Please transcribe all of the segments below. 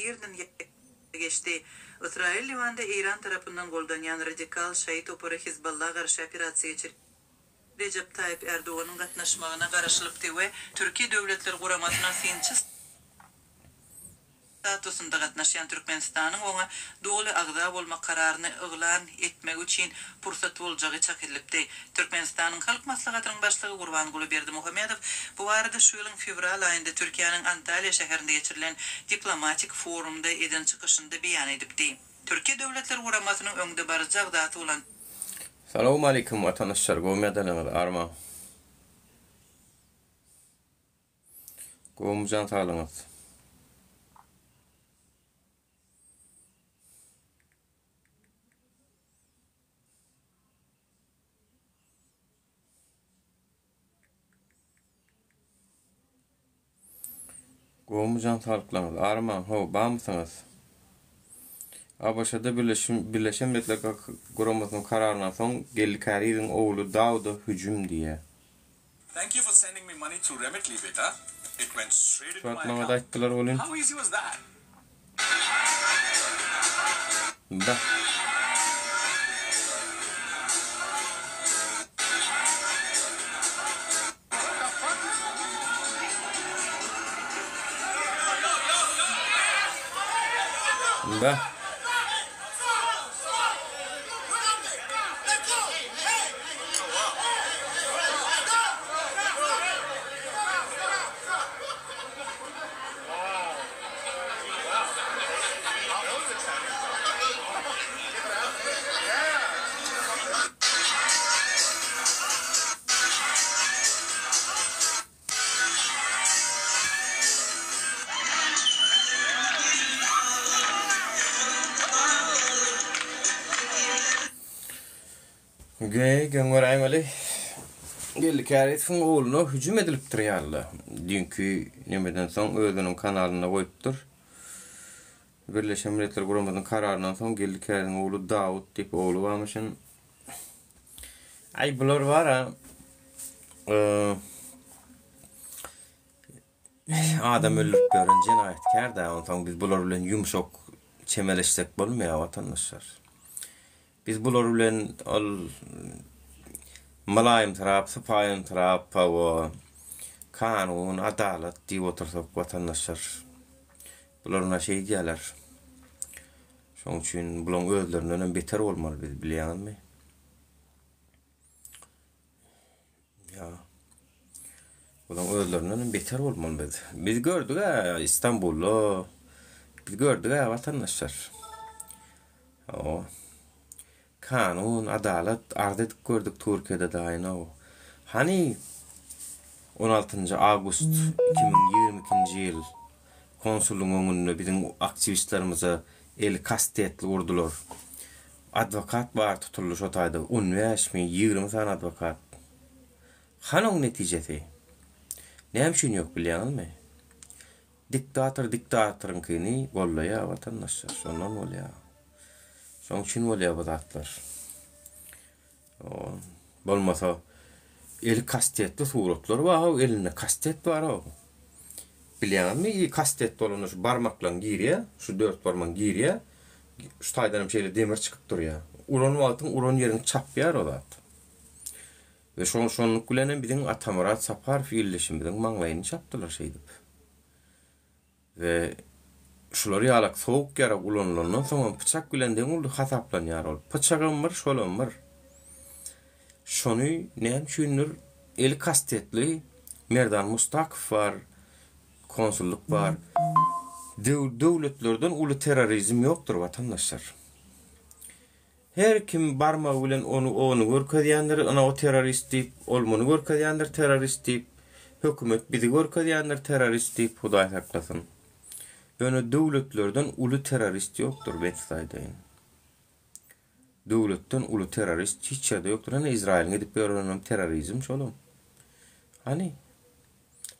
irden geçdi. Ysraýyl Liwanda Eýran tarapyndan goldanýan radikal şaýy topary Hizballah garşy operasiýa geçirýär. Rejep Taýyp Erdoganyň gatnaşmagyna garaşylypdy we Türki Döwletler Guramasyna synçy statusynda gatnaşýan Türkmenistanyň oňa doly agza bolmak kararyny yglan etmegi üçin pursat boljagy çak edilipdi. Türkmenistanyň Halk Maslahatynyň Başlygy Gurbanguly Berdimuhamedow bu barada şu ýylyň fewral aýynda Türkiýäniň Antalýa şäherinde geçirilen diplomatik forumda eden çykyşynda beýan edipdi. Türki Döwletler Guramasynyň öňdebaryjy agzasy bolan. Salowmalikim watandaşlar gowmy ýagdaýlaryňyz armaň gowmy jan saglygyňyz. Gowmy jan saglyklaryňyz armaň how bamysyňyz. ABŞ-da Birleşen Milletler Guramasynyň kararyndan soň Geldi Kärizowyň ogly Dawuda hüjüm diýýär. Thank you for sending me money through Remitly beta. It went straight Şu into wagt my maňada account. aýtdylar welin. How easy was that? Bah. Bah. Geý, geň göräýmeli. Geldi Kärizowyň ogluna hüjüm edilipdir ýaly. Düýnki nemeden soň özüniň kanalynda goýupdyr. Birleşen Milletler Guramasynyň kararyndan soň Geldi Kärizowyň ogly Dawut diýip ogly barmyşyn. Aý bular bar-a. Adam öldürip ýören jenaýatkär-dä, onsoň biz bular bilen ýumşak çemeleşsek bolmaýar watandaşlar. Biz bular bilen ol mylaýymsyrap, sypaýymsyrap, hawa, kanun, adalat diýip otursak watandaşlar, bular ynha şeýdýärler. Şonuň üçin bularyň özlerindenem beter bolmaly biz, bilýäňizmi? Ýa. Bularyň özlerinden hem beter bolmaly biz. Biz gördük-ä Istanbulda. Biz gördük-ä watandaşlar. O. Kanun, adalat arz edip gördük Türkiýede daýynow. Hany 16-njy awgust 2022-nji ýyl konsulyň öňünde biziň aktiwistlerimize eli kastetli urdular. Adwokat bar tutuldy şo taýda on bäşmi, ýigrimi sany adwokat. Hany oň netijesi? Näme üçin ýok bilýäňizmi? Diktator diktatoryňkyny gollaýar watandaşlar, şondan bolýar. Şoň üçin bolýar bu zatlar. Bolmasa eli kastetli suratlar bar-ow, elinde kastet bar-ow. Bilýäňizmi, kastet bolanda şu barmaklaň girýär, şu dört barmagyň girýär, şu taýdan hem şeýle demir çykyp durýar. Uran wagtyň uran ýeriňi çapýar o zat. We şo şonluk bilen hem biziň Atamyrat Saparow ildeşimiziň maňlaýyny çapdylar şeýdip. We şular ýalak sowuk ýarag ulanylandan soňam pyçak bilen deň uly hasaplanýar ol. Pyçagam bir, şolam bir. Şony näme üçindir eli kastetli Merdan Mustakow bar, konsullyk bar. Döwletlerden uly terrorizm ýokdur watandaşlar. Her kim barmagy bilen ony ony görkezýändir, ynha o terrorist diýip, ol muny görkezýändir terrorist diýip, hökümet bizi görkezýändir terrorist diýip, Hudaý saklasyn. Ýöne döwletlerden uly terrorist ýokdur, men size aýdaýyn. Döwletden uly terrorist hiç ýerde ýokdur. Hany Izrailiň edip ýörenem terrorizm şolam. Hany?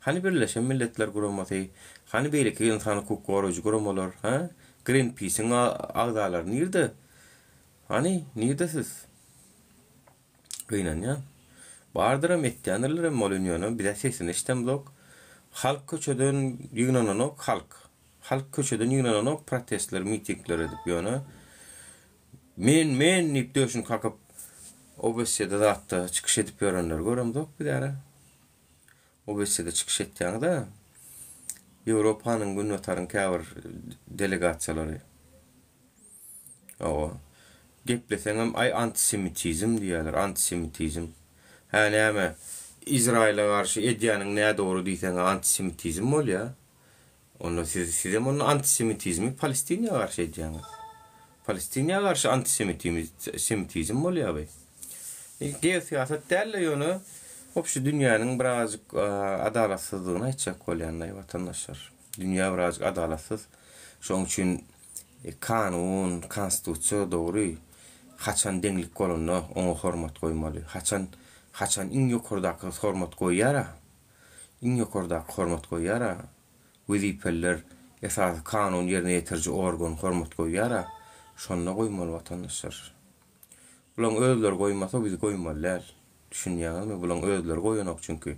Hany Birleşen Milletler Guramasy, hany beýleki ynsan hukuk goraýjy guramalar, hä? Greenpeace-iň agzalary nirde? Hany, nirde siz? Gynanýan. Bardyram, etýändirlerem welin ýöne bizä sesini eşidemzok. Halk köçeden ýygnananok halk. Halk köçeden ýygnananok protestler, mitingler edip ýöne men, men diýip döşüni kakyp OBSE-de zatda çykyş edip ýörenleri göremzok biz ýara. OBSE-de çykyş etýäňiz-ä. Ýewropanyň, Günbataryň käbir delegasiýalary. Hawa. Gepleseňem aý antisemitizm diýýärler, antisemitizm. Hä näme, Izraýyla garşy edýäniň nädogry diýseň-ä antisemitizm bolýa. Onda siz sizem onda antisemitizmi Palestiniýa garşy edýäňiz. Palestiniýa garşy antisemitizm bolýa bu. Geosyýasat däl-de ýöne obşi dünýäniň birazjyk adalatsyzlygyny aýtjak bolýan-daý watandaşlar. Dünýä birazjyk adalatsyz. Şoň üçin kanun, konstitusiýa dogry. Haçan deňlik bolanda oňa hormat goýmaly. Haçan haçan iň ýokardaky hormat goýýar-a. Iň ýokardaky hormat goýýar-a. Wezipeliler, esasy kanun ýerine ýetiriji organ hormat goýýar-a. Şonda goýmaly watandaşlar. Bulaň özleri goýmasa biz goýmaly däl. Düşünýäňizmi? Bulaň özleri goýanok çünki.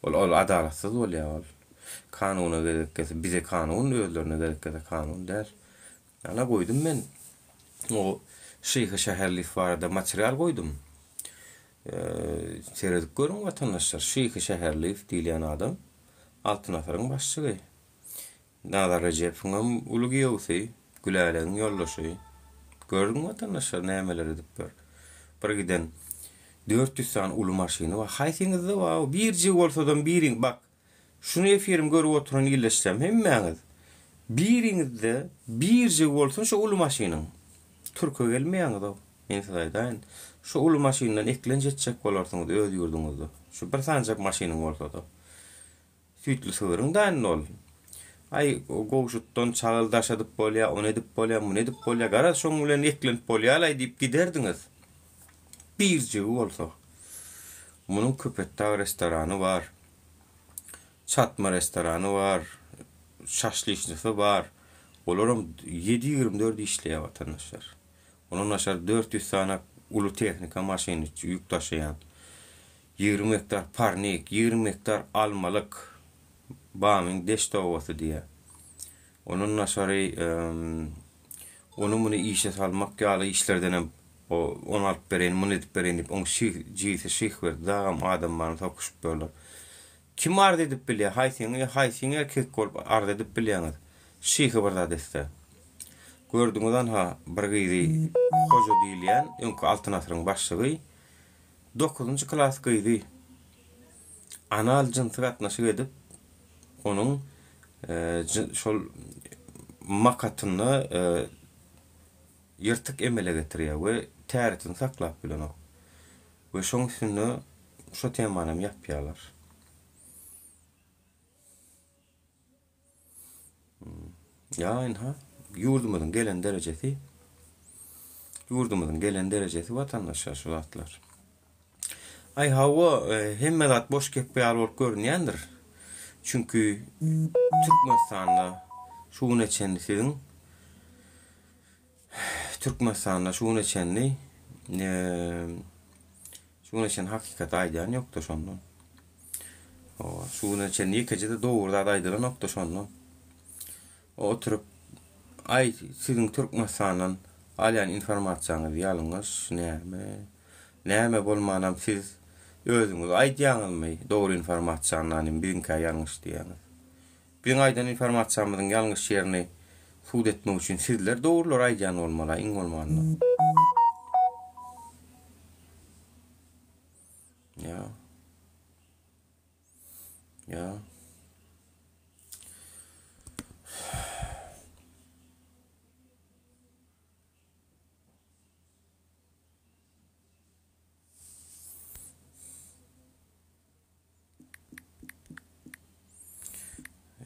Ol ol adalatsyz bolýar ol. Kanuna gezek gelse bize kanun, özlerine gezek gelse kanun däl. Ana goýdum men o Şyhy Şäherliýew barada material goýdum. Seredip görüň watandaşlar, Şyhy Şäherliýew diýilýän adam Altyn asyryň başçygy. Nazar Rejepowyňam uly giýewsi, Gülälegiň ýoldaşy. Gördüňmi watandaşlar nämeler edip ýör. Bir giden 400 sany uly maşyny bar. Haýsyňyzda bar? Birjigi bolsadam biriň bak. Şuny efirimi görüp oturan ildeşlerim hemmäňiz biriňizde birjigi bolsun şu uly maşynyň. Türke gelmeýäňizow. Men size aýdaýyn. Şu uly maşyndan eklenç etjek bolarsyňyz öz ýurduňyzda. Şu bir sanjak maşynyň bolsada. Süýtli sygryň da indi ol. Aý, Gowşutdan çagyl daşadyp bolýa, ony edip bolýa, muny edip bolýa, garaz, şoň bilen eklenip bolýa-laý diýip giderdiňiz. Birjigi bolsa. Munuň Köpetdag restorany bar. Çatma restorany bar. Şaşlyçnysy bar. Olaram ýedi 24 işleýär watandaşlar. Ondan daşary 400 sany uly tehnika maşyny ýük daşaýan. 20 gektar parnik, 20 gektar almalyk Bamyň Deşt obasy diýýär. Ondan daşary ony-muny işe salmak ýaly işlerdenem ony alyp bereýin, muny edip bereýin diýip, oň şyh, jigisi Şyhberdi dagam adam baryny sokuşyp ýörler. Kim arz edip bilýär? Haýsyňy, haýsyň erkek bolup arz edip bilýäňiz? Şyhy bir zat etse. Gördüňiz anha bir gyzy Hoja diýilýän öňki Altyn asyryň başlygy Dokuzynjy klas gyzy anal jynsy gatnaşyk edip, onuň şol makatynda ýyrtyk emele getirýär we täretini saklap bilenok. We şoň üstünde şo temanam ýapýarlar. Ýa ynha, ýurdumyzyň gelen derejesi, ýurdumyzyň gelen derejesi watandaşlar şu zatlar. Aý hawa, e, hemme zat boş gep ýaly bolup görünýändir. Çünki Türkmenistanda şu güne çenli siziň Türkmenistanda şu güne çenli e, şu güne çenli hakykaty aýdýan ýokdy şondan. Hawa, şu güne çenli ýekeje-de dogry zat aýdylanokdy şondan. Oturyp, aý, siziň Türkmenistandan alýan informasiýaňyz ýalňyş, näme, näme bolmanam siz özüňiz aýdýaňyzmy dogry informasiýany, nanim biziňkä ýalňyş diýýäňiz. Biziň aýdan informasiýamyzyň ýalňyş ýerini sud etmek üçin sizler dogrulary aýdýan bolmaly, iň bolmanda. Ýa. Ýa.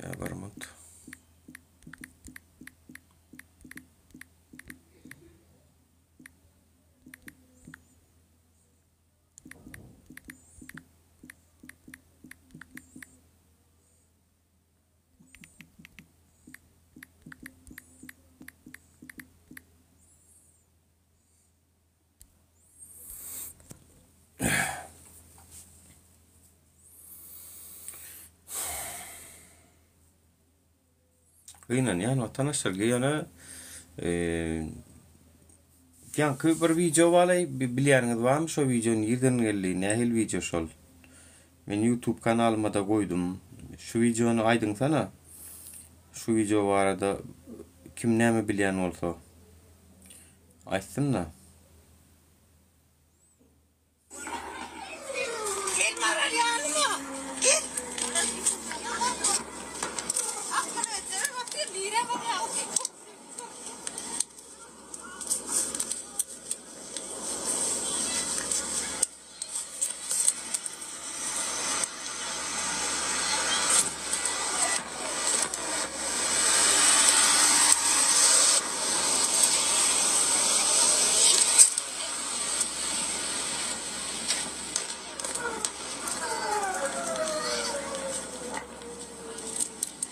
Ýa bir minut. Gynanýan watandaşlar ýöne ýaňky bir wideo barlaý bilýäniňiz barmy şo wideo nirden geldi nähili wideo şol men youtube kanalymada goýdum şu wideony aýdyňsana şu wideo barada kim näme bilýän bolsa aýtsynda. Gel maral ýanyma. Gel. Akyl öldürip otyr nirä barýaň.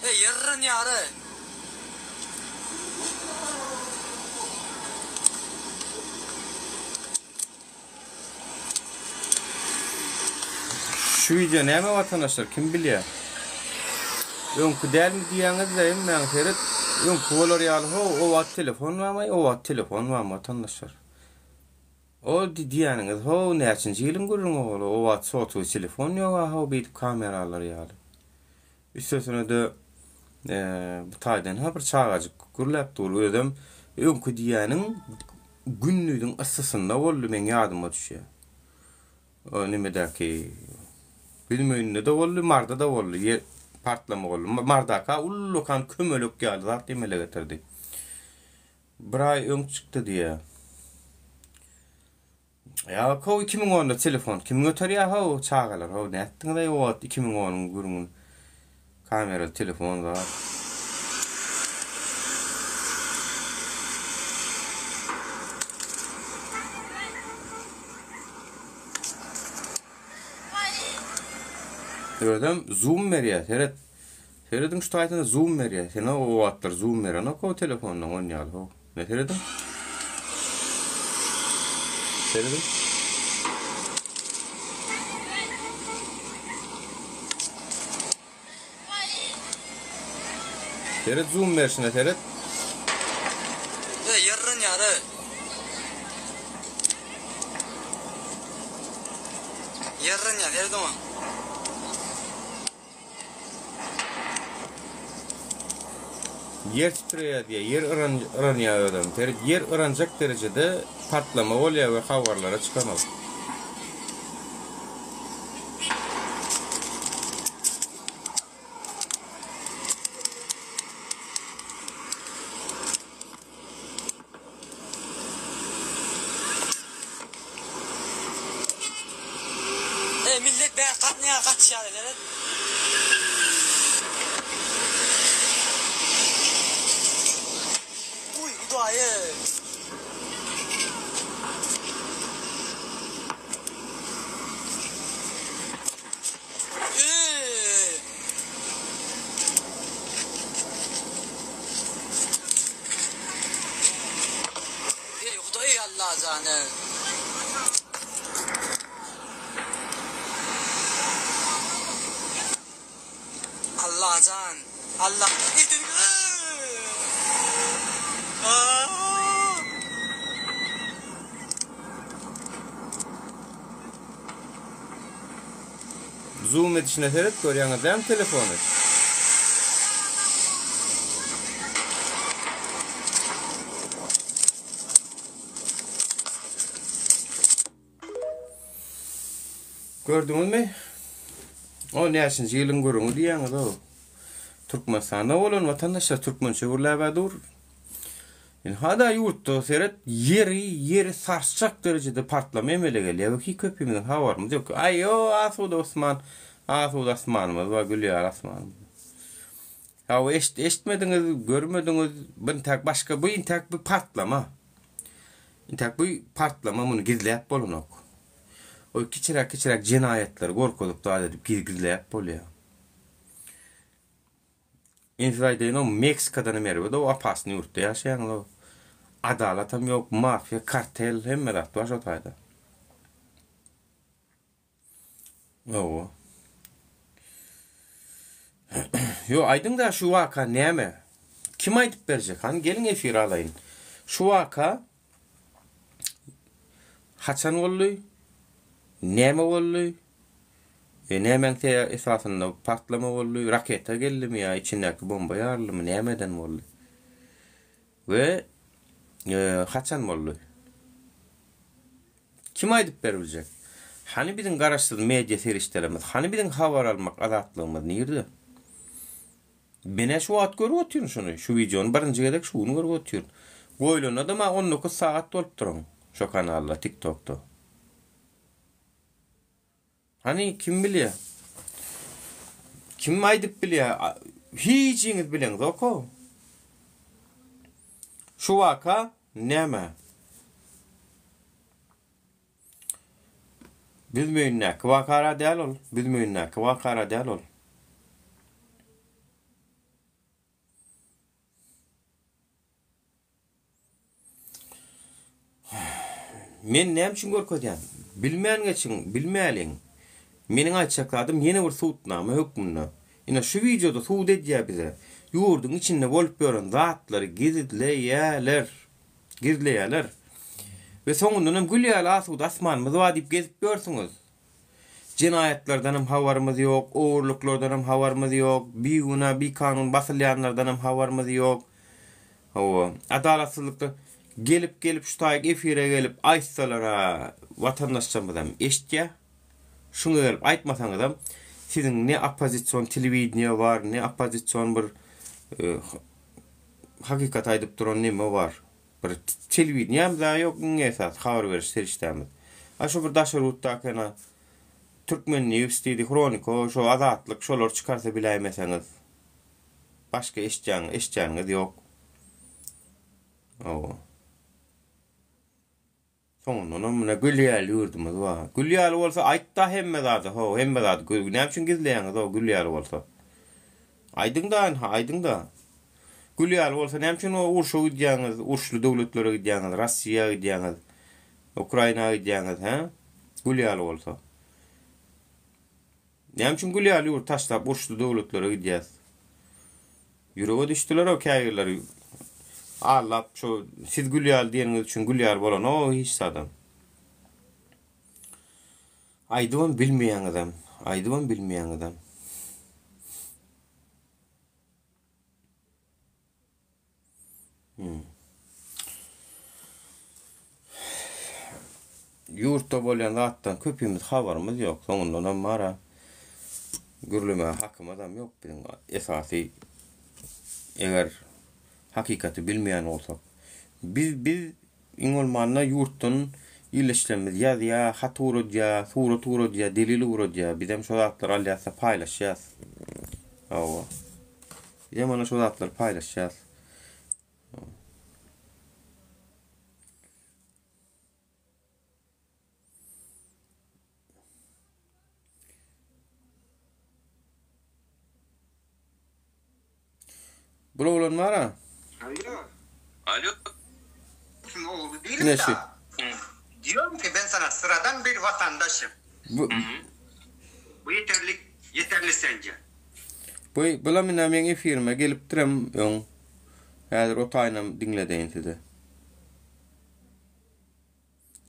Eý, ýerren ýary! Şu wideo näme watandaşlar kim bilýär? Öňki dälmi diýýäňizle hemmäňiz seret öňki bolar ýaly ho o wagt telefon barmy o wagt telefon barmy watandaşlar. O diýýäniňiz ho näçinji ýylyň gürrüňi ol o wagt sotowý telefon ýoga ho beýdip kameralar ýaly. Üstesine-de bu taýdan ha bir çagajyk gürläp dur. Özem öňki diýýäniň gündiziň yssysynda boldy meň ýadyma düşýär. O nemedäki Büzmeýinde-de boldy, Marda-da boldy. Ýer partlama boldy. Mardaka ullakan kömelek ýaly zat emele getirdi. Bir aý öň çykdy diýýär. Ýa how 2010-da telefon kim göterýär how çagalar how nätdiňiz-aý o wagt 2010-yň gürrüňini kameraly telefon zat. Özem zoom berýär seret. Serediň şu taýsyna zoom berýär. Sen o wagtlar zoom berenok o telefondan on ýaly how. Ne serediň? Serediň. Seret zoom berşine seret. Eý, ýerren ýary. Ýerren ýary, seret oňa. Ýer titreýär diýýär, ýer yranýar özem. Seret, ýer yranjak derejede partlama bolýar we habarlara çykanok. Eý millet bäri gatnaýar gaçýar seret. Uý hudaýy. Eý. Eý Hudaý Allajan eý. Allajan Allah Zoom edişine seret görýäňiz dämi telefony. Gördüňizmi? O näçinji ýylyň gürrüňi diýýäňiz o. Türkmenistanda bolan watandaşlar türkmençe gürläbä dur. Ynha-da ýurtda seret, ýeri, ýeri sarsjak derejede partlama emele gelýär we hiç köpimiziň habarymyz ýok. Aý, o, asuda osman, asuda asmanymyz bar, gül ýaly asmanymyz. Hawa, eşit, eşitmediňiz, görmediňiz, bu intäk başga, bu intäk bu partlama. Intäk bu partlama, muny gizläp bolanok. O kiçiräk-kiçiräk jenaýatlary gorkuzyp zat edip gizläp bolýar. Men size aýdaýyn o Meksikadan hem erbet o opasny ýurtda ýaşaýaňyz o. Adalatam ýok, mafiýa, kartel hemme zat bar şo taýda. Hawa. Ýo aýdyňda şu waka näme? Kim aýdyp berjek? Hany geliň efire alaýyn. Şu waka haçan boldy? Näme boldy? E nämäň esasynda partlama boldy? Raketa geldimi ýa içindäki bomba ýaryldymy? Nämeden boldy? We haçan boldy? Kim aýdyp beribiljek? Hany biziň garaşsyz media serişdelerimiz? Hany biziň habar almak azatlygymyz nirde? Menä şu wagt görüp otyryn şuny. Şu wideony birinji gezek şu gün görüp otyryn. Goýlanda-da maňa 19 sagat bolupdyr oň şo kanalda TikTokda. Hany kim bilýär? Kim aýdyp bilýär? Hijiňiz bileňzok-ow. Şu waka näme? Büzmeýindäki wakara däl ol. Büzmeýindäki wakara däl ol. Men näme üçin görkezýän? Bilmän geçiň, bilmäliň. Meniň aýtjak zadym ýene bir subutnama hökmünde. Ine şu wideoda subut edýär bize. Ýurduň içinde bolup ýören zatlary gizleýäler. Gizleýäler. We soňundanam gül ýaly asuda asmanymyz bar diýip gezip ýörsüňiz. Jenaýatlardanam habarymyz ýok, ogurlyklardanam habarymyz ýok, bigünä, bikanun basylýanlardanam habarymyz ýok. Hawa, adalatsyzlykda gelip-gelip şu taýyk efire gelip aýtsalar-a watandaşlarymyzam eşitýär. Şuňa gelip aýtmasaňyzam siziň ne oppozision telewideniýe bar, ne oppozision bir hakykaty aýdyp duran neme bar. Bir telewideniýämiz-ä ýok iň esasy habar beriş serişdämiz. A şu bir daşary ýurtdaky ene Türkmen News diýdi, Hroniko, şo Azatlyk şolar çykarsa biläýmeseňiz. Başga eşitýän, eşitýäniňiz ýok. Hawa. Soňundanam mine gül ýaly ýurdumyz bar. Gül ýaly bolsa aýtda hemme zady how, hemme zady gül. Näme üçin gizleýäňiz how gül ýaly bolsa? Aýdyňda ynha, aýdyňda. Gül ýaly bolsa näme üçin o urşa gidýäňiz, urşly döwletlere gidýäňiz, Rossiýa gidýäňiz, Ukraina gidýäňiz, hä? Gül ýaly bolsa. Näme üçin gül ýaly ýurt taşlap uruşly döwletlere gidýäs? Ýürege düşdüler-ow käbirleri. Allap şo siz gül ýaly diýeniňiz üçin gül ýaly bolanok hiç zadam. Aýdybam bilmeýäňizem, aýdybam bilmeýäňizem. Ýurtda bolýan zatdan köpimiz habarymyz ýok. Soňundanam bar-a gürlemäge hakymyzam ýok biziň esasy eger hakykaty bilmeýän bolsak. Biz biz iň bolmanda ýurtdan ildeşlerimiz ýazýa, hat ugradýa, surat ugradýa, delil ugradýa. Bizem şo zatlary alýas-da paýlaşýas. Hawa. Bizem ana şo zatlary paýlaşýas. Bul oglan bar-a. Alo. Alo. Kim ogly değilim Ine şu. da. Diyorum ki ben sana sıradan bir vatandaşım. Bu, Bu yeterli yeterli sence? bu, bulam ine meň efirime gelipdirem öň. Häzir o taýynam diňledeýin size.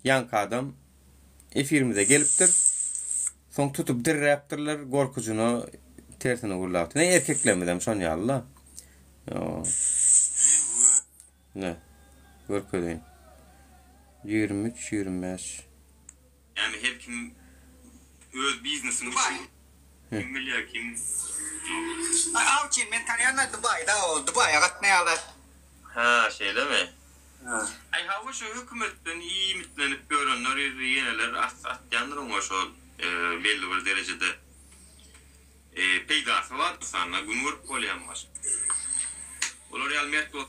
Ýaňky adam efirimize gelipdir. Soň tutup dirräpdirler, gorkujyna tersine gürläpdir. Ne erkeklerimizem şon ýaly-la. Ne? Görkezeýin. 23, 25. Ýagny her kim öz biznesini üçin kim bilýär kim. Awçy men tanýan Dubaýda ol Dubaýa gatnaýarlar. Hä şeýlemi? Aý hawa şu hökümetden iýmitlenip ýörenler ýüzi ýeneler atýandyr oňa şol belli bir derejede peýdasy bar ynsanda gün görüp bolýan başga. Olar ýaly mert bol.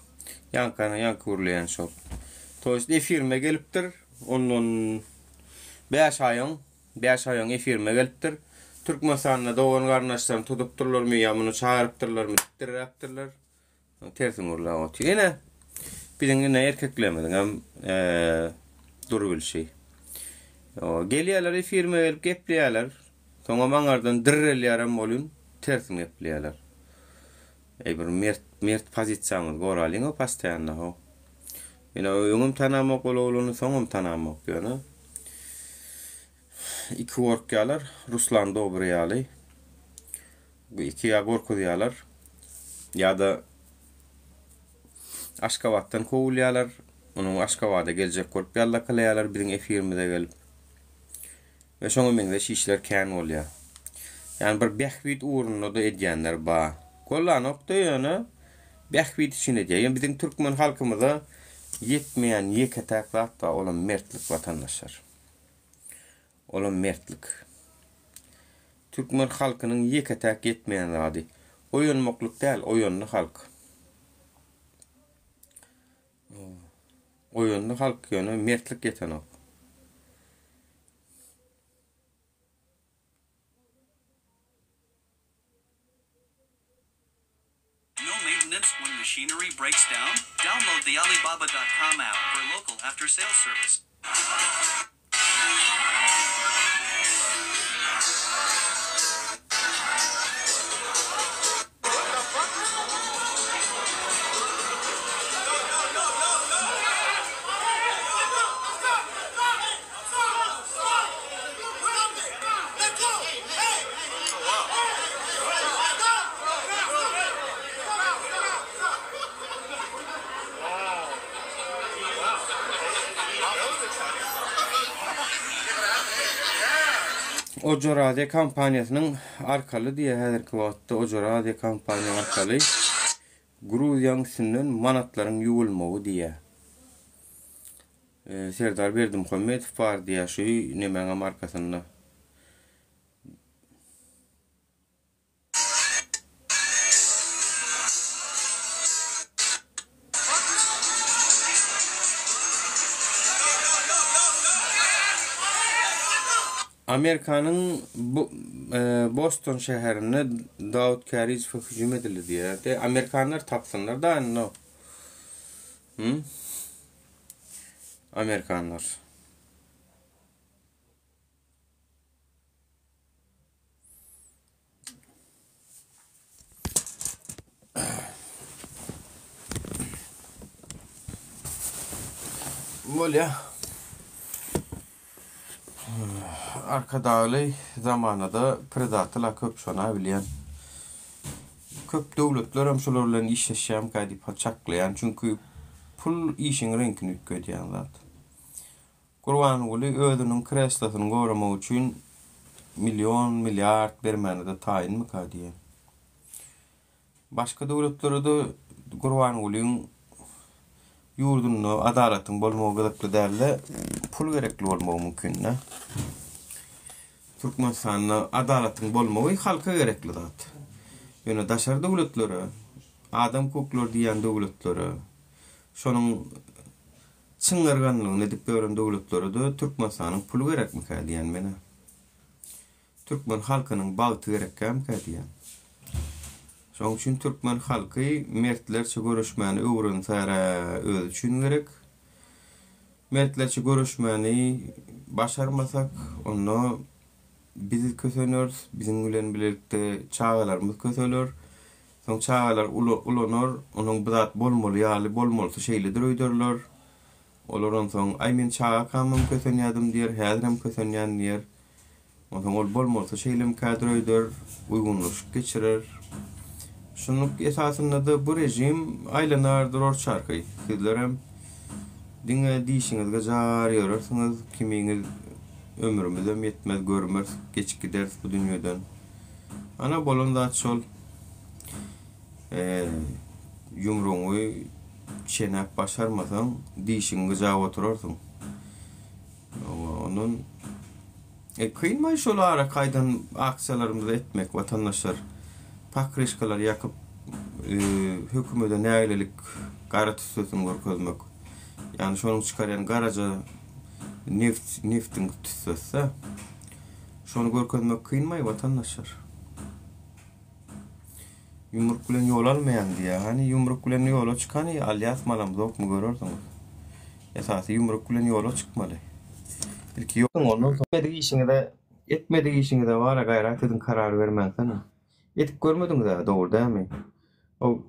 Ýaňkyny ýaňky gürleýän şol. To ýest efirime gelipdir. Ondan bäş aý öň, bäş aý öň efirime gelipdir. Türkmenistanda dogan garyndaşlaryny tutupdyrlarmy ýa muny çagyrypdyrlarmy dikdirräpdirler. Tersin gürläp otyr. Ine biziň ine erkeklerimiziňem durubilşi. Gelýärler efirime gelip gepleýärler. Soňam aňardan dirrelýärem bolýun, tersin gepleýärler. Eý bir mert mert pozisiýamyzy goralyň-a postoýanno how. Men öňem tanamok ol oglany soňam tanamok ýöne iki gorkýalar Ruslan Dobry ýaly. Bu iki ýa gorkuzýalar ýa-da Aşgabatdan kowulýalar. Onuň Aşgabada geljek bolup ýallakalaýalar biziň efirimize gelip. We şoňa meňzeş işler kän bolýar. Ýagny bir bähbit ugrunda-da edýänler bar. Gollanok-da ýöne bähbit üçin edýär. Ýöne biziň türkmen halkymyza ýetmeýän ýeke-täk zat bar, olam mertlik watandaşlar. Olam mertlik. Türkmen halkynyň ýeke-täk ýetmeýän zady. Oýanmaklyk däl, oýandy halk. Oýandy halk ýöne mertlik ýetenok. No maintenance when machinery breaks down? Download the Alibaba dot com app for local after sales service. Ojar Aziýa kompaniýasynyň arkaly diýýär häzirki wagtda Ojar Aziýa kompaniýa arkaly Gruziýanyň üstünden manatlaryň ýuwulmagy diýýär. Serdar Berdimuhamedow bar diýýär şu nemäňem arkasynda. Amerikanyň Boston şäherinde Dawut Kärizowa hüjüm edildi diýýär. De amerikanlar tapsynlar da indi. Hı? Amerikanlar. Bolýa. Arkadagly zamanada predatyla köp şona bilýän. Köp döwletler hem şolar bilen işleşýärmikä diýip çaklaýan. Çünki pul işiň reňkini üýtgedýän zat. Gurbanguly özüniň kreslosyny goramak üçin million, milliard bermäne-de taýynmyka diýýän. Başga döwletlere-de Gurbangulyň ýurdunda adalatyň bolmagy gyzykly däl-de, pul gerekli bolmagy mümkin-dä. Türkmenistanda adalatyň bolmagy halka gerekli zat. Ýöne daşary döwletlere, adam hukuklary diýýän döwletlere, şonuň Çyňňyrganlygyny edip ýören döwletlere-de Türkmenistanyň puly gerekmikä diýýän men-ä. Türkmen halkynyň bagty gerekkämikä diýýän. Şonuň üçin türkmen halky mertlerçe göreşmäni öwrense-ä özi üçin gerek. Mertlerçe göreşmäni başarmasak, onda biz köseneris, biziň bilen bilelikde çagalarymyz köseler. Soň çagalar ulanar, onuň bu zat bolmaly ýaly, bolmalysy şeýledir öýderler. Olar onsoň, Aý, men çagakamam kösenýärdim diýer, häzirem kösenýän diýer. Onsoň ol bolmalysy şeýlemikädir öýder, uýgunlaşyp geçirer. Şunluk esasynda-da bu režim aýlanar durar çarhy. Sizlerem diňe dişiňiz gyjar ýörersiňiz, kimiňiz ömrümizem ýetmez, görmeris, geçip gideris bu dünýeden. Ana bolan zat şol. Ýumrugyňy çenäp başarmasaň, dişiňi gyjap oturarsyň. Ondan e, kynmaý şol ara kaýdan aksiýalarymyzy etmek watandaşlar. Pakryşkalary ýakyp, e, hökümede nägilelik gara tüssesini görkezmek. Ýagny şonuň çykarýan garaja neft, neftiň tüssesi. Şony görkezmek kynmaý watandaşlar. Ýumruk bilen ýol almaýaň diýýär. Hany ýumruk bilen ýola çyk hany alýas malamzokmy görersiňiz. Esasy ýumruk bilen ýola çykmaly. Ilki ondan soň etmedik işiňize etmedik işiňize bara gaýrat ediň karar bermäňsene. Edip görmediňizä dogry dälmi? O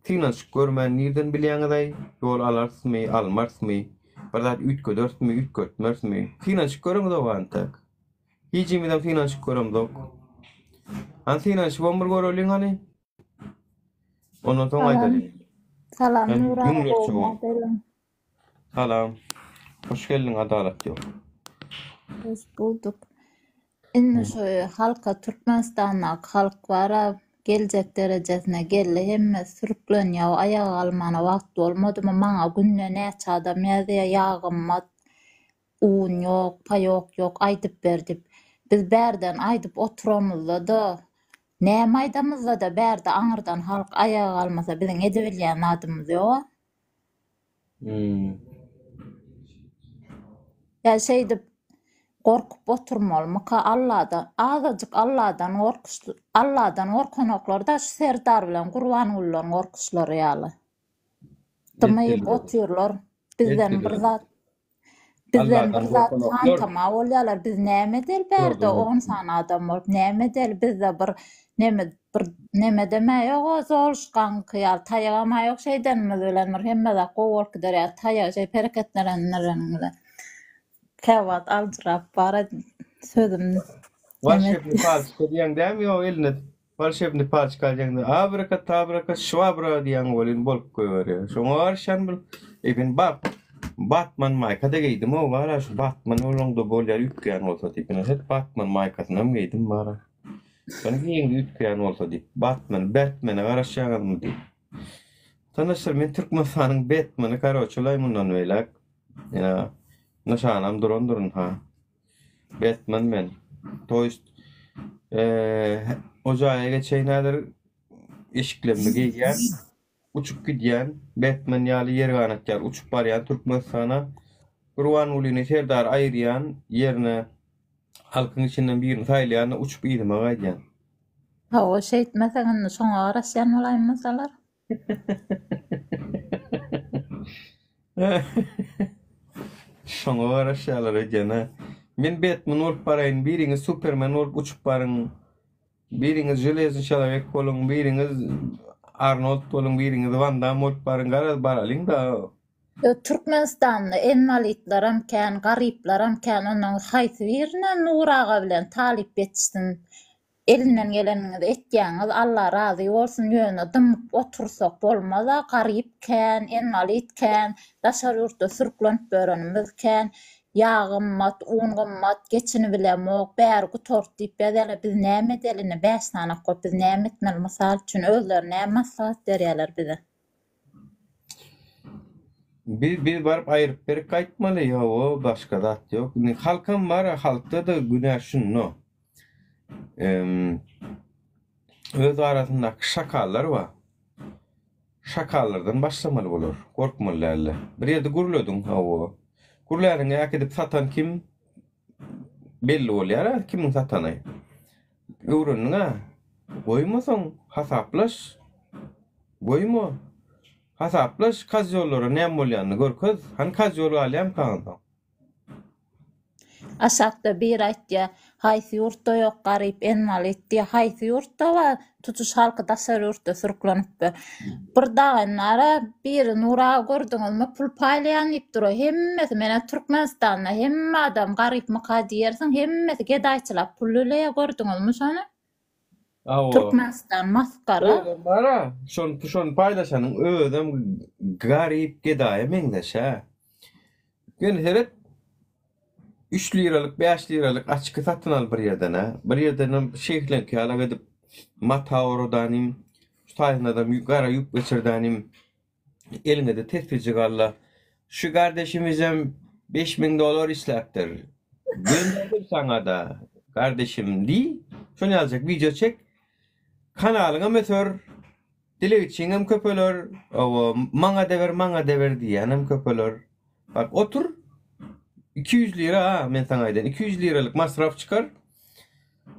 synanyşyp görmän nirden bilýäňiz-aý, ýol alarysmy, almarysmy, bir zat üýtgederismi, üýtgetmerismi? Synanyşyp göreňizok antak. Hijimizem synanyşyp göremzok. Hany synanyşybam bir göreliň hany. Ondan soň Salam. aýdalyň. Salam Hany Nur aga müňlerçe gowy bol. näderin. Salam. Hoş geldiň Adalat ýok. Hoş bulduk. Indi şu halka Türkmenistandaky halk bara geljek derejesine geldi hemme sürüklenýär aýaga galmana wagt bolmadymy maňa günde näçe adam ýazýar ýag gymmat un ýok paýok ýok aýdyp ber diýip biz bärden aýdyp oturamyzda-da näme aýdamyzda-da bärde aňyrdan halk aýaga galmasa biziň edebilýän zadymyz ýoga. Hmm. Ýa şeýdip gorkup oturmalymyka Alladan azajyk Alladan gorkuş Alladan gorkanoklarda şu Serdar bilen Gurbangulydan gorkuşlary ýaly. Dymyp otyrlar. Bizden bir zat Bizden bir zat hantama bolýarlar. Biz näme edeli bärde on sany adam bolup näme edeli bizde bir neme bir nemedem-ä ýog-a Zoluşkaňky ýaly taýagam-a ýok şeýdenimiz bilen bir hemme zat gowy bolup gider ýaly taýagy şeýdip hereketlendireniň bilen. Käwagt aljyrap bar sözüm neme Wolşebnyý palçka diýýäň dämi ýok eline Wolşebnyý palçka alýaňda abraka tabraka şwabra diýýäň welin bolup goýberýär. Şoňa garaşýan bul. Eý men bak Batman maýka-da geýdim-ow bara şu Batman bolaňda bolýar üýtgeýän bolsa diýip. Ine hep Batman maýkasynam geýdim bara. Şony geýeňde üýtgeýän bolsa diýip. Batman, Bertmene garaşýaňyzmy diýip. Tanyşdyr men Türkmenistanyň Betmeni karoçelaý mundan beýläk. Ýa nyşanam durandyryn ha. Betmen men. To ýest o jaýa geçeýin häzir eşiklerimi geýýän, uçup gidýän, Betmen ýaly ýer ganat ýaly uçup barýan Türkmenistana. Gurbangulyny Serdary aýyrýan, ýerine halkyň içinden birini saýlaýan-da uçup yzyma gaýdýan. Hawa, şeýtmeseň indi şoňa garaşýan bolaýmasalar. Şoňa garaşýarlar öýdýän-ä. Men Betmen bolup baraýyn, biriňiz Supermen bolup uçup baryň, biriňiz Železnyý çelowek boluň, biriňiz Arnold boluň, biriňiz Wan Dam bolup baryň, garaz baralyň-da. Türkmenistanda enwalidlaram kän, garyplaram kän, onnoň haýsy birine Nur aga bilen talyp ýetişsin? Elinden geleniňizi etýäňiz Alla razy bolsun ýöne dymyp otursak bolmaza garyp kän enwalit kän daşary ýurtda sürüklenip ýörenimiz kän ýag gymmat un gymmat geçinibilemok bäri gutardy diýip ýazýalar biz näme edeli indi bäş sanak bolup biz näme etmeli mysal üçin özleri näme maslahat berýäler bize. Biz biz baryp aýryp berip gaýtmaly ýowo başga zat ýok indi halkam bar halkda-da günä şunda. Öz arasyndaky şakallar bar. Şakallardan başlamaly bolar. Gorkmaly däldir. Bir ýerde gürlediň, hawa. Gürläniňi äkidip satan kim? Belli bolýar-a kimiň satany. Öwrendiň-ä. Goýmasaň, hasaplaş. Goýma. Hasaplaş, kozýollara näme bolýanyny görkez. Hany kozýol galýarmyka onsoň? Aşakda biri aýtýa, haýsy ýurtda ýok garyp enwalit diýýä, haýsy ýurtda bar, tutuş halky daşary ýurtda sürüklenipdir. Bir dagyn bara biri Nur aga gördüňizmi pul paýlaýan diýip dur, hemmesi menä Türkmenistanda hemme adam garypmyka diýersiň, hemmesi gedaýçylap pul dileýä gördüňizmi şony? Hawa. Türkmenistan masgara. Özem bara, şony şony paýlaşanyň özem garyp gedaýa meňzeş hä. Ýöne seret, üç liralyk, bäş liralyk açki satyn al bir ýerden-ä. Bir ýerdenem şeýhleňki ýalak edip mata oradanym, şu taýynadam gara ýüp geçirdenim. Eliňe-de tesbijik al-da. Şu gardeşimizem 5000 dollar isläpdir. Gönderdim saňa-da, gardeşim diý. Şony ýaljak wideo çek. Kanalyňam öser. Dilegçiňem köpeler, hawa, maňa-da ber, maňa-da ber diýýänem köpeler. Bak, otur, 200 lira-a, men saňa aýdaýyn, 200 liralyk masraf çykar.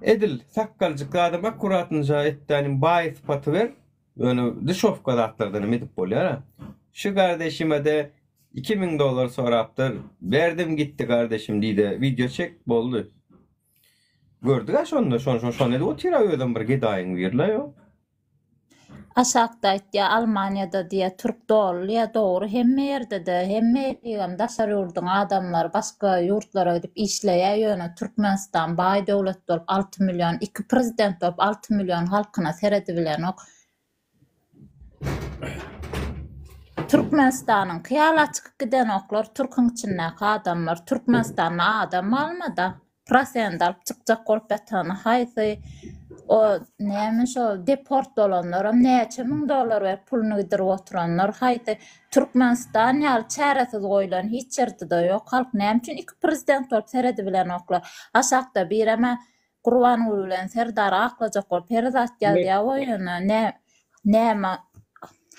Edil sakgaljyk zadam akkuratnyja etdänim baý sypaty ber. Ýöne dişowka zatlardanam edip bolýar-a. Şu gardeşime-de 2000 dollar sorapdyr, berdim gitdi gardeşim diý-de wideo çek, boldy. Gördük-ä şonda, şon şon şony edip otyr-a özem bir gedaýyň biri-le ýok. Aşakda aýtýa Almaniýada diýýä türk doly diýýä dogry hemme ýerdede hemme ýerligem daşary ýurduň adamlary başga ýurtlara gidip işleýä ýöne Türkmenistan baý döwlet bolup 6 milýon iki prezident bolup 6 milýon halkyna seredibilenok Türkmenistanyňky ýala çykyp gidenoklar türküň içindäki adamlar Türkmenistanda adam galmada prosent alyp çykjak bolup ýatany haýsy o näme şo deport bolanlaram näçe müň dollar berip puluny gidirip oturanlar haýsy Türkmenistan ýaly çäresiz goýlan hiç ýerde-de ýok halk näme üçin iki prezident bolup seredibilenoklar aşakda birem-ä Gurbanguly bilen Serdary aklajak bolup her zat ýazýa goý ýöne nä näme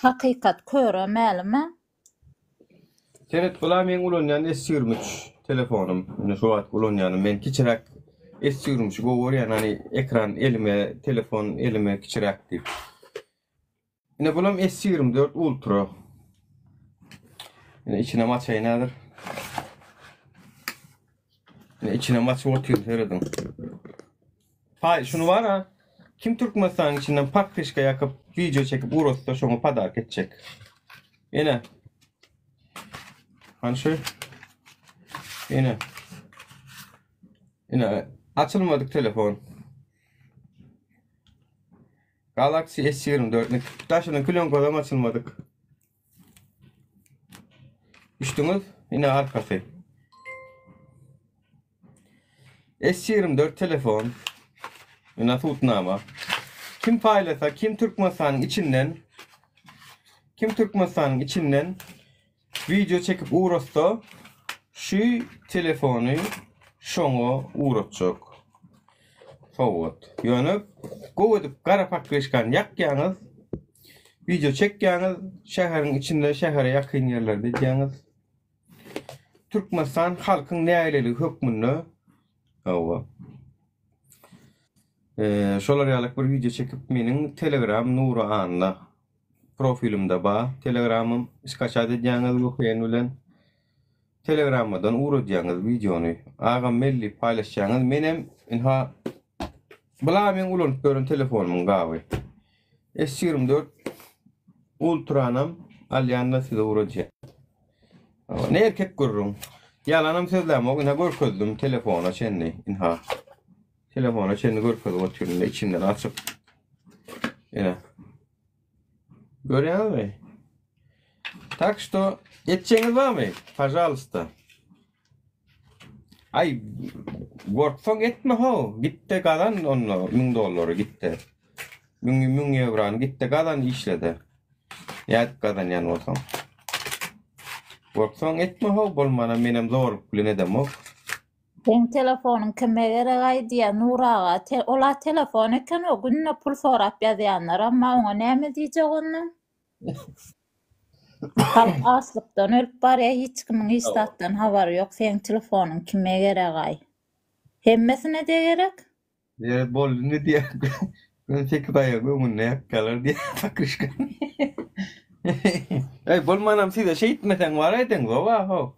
hakykat köre mälim-ä. Seret bula meň ulanýan S 23 telefonym indi şu wagt ulanýanym men kiçiräk S 23 gowy görýän hany ekran elime telefon elime kiçiräk diýip. Ine bulam S 24 Ultra. Ine içinem açaýyn häzir. Ine içinem açyp otyryn serediň. Paý şuny bar ha. Kim Türkmenistanyň içinden podpiska ýakyp wideo çekip ugratsa şoňa podark etjek. Ine. Hany şu. Ine. Ine açylmadyk telefon. Galaxy S 24 daşynyň klýonkasam açylmadyk. Düşdüňiz? Ine arkasy. S24 telefon. Ine subutnama. Kim paýlasa, kim Türkmenistanyň içinden kim Türkmenistanyň içinden wideo çekip ugratsa, şu telefony şoňa ugratjak. Sowgat. Ýöne gowy edip gara pakryşkany ýakýaňyz, wideo çekýäňiz, şäheriň içinde, şähere ýakyn ýerlerde edýäňiz. Türkmenistan halkyň nägileligi hökmünde hawa. Şolar ýalyk bir wideo çekip meniň Telegram Nury Anna profilimde bar. Telegramym skaçat edýäňiz VPN bilen. Telegrammadan ugradýaňyz wideony. Agam belli paýlaşýaňyz. Menem ynha bula meň ulanyp ýören telefonymyň gaby. S24 Ultranam alýan-da size ugradýan. Ne erkek gürrüň. Ýalanam sözlämok ynha görkezdim telefona çenli ynha. Telefona çenli görkezip otyryn içinden açyp. Ine. Görýäňizmi? Tak şto etjegiňiz barmy? Pažalsta. Aý gorksaň etme ho, gitde gazan onda 1000 dollary gitde. 1000 1000 ýewrony gitde gazan işlede. Nädip gazanýan bolsaň. Gorksaň etme ho, bolmana menem zorluk bilen edemok. Seň telefonyň kime geregaý diýýä Nur aga te ola telefon eken o günde pul sorap ýazýanlar amma oňa näme diýjek onda. Halk açlykdan ölüp barýa hiç kimiň hiç zatdan habary ýok seň telefonyň kime geregaý. Hemmesine-de gerek. Ýeri boldy indi diýýär. Göni sekiz aýagy öňünde ýakýarlar diýýär pakryşkany. Eý bolmanam size şeýtmeseň bar edeňzok-a how.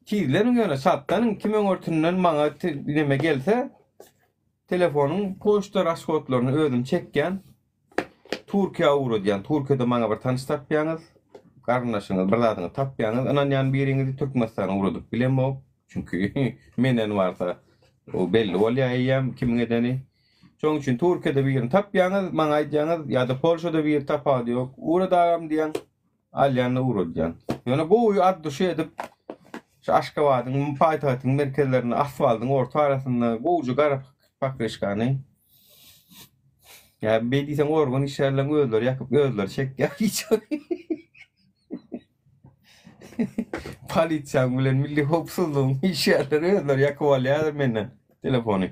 Tizleniň ýöne çaltlanyň kim öňürtinden maňa neme gelse telefonyň poçta rashodlaryny özüm çekýän. Türkiýä ugradýan. Türkiýede maňa bir tanyş tapýaňyz. Garyndaşyňyz bir zadyňyzy tapýaňyz. Ynanýan biriňizi Türkmenistana ugradyp bilemok. Çünki menden barsa o belli bolýar eýýäm kimiň edeni. Şonuň üçin Türkiýede birini tapýaňyz, maňa aýdýaňyz ýa-da Polşada biri tapawudy ýok. Ugrad agam diýýäň. Alýan-da ugradýan. Ýöne gowy at duşy edip şu Aşgabadyň paýtagtyň merkezlerinde asfaltyň orta arasynda gowja gara pakryşkany ýa beý diýseň organ işgärleriň özleri ýakyp özleri çekýär hiç Polisiýaň bilen milli howpsuzlygyň işgärleri özleri ýakyp alýarlar menden telefony.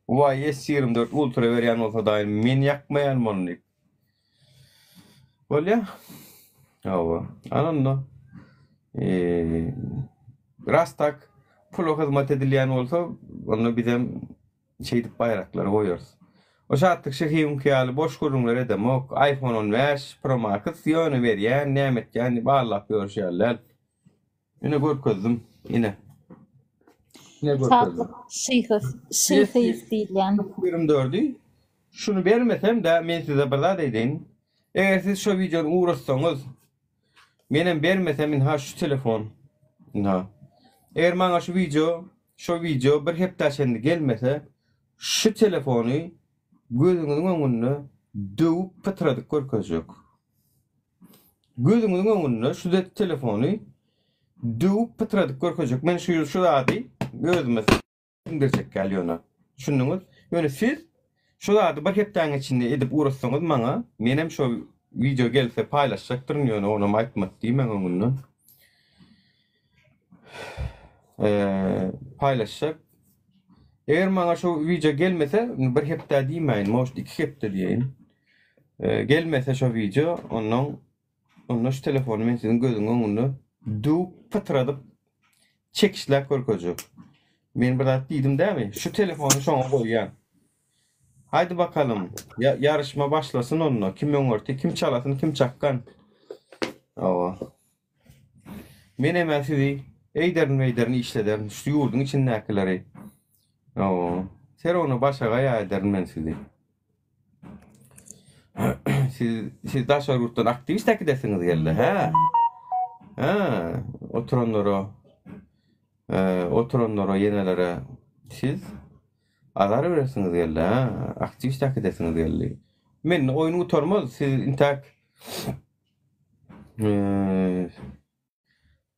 Waý S 24 Ultra berýän bolsa daýy men ýakmaýan ony diýip. Bolýa. Hawa. Ana onda. Eee, ras tak pula hyzmat edilýän bolsa, onda bizem şeýdip baýraklary goýarys. O Şatlyk Şehiwiňki ýaly boş gürrüňler edemok. iPhone 15 Pro Max ýöne berýän, näme etýän diýip aldap ýörşi ýaly däl. Ine görkezdim. Ine. Ine görkezdim. Şatlyk Şyhyw, Şyhyýew diýilýän. 24-i. Şuny bermesem-de men size bir zat aýdaýyn. Eger siz şo wideony ugratsaňyz, menem bermesem ynha şu telefon. Ynha. Eger maňa şu wideo, şo wideo bir hepdä çenli gelmese, şu telefony gözüňiziň öňünde döwüp pytradyp görkezjek. Gözüňiziň öňünde şu telefony döwüp pytradyp görkezjek. Men şu şu zady özüme siňdirjek ýaly ýöne. Düşündiňiz? Ýöne siz şu zady bir hepdäň içinde edip ugratsaňyz maňa, menem şo wideo gelse paýlaşjakdyryn ýöne onam aýtmady diýmäň öňünden. Eee, paýlaşjak. Eger maňa şu wideo gelmese, bir hepdä diýmäýin, может iki hepde diýeýin. Eee, gelmese şo wideo, ondan onda şu telefony men siziň gözüň öňünde döwüp pytradyp çekişläp görkezjek. Men bir zat diýdim dämi? Şu telefony şoňa goýýan. Haýdy bakalym. Ýaryşma başlasyn onda. Kim öňürti, kim çalasyn, kim çakgan. Hawa. Menem-ä sizi eýderin-beýderin işlederin, şu ýurduň içindäkileri. Hawa. Serowna başagaý ederin men sizi. Siz, siz daşary ýurtdan aktiwist äkidesiňiz geldi, hä? Hä, oturanlara, oturanlara ýenelere siz azar beresiňiz geldi, hä? Aktiwist äkidesiňiz geldi. Mende oýun gutarmaz, siz intäk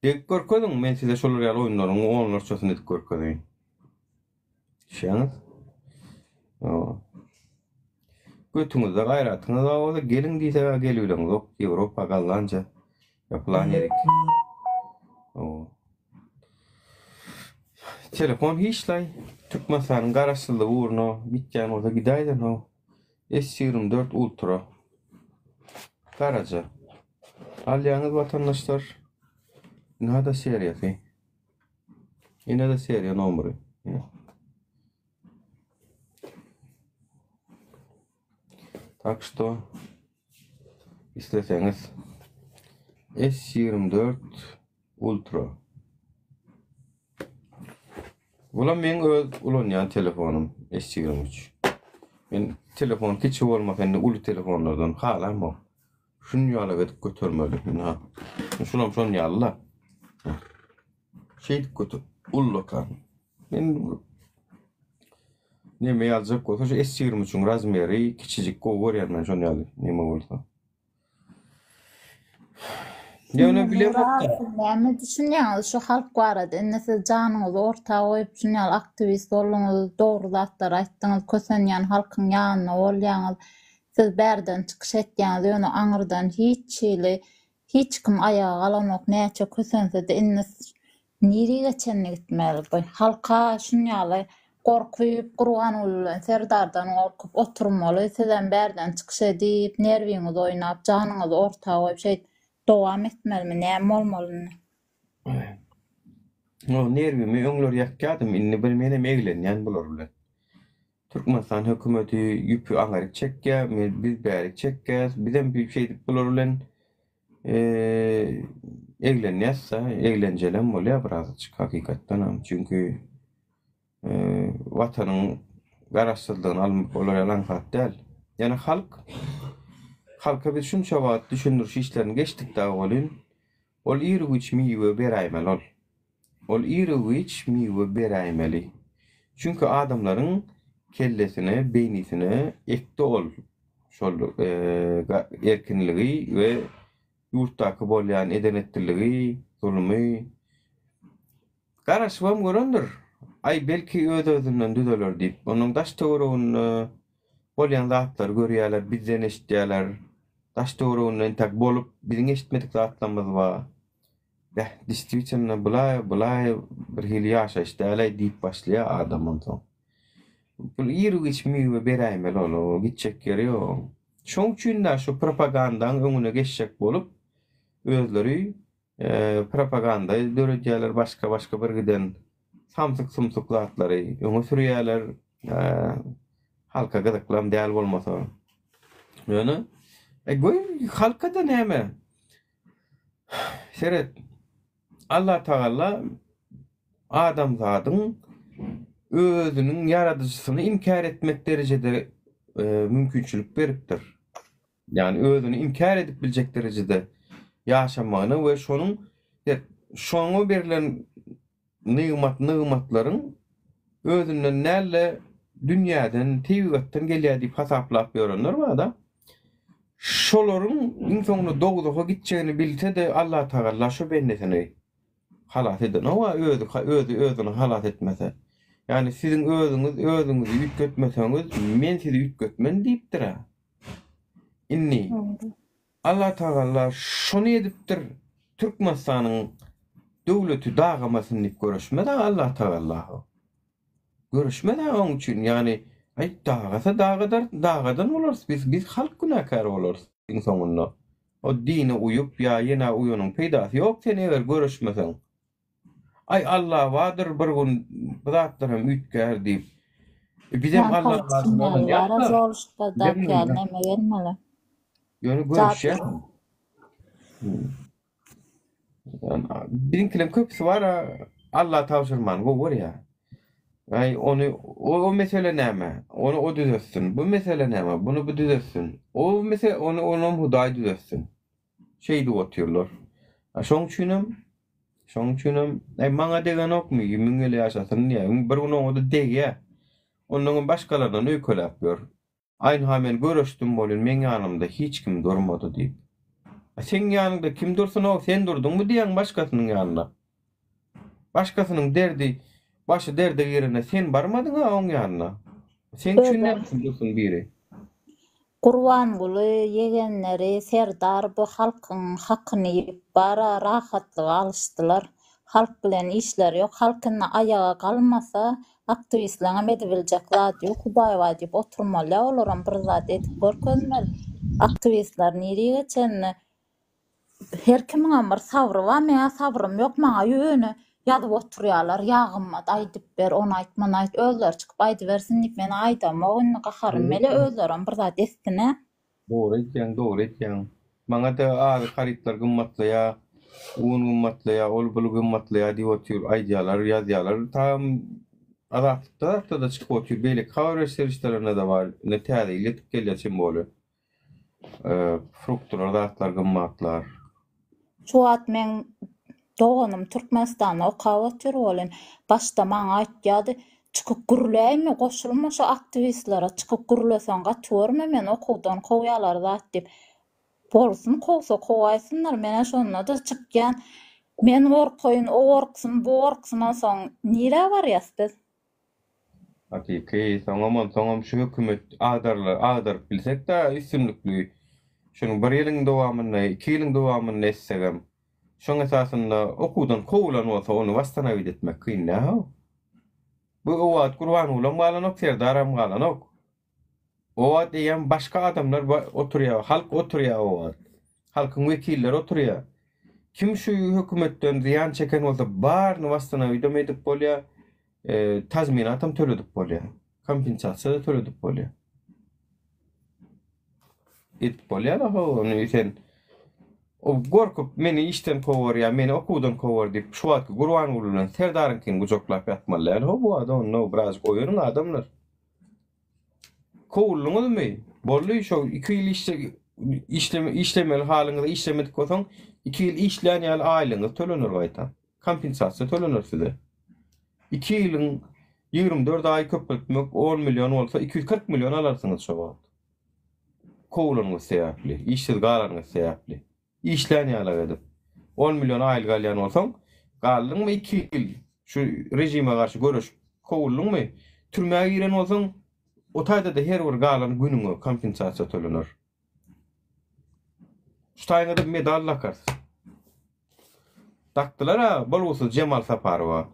Degip görkeziň, men size şolar ýaly oýunlaryň onlarçasyny edip görkezeýin. Düşýäňiz? Hawa. Götüňizde gaýratyňyz bar bolsa geliň diýseg-ä gelibileňzok. Ýewropa, Gollandiýa ýapylan ýerik. Hawa. Telefon hiç-laý. Türkmenistanyň garaşsyzlygy ugruna gitýän bolsa gidäýden-ow. S 24 Ultra. Garaja. Alýaňyz watandaşlar. Ynha-da seriýasy. Ine-de seriýa nomeri. Tak что isleseňiz S24 Ultra. Bulam meň öz ulanýan telefonym S23. Men telefon kiçi bolmasa indi uly telefonlardan halamok. Şuny ýalak edip götermeli. Ynha. Şulam şon ýaly-la. Şeýdip göter. Ullakan. Men neme ýaljak bolsa şu S23-iň razmeri kiçijik gowy görýän men şon ýaly neme bolsa. Ýöne bilemok-da. Siz näme düşünýäňiz şu halk barada? Indi siz janyňyzy orta goýup şuny ýaly aktiwist bolduňyz, dogry zatlary aýtdyňyz, kösenýän halkyň ýanynda bolýaňyz. Siz bärden çykyş etýäňiz, ýöne aňyrdan hiç hili hiç kim aýaga galanok, näçe kösense-de indi Nirige çenli gitmeli bu? Halka şunýaly gorkuyp Gurbanguly bilen Serdardan gorkup oturmaly sizem bärden çykyş edip nerwiňiz oýnap janyňyzy orta goýup şeýdip dowam etmelimi näme bolmaly indi? No nerwimi öňler ýakýadym indi bir menem eglenýän bular bilen. Türkmenistan hökümeti ýüpi aňaryk çekýä biz bärik çekýäs bizem şeýdip bular bilen Eglenýäs-de, eglenjelem bolýar birazajyk hakykatdanam. Çünki Watanyň garaşsyzlygyny almak olar ýaly aňsat däl. Ýöne halk, halka biz şunça wagt düşündiriş işlerini geçdik dagy welin, ol ir-güýç miwe beräýmeli ol. Ol ir-u-giç miwe beräýmeli. Çünki adamlaryň kellesine, beýnisine ekdi ol şol erkinligi we ýurtdaky bolýan eden-etdiligi, zulumy. Garaşybam görendir. Aý, belki öz-özünden düzeler diýip. Onuň daş-töwereginde bolýan zatlary görýärler, bizden eşidýärler. Daş-töwereginde entäk bolup, biziň eşitmedik zatlarymyz bar. Beh, distwitelno bulaý, bulaý bir hili ýaşaýyş däl-aý diýip başlaýar adam onsoň. Bul ir-giç miwe beräýmeli ol, o gitjek ýeri ýok. Şoň üçin-dä şu propagandaň öňüne geçjek bolup, özleri propaganda döredýärler, başga-başga birgiden samsyk-sumsuk zatlary öňe sürýärler. Halka gyzyklam däl bolmasa. Ýöne, e, goý, halka-da näme? Seret, Allatagala adamzadyň özüniň ýaradyjysyny inkär etmek derejede mümkinçilik beripdir. Ýagny özüni inkär edip biljek derejede ýaşamagyna we şonuň şoňa berlen nygmat nygmatlaryň özünden däl-de dünýäden, tebigatdan gelýär diýip hasaplap ýörenler bar-da. Şolaryň iň soňunda dowzaha gitjegini bilse-de Allatagalla şo bendesini halas edenok-a özi özi özüni halas etmese. Ýagny siziň özüňiz özüňizi üýtgetmeseňiz men sizi üýtgetmen diýipdir-ä. Indi Allatagalla şony edipdir Türkmenistanyň döwleti dagamasyn diýip göreşmez-ä Allatagalla. Göreşmez-ä oň üçin ýagny aý dagasa dagadar dagadan bolarys biz biz halk günäkär bolarys iň soňunda. O dine uýup ýa ýene uýanyň peýdasy ýok sen eger göreşmeseň. Aý Alla bardyr bir gün bu zatlaram üýtgär diýip. E, bizem Ýa Alla halk bardyr çynlary bara ynanýas-da. Zoluşkadaky Bizem ýaly neme gelmeli. Ýöne Zat göreşýäs. Biziňkileriň köpüsi bar-a Alla tabşyrmany gowy görýär. Aý ony o mesele näme? Ony o düzetsin. Bu mesele näme? Buny bu düzetsin. O mesele ony onam Hudaý düzetsin. Şeýdip otyrlar. A şoň üçinem şoň üçinem aý maňa degenokmy? 1000 ýyl ýaşasyn diýýär. Bir gün oňa-da degýär. Onnoňam başgalardan öýkeläp ýör. Aýnha men göreşdim welin meň ýanymda hiç kim durmady diýip. A seň ýanyňda kim dursun-ow, sen durduňmy diýýäň başgasynyň ýanyna. Başgasynyň derdi, başy derde girende sen barmadyň-a oň ýanyna. Seň üçin Özem näme üçin dursun biri? Gurbanguly ýegenleri Serdar bu halkyň hakyny iýip bara rahatlyga alyşdylar. Halk bilen işleri ýok. Halk indi aýaga galmasa aktiwistleňem edibiljek zady ýok. Hudaý bar diýip oturmaly ýa olaram bir zat edip görkezmeli. Aktiwistler nirige çenli Her kimiňem bir sabry bar, meňä sabrym ýok, maňa ýöne ýazyp oturýarlar, ýa Gymmat aýdyp ber, ony aýt, muny aýt, özleri çykyp aýdybersin diýip men aýdamok indi gaharym gelýär, özlerem bir zat etsin-ä. Dogry aýtýaň, dogry aýtýaň. Maňa-da azyk harytlar gymmatlaýar, un gymmatlaýar, ol-bul gymmatlaýar diýip otyr, aýdýarlar, ýazýarlar. Tam Azatlykda zatda-da çykyp otyr, beýleki habar beriş serişdelerinde-de bar. Indi täze ýyl ýetip gelýär çem bolu. Fruktylar zatlar gymmatlar. Şu wagt meň doganym Türkmenistanda okap otyr welin, başda maňa aýtýardy, çykyp gürläýme, goşulma şu aktiwistlere, çykyp gürleseň gaty görme meni okuwdan kowýarlar zat diýip. Bolsun kowsa kowaýsynlar, menä şonda-da çykýan. Men gorkaýyn, o gorksun, bu gorksun onsoň nirä barýas biz? Hakyky, soňam onsoňam şu hökümet agdarylar, agdaryp bilsek-dä üstünlikli, şunuň bir ýylyň dowamynda, iki ýylyň dowamynda etsegem, şoň esasynda okuwdan kowulan bolsa ony wasstanowit etmek kyn däl-ow. Bu o wagt Gurbangulam galanok, Serdaram galanok. O wagt eýýäm başga adamlar oturýar, halk oturýar o wagt. Halkyň wekilleri oturýar. Kim şu hökümetden zyýan çeken bolsa baryny wasstanowidam edip bolýar, tazminatam töledip bolýar. Kompensasiýa-da töledip bolýar. Edip bolýar-da ho, ony sen o gorkup meni işden kowar ýa meni okuwdan kowar diýip şu wagtky Gurbanguly bilen Serdaryňkyny gujaklap ýatmaly däl ho bu wagt onda birazjyk oýanyň adamlar. Kowuldyňyzmy? Boldy şo 2 ýyl işle işleme işlemeli halyňyzda işlemedik bolsaň 2 ýyl işlän ýaly aýlygyňyz tölener gaýta. Kompensasiýa tölener size. 2 ýylyň 24 aý köpeltmek 10 million bolsa 240 million alarsyňyz şo wagt. Kowulanyňyz sebäpli, işsiz galanyňyz sebäpli. Işlän ýalak edip. On million aýlyk alýan bolsaň, galdyňmy iki ýyl şu režime garşy göreşip kowuldyňmy, türmä giren bolsaň, o taýda-da her bir galan günüňe kompensasiýa tölener. Şu taýyňa-da medal dakarys. Dakdylar-a bolgusyz Jemal Saparowa.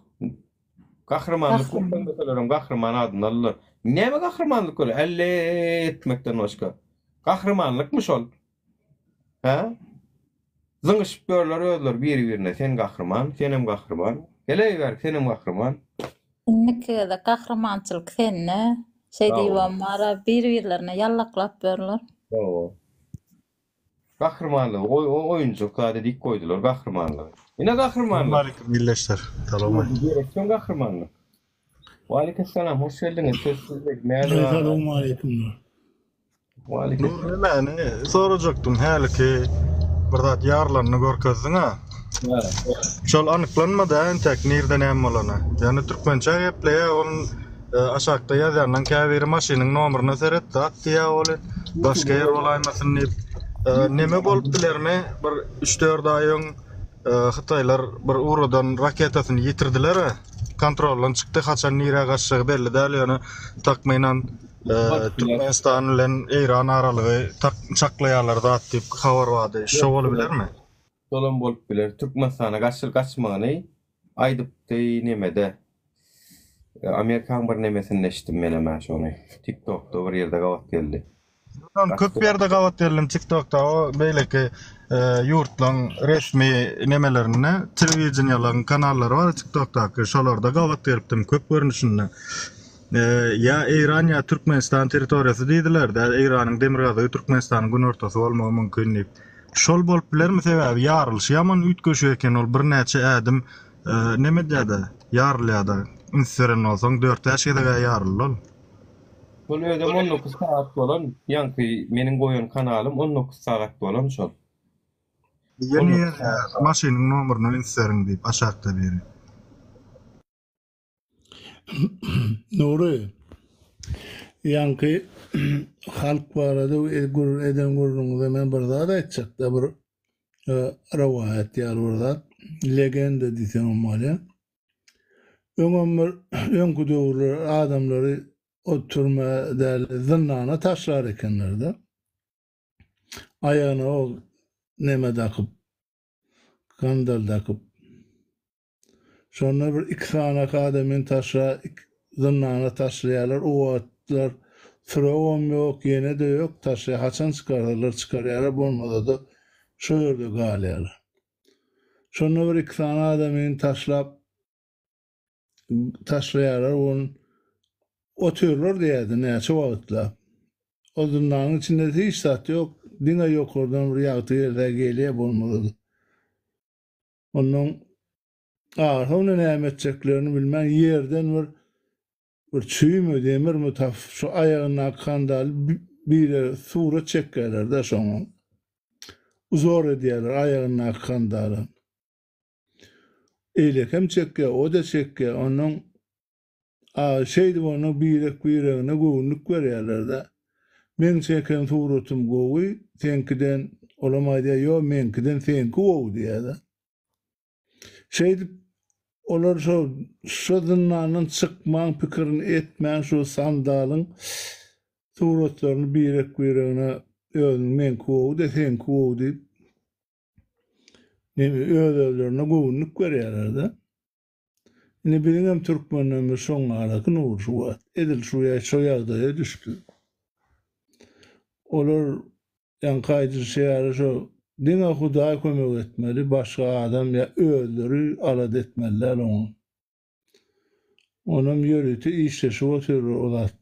Gahrymanlyk görkezmeselerem gahryman adyny aldylar. Näme gahrymanlyk görä? Älle etmekden başga. Gahrymanlykmy şol? Hä? Zyňyşyp ýörler özleri biri-birine, sen gahryman, senem gahryman. Geleý bärik, senem gahryman. Indiki gezek gahrymançylyk sende. Şeý diýibem bar-a, bir-birlerine ýallaklap ýörler. Hawa. Gahrymanlygy oýunjak zat edip goýdular gahrymanlygy. Ine gahrymanlyk. Salowmaleýkim ildeşler. Salowmaleýkim. Gerekden gahrymanlyk. Waleýkim salam, hoş geldiňiz. Söz sizde. Mälik aga. Salowmaleýkim. Waleýkim. Nur nämäni sorajakdym häliki bir zat ýarylanyny görkezdiň-ä. Şol anyklanmady-a entek nirde näme bolany. Ýöne türkmençe gepleýär ol aşakda ýazýanlaň käbiri maşynyň nomeryna seret zat diýýär ol başga ýer bolaýmasyn diýip. Neme bolup bilermi bir üç-dört aý öň hytaýlar bir ugradan raketasyny ýitirdiler-ä. Kontroldan çykdy haçan nirä gaçjagy belli däl ýöne takmynan Türkmenistan bilen Eýran aralygy çaklaýarlar zat diýip habar bardy. Şo bolubilermi? Şolam bolup biler. Türkmenistana gaçyl gaçmagyny aýdypdy nemede. Amerikaň bir nemesinde eşitdim menem-ä şony. Tiktokda bir ýerde gabat geldi. Men köp ýerde gabat geldim TikTokda o beýleki ýurtlaryň resmi nemelerinde telewideniýalaryň kanallary bar TikTokdaky şolarda gabat gelipdim köp görnüşinde. Ýa Eýran ýa Türkmenistan territoriýasy diýdiler-de Eýranyň demirgazygy Türkmenistanyň günortasy bolmagy mümkin diýip. Şol bolup bilermi sebäbi ýarylyşy ýaman üýtgeşik eken ol birnäçe ädim neme edýärde ýarylýarda üns beren bolsaň dört-bäş gezeg-ä ýaryldy ol. Şol özem 19 sagat bolan, ýaňky meniň goýan kanalym 19 sagat bolan şol. Ýene ýazýar, maşynyň nomeryna üns beriň diýip aşakda biri. Nury, ýaňky halk barada eden gürrüňiňize men bir zat aýtjakda bir rowaýat ýaly bir zat, legenda diýseňem bolýar. Öňem bir öňki döwürler adamlary o türmä däl zyndana taşlar ekenler-de. Aýagyna o neme dakyp, gandal dakyp. Şonda bir iki sany adamyny taşla zyndana taşlaýarlar. O wagtlar süragam ýok, ýene-de ýok, taşlaýar. Haçan çykarsalar çykarýarlar, bolmasa-da şo ýerde galýarlar. Şonda bir iki sany adamyny taşlap taşlaýarlar ony otyrlar diýýärdi näçe wagtlap. O zyndanyň içinde hiç zat ýok, diňe ýokardan bir ýagty gelse gelýär bolmasa-da. Ondan ahyrsoňunda näme etjeklerini bilmän ýerden bir Bir çüými, demirmi tapyp şu aýagyndaky sandaly bire surat çekýärler-de şoňa. Uzor edýärler aýagyndaky sandala. Eýlekem çekýär, o-da çekýär. Onnoň a şeýdip onnoň birek-biregine göwünlik berýärler-de. Meň çeken suratym gowy, seňkiden, olam aýdýar, ýok, meňkiden seňki gowy diýýär-de. Şeýdip, olar şo şo zyndandan çykmaň pikirini etmän şu sandalyň suratlaryny birek-biregine özüniň meňki gowy-da, seňki gowy diýip, neme öz-özlerine göwünlik berýärler-de. Indi biziňem türkmenlerimiz şoňňalaky Nury şu wagt edil şu şo ýagdaýa düşdi. Olar Ýaňky aýdylyşy ýaly şo diňe Hudaý kömek etmeli başga adam ýa özleri alada etmeli däl oňa. Onam ýörite işleşip otyrlar o zat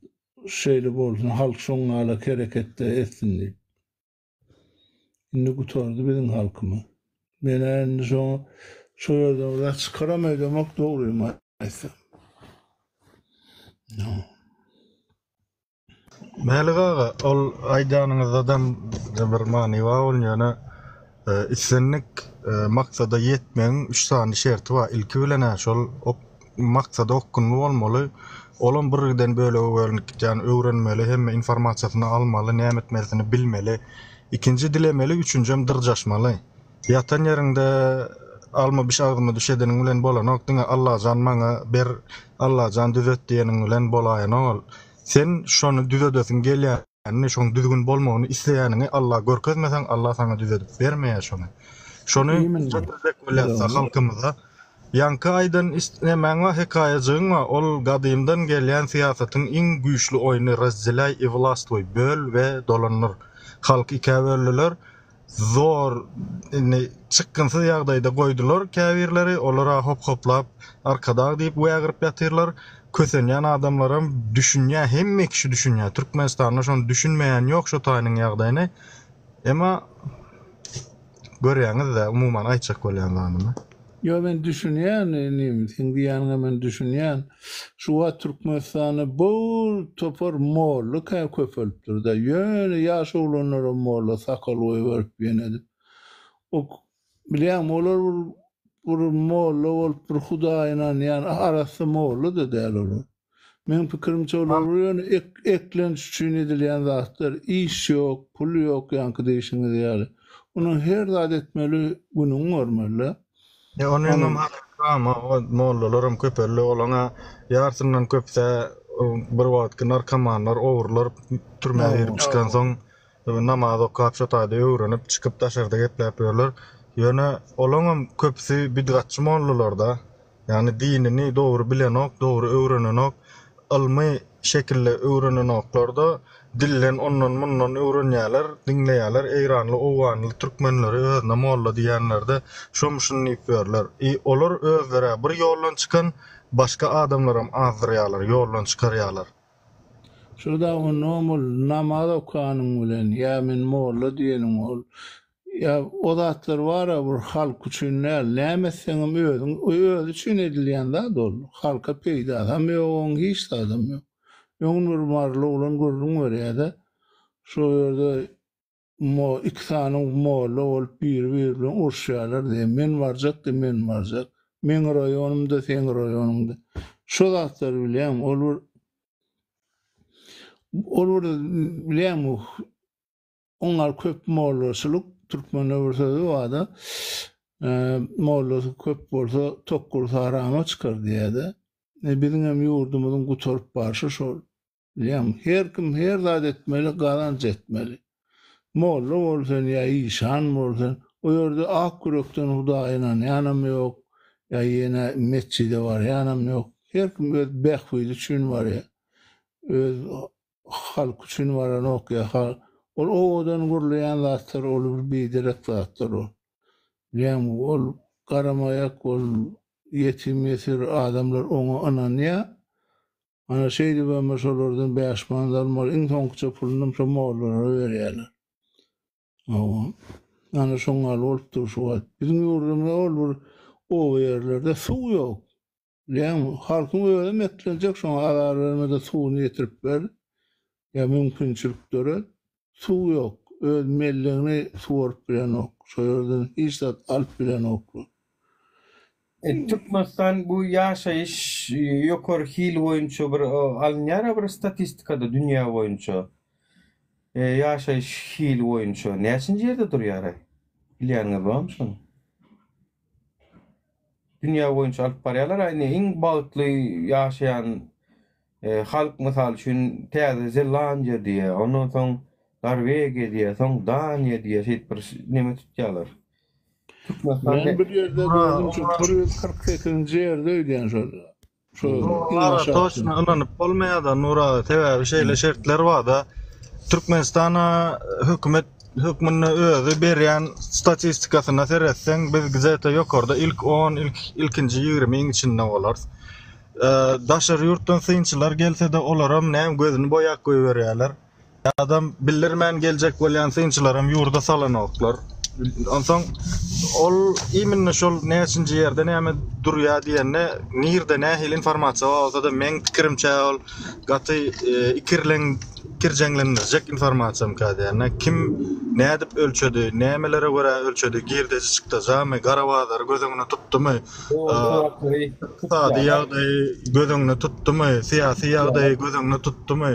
şeýle bolsun halk şoňňalak hereketde etsin diýip. Indi gutardy biziň halkymyz. Menä indi şoňa şo ýerden bir zat çykaram öýdemok dogrymy aýtsam. Mälik aga, ol aýdýanyňyzdadam bir many bar ol ýöne islendik maksada ýetmegiň üç sany şerti bar. Ilki bilen-ä şol maksada okgunly bolmaly. Olam birgiden bölege bölünip gidýär. Öwrenmeli, hemme informasiýasyny almaly, näme etmelisini bilmeli. Ikinji dilemeli, üçünjem dyrjaşmaly. Ýatan ýeriňde alma biş agzyma düş edeniň bilen bolanok, diňe Allajan maňa ber, Allajan düzet diýeniň bilen bolaýanok ol. Sen şony düzedesiň gelýänini, şoň düzgün bolmagyny isleýäniňi Alla görkezmeseň, Alla saňa düzedip bermeýär şony. Şony düzetdirjek bolýasda halkymyza. Ýaňky aýdan nemäň bar, hekaýajygyň bar, ol gadymdan gelýän syýasatyň iň güýçli oýny razdelýaý i wlastwuý, böl we dolandyr. Halky ikä böldüler, Zor indi çykgynsyz ýagdaýda goýdular käbirleri, olar-a hop-hoplap Arkadag diýip wägirip ýatyrlar. Kösenýän adamlaram düşünýär, hemme kişi düşünýär. Türkmenistanda şony düşünmeýän ýok şo taýynyň ýagdaýyny. Emma görýäňiz-dä umuman aýtjak bolýan zadymy. Ýok men düşünýän inim, seň diýýäniňe men düşünýän. Şu wagt Türkmenistanda bir topar molla kä köpelipdir-dä. Ýöne ýaş oglanlaram molla sakal goýberip ýene edip. O bilýäňmi olar bir bir molla bolup bir Hudaýa ynanýan arassa molla-da däl olar. Meň pikirimçe olar bir ýöne eklenç üçin edilýän zatlar. Iş ýok, pul ýok ýaňky diýşiňiz ýaly. Onuň her zat etmeli günüňi görmeli-dä. E onuňam hakyky mollalaram köpeldi olaňa ýarsyndan köpüsä bir wagtky narkomanlar ogrular türmä girip çykansoň namaz okap şo taýda öwrenip çykyp daşarda gepläp ýörler. Ýöne olaňam köpüsi bidgatçy mollalarda. Ýagny dinini dogry bilenok, dogry öwrenenok, ylmy şekilde öwrenenoklarda dilden ondan mundan öwrenýäler, diňleýäler, eýranly, owganly türkmenleri özüne molla diýýänlerde şomuşyn diýip ýörler. I olar özlerä bir ýoldan çykan, başga adamlaram azdyrýalar, ýoldan çykarýalar. Şo-da onnoň ol namaz okanyň bilen ýa men molla diýeniň ol Ýa o zatlar bara bir halk üçin däl, näme etseňem özüň özi üçin edilýän zat ol. Halka peýdasam ýok oň hiç zadam ýok. Öňün bir maryly oglan gürrüň berýädä. Şo ýerde mo iki sany molla bolup biri biri bilen uruşýarlar diýýär. Men barjak diýýär, men barjak. Meň raýonymda, seň raýonyňda. Şo zatlary bilýäňmi? Ol bir ol bir bilýäňmi Oňar köp mollaçylyk, türkmende bir sözi barda, mollasy köp bolsa tokgulsy harama çykar diýýärde. E, biziň hem ýurdumyzyň gutaryp barşy şol. Bilýäňmi? Her kim her zat etmeli, gazanç etmeli. Molla bol sen ýa işan bol sen, o ýerde ak ýürekden Hudaýa ynanýanam ýok, ýa ýene metjide barýanam ýok. Her kim öz bähbidi üçin barýar. Öz Halk üçin baranok ýa ha ol owadan gürleýän zatlar ol bir biderek zatlar ol. Bilýäňmi ol garamaýak ol ýetim ýesir adamlar oňa ynanýa. Ana şeýdibem şolardan bäş manat almaly iň soňkuja pulunam şo mollalara berýärler. Hawa. Ana şoň ýaly bolup dur şu wagt. Biziň ýurdumyzda ol bir oba ýerlerde suw ýok. Bilýäňmi, halkyň özem eklenjek, şoňa azar berme-de suwuny getirip ber, ýa mümkinçilik döret. Suw ýok, öz mellegini suwaryp bilenok, şo ýerden hiç zat alyp bilenoklar. Türkmenistan bu ýaşaýyş ýokary hil boýunça bir alynýar-a bir statistikada dünýä boýunça. Ýaşaýyş hili boýunça näçinji ýerde durýar-aý? Bilýäniňiz barmy şony? Dünýä boýunça alyp barýarlar. Indi iň bagtly ýaşaýan halk mysal üçin Täze Zelandiýa diýýär, ondan soň Norwegiýa diýýär, soň Daniýa diýýär, şeýdip bir neme tutýarlar. Türkmenistan Men bir ýerde gördüm şu 148-nji ýerde öýdýän şol. Şu iň Ara aşakda. toçna ynanyp bolmaýar-da Nur aga, sebäbi şeýle şertler bar-da. Türkmenistana hökümet hökmünde özi berýän statistikasyna seretseň, biz gzeta ýokarda ilk on, ilk ilkinji ýigrimiň içinde bolarys. Daşary ýurtdan synçylar gelse-de olaram näme gözüni boýap goýberýärler. Adam bildirmän geljek bolýan synçylaram ýurda salanoklar. Onsoň ol iminne şol näçinji ýerde näme durýa diýende nirde nähili informasiýa bar bolsada meň pikirimçe ol gaty ikirleň ikirjeňlendirjek informasiýamyka diýende kim nädip ölçedi nämelere görä ölçedi girdeji çykdajamy gara bazary göz öňüne tutdumy ykdysady ýagdaýy göz öňüne tutdumy syýasy ýagdaýy göz öňüne tutdumy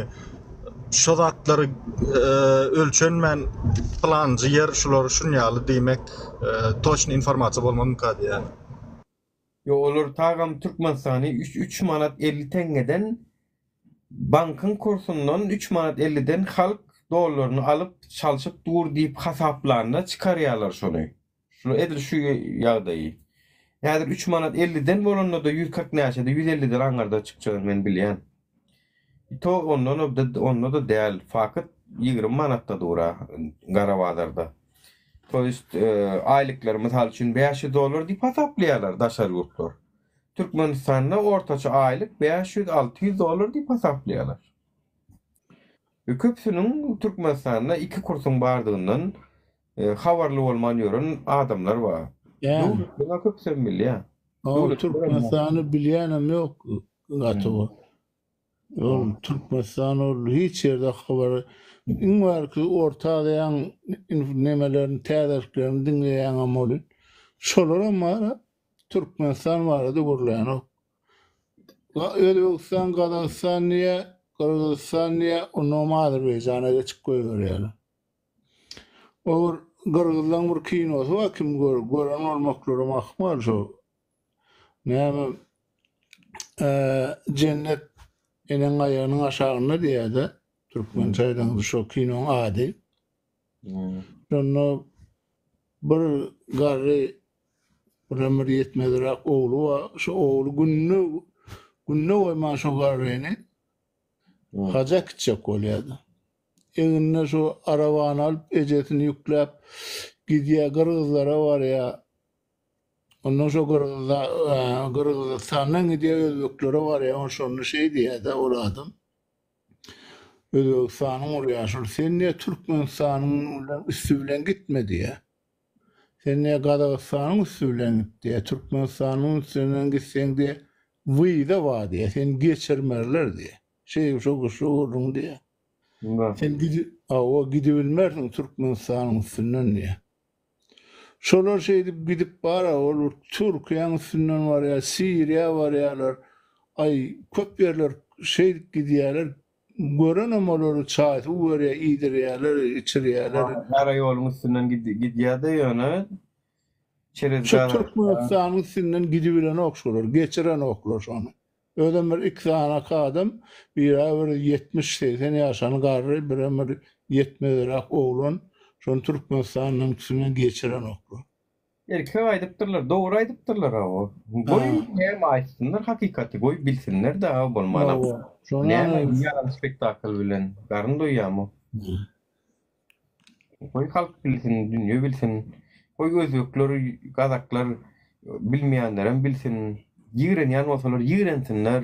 Şo zatlary ölçenmän pylanjy ýer şular şun ýaly diýmek toçny informasiýa bolmazmyka diýýän. Ýok olar tagam Türkmenistany üç üç manat 50 teňňeden bankyň kursundan üç manat elliden halk dollaryny alyp çalşyp dur diýip hasaplanda çykarýalar şony. Şular edil şu ýagdaýy. Häzir üç manat elliden bolanda-da 140 näçede, 150-den aňyrda çykjagyny men bilýän. I to ondan onda-da däl, fakat 20 manatda dur-a gara bazarda. To ýest aýlyklary mysal üçin 500 dollar diýip hasaplaýarlar daşary ýurtlar. Türkmenistanda ortaça aýlyk 500-600 dollar diýip hasaplaýarlar. We köpüsiniň Türkmenistanda iki kursuň bardygyndan habarly bolman ýören adamlar bar. Döwletliň-ä köpüsem bilýär. Ol Türkmenistany bilýänem ýok gaty bir. Ol Türkmenistan ol hiç ýerde habar iň bärki Orta Aziýaň nemelerini täzeliklerini diňleýäňem ol. Şolaram bar Türkmenistan barada gürlänok. Özbegistan, Gazagystan diýýär, Gyrgyzystan diýýär, onnoňam Azerbaýjana geçip goýberýärler. O bir gyrgyzlaň bir kinosy bar kim gör, gören bolmaklaram ahmal şo. Näme jennet eneň aýagynyň aşagynda diýýär-de, türkmençe aýdaňda şo kinoň ady. Şonda bir garry birem bir ýetmezräk ogly bar. Şo ogly günde günde goýman şo garryny haja äkitjek bolýar-da. Egnine şo arabany alyp ejesini ýükläp gidýär, gyrgyzlara barýar. Ondan şo gyrgyzda Gyrgyzystandan gidýär özbeklere barýar. Ol şonda şeý diýýär-de ol adam. Özbegistanyň urýar şol. Sen diýýär Türkmenistanyň bilen üsti bilen gitme diýýär. Sen diýýär Gazagystanyň üsti bilen git diýýär. Türkmenistanyň üstünden gitseň diýýär wiza bar diýýär. Seni geçirmezler diýýär. Şeý şo şo gürrüň diýýär. Sen gidi hawa gidibilmersiň Türkmenistanyň üstünden diýýär. Şolar şeýdip gidip bara ol bir Türkiýäň üstünden barýar, Siriýa barýarlar. Aý, köp ýerler şeýdip gidýärler. Görenem olary çaý-suw berýär, iýdirýärler, içirýärler. Gara ýoluň üstünden gidýär-de ýöne çerez Şu Türkmenistanyň üstünden gidibilenok şolar, geçirenoklar şony. Özem bir iki sany adam, biri-ä bir ýetmiş-segsen ýaşan garry, birem bir ýetmeziräk oglan, şony Türkmenistandan üstünden geçirenoklar. Erkek aýdypdyrlar, dogry aýdypdyrlar hawa. Goý näme aýtsynlar hakykaty, goý bilsinler-dä bolmana. Näme ýalan spektakl bilen garyn doýýamy? Goý halk bilsin, dünýe bilsin. Goý özbekler, gazaklar bilmeýänlerem bilsin. Ýigrenýän bolsalar ýigrensinler.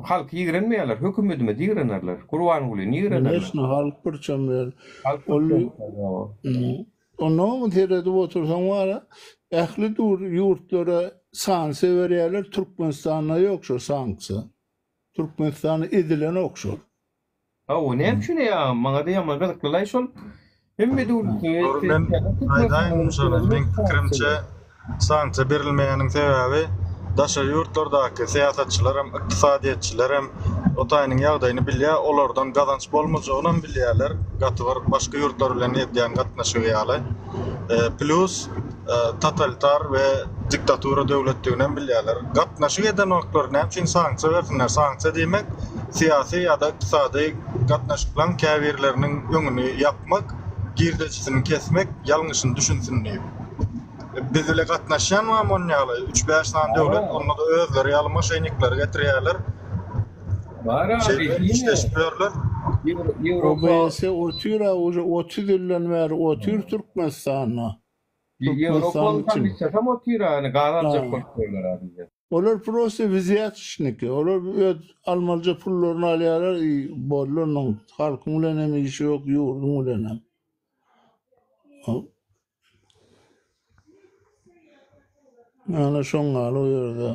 Halky ýigrenmeýärler, hökümetimizi ýigrenerler. Gurbangulyny ýigrenerler. Koneçno, halk bir çömber. Ol Onnoňam seredip otursaň bara, ähli ýurtlara sanksiýa berýärler, Türkmenistanda ýok şo sanksiýa. Türkmenistanda edilenok şol. Hawa näme üçin eý agam maňada ýaman gyzyklylaý şol hemme döwletde Dogry men aýdaýyn şony meň pikirimçe sanksiýa berilmeýäniň sebäbi daşary ýurtlardaky syýasatçylar hem ykdysadyýetçiler hem o taýynyň ýagdaýyny bilýär olardan gazanç bolmajagynam bilýärler gaty bir başga ýurtlar bilen edýän gatnaşygy ýaly plýus totalitar we diktatura döwletdiginem bilýärler. Gatnaşyk edenoklar näme üçin sanksiýa bersinler? Sanksiýa diýmek syýasy ýa-da ykdysady gatnaşyklaryň käbirleriniň öňüni ýapmak, girdejisini kesmek, ýalňyşyny düşünsin diýip. Biz bile gatnaşýan barmy onun ýaly? Üç-bäş sany döwlet, onda-da özleri ýaly moşennikleri getirýärler. Bar abi, Şeýle işleşip ýörler. Ýewropa OBS otyr-a uje 30 ýyldan bäri otyr Türkmenistanda. Ýewropaly Türkmenistan üçin. komissiýasam otyr-a, ýani gaz aljak bolup ýörler a bizden. Olar prosta wzýatçniki. Olar öz almalyja pullaryny alýarlar i boldy onuň halkyň bilen hem işi ýok, ýurduň bilen hem. Ana şoň ýaly o ýerde.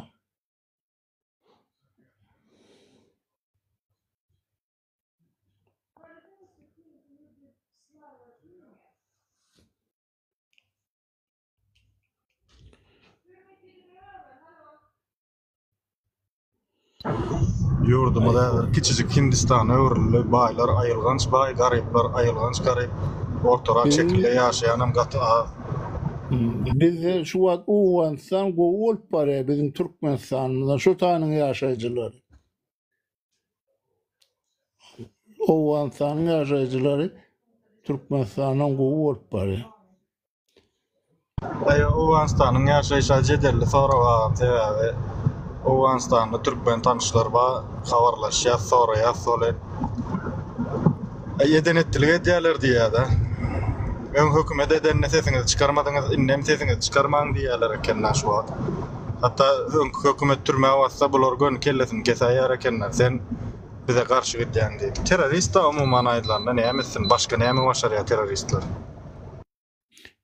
Ýurdumyz häzir kiçijik Hindistana öwrüldi. Baýlar aýylganç baý, garyplar aýylganç garyp. Ortarak şekilde ýaşaýanam gaty az. Bizde şu wagt Owganystan gowy bolup barýar biziň Türkmenistanymyzdan şo taýynyň ýaşaýjylary. Owganystanyň ýaşaýjylary Türkmenistandan gowy bolup barýar. Aý Owganystanyň ýaşaýşa jedelli sorag agam sebäbi Owganystanda türkmen tanyşlar bar habarlaşýas soraýas soly Aý eden etdilik edýäler diýýädä öň hökümet edende sesiňizi çykarmadyňyz indem sesiňizi çykarmaň diýýäler ekenler şu wagt hatda öňki hökümet türmä bassa bular göni kellesini kesäýer ekenler sen bize garşy gidýäň diýip terrorist-a umuman aýdylanda näme etsin başga näme başarýar terroristler.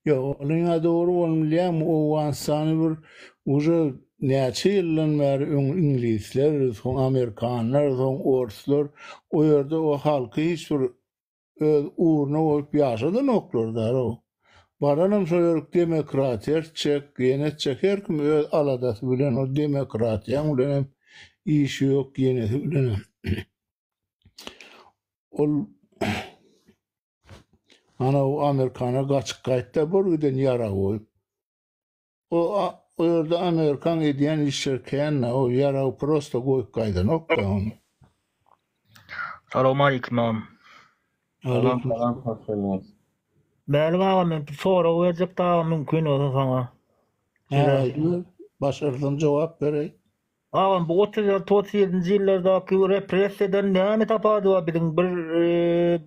Ýok, olyň-a dogry bolun bilýäňmi, Owganystany bir uje näçe ýyldan bäri öň iňlisler, soň amerikanlar, soň orslar o ýerde o halky hiç bir öz ugruna goýup ýaşadanoklar darow. Baranam şo ýerik demokratiýa etjek, ýene etjek, her kim öz aladasy bilen o demokratiýaň bilenem işi ýok, ýenesi bilenem. Ol Ana o Amerikana gaçyp gaýtda bir giden ýarag goýup. O o ýerde Amerikan edýän işleri kän o ýaragy prosta goýup gaýdanok da ony. Salowmalikim agam. Salam salam hoş geldiňiz. Mälik agam men bir sorag berjekdi agam mümkin bolsa saňa. Hä aýdyber başarsam jogap bereý. Agam bu 36 37-nji ýyllardaky repressiýadan näme tapady bar biziň bir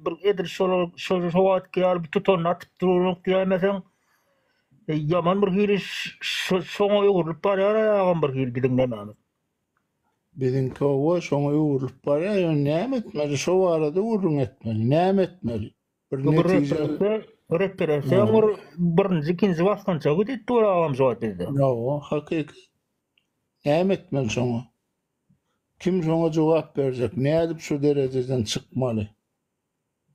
bir edil şol şo şo wagtky ýaly bir tutanyny atyp duranok diýäýmeseň ýaman bir hili şoňa öwrülip barýar agam bir hili biziň nemämiz. Biziňki hawa şoňa öwrülip barýar ýöne näme etmeli şo barada gürrüň etmeli näme etmeli bir netije Repressiýaň bir birinji ikinji basgançagy diýip dur agam şu wagt bizde. Hawa hakyky Näme etmeli şoňa? Kim şoňa jogap berjek? Nädip şu derejeden çykmaly?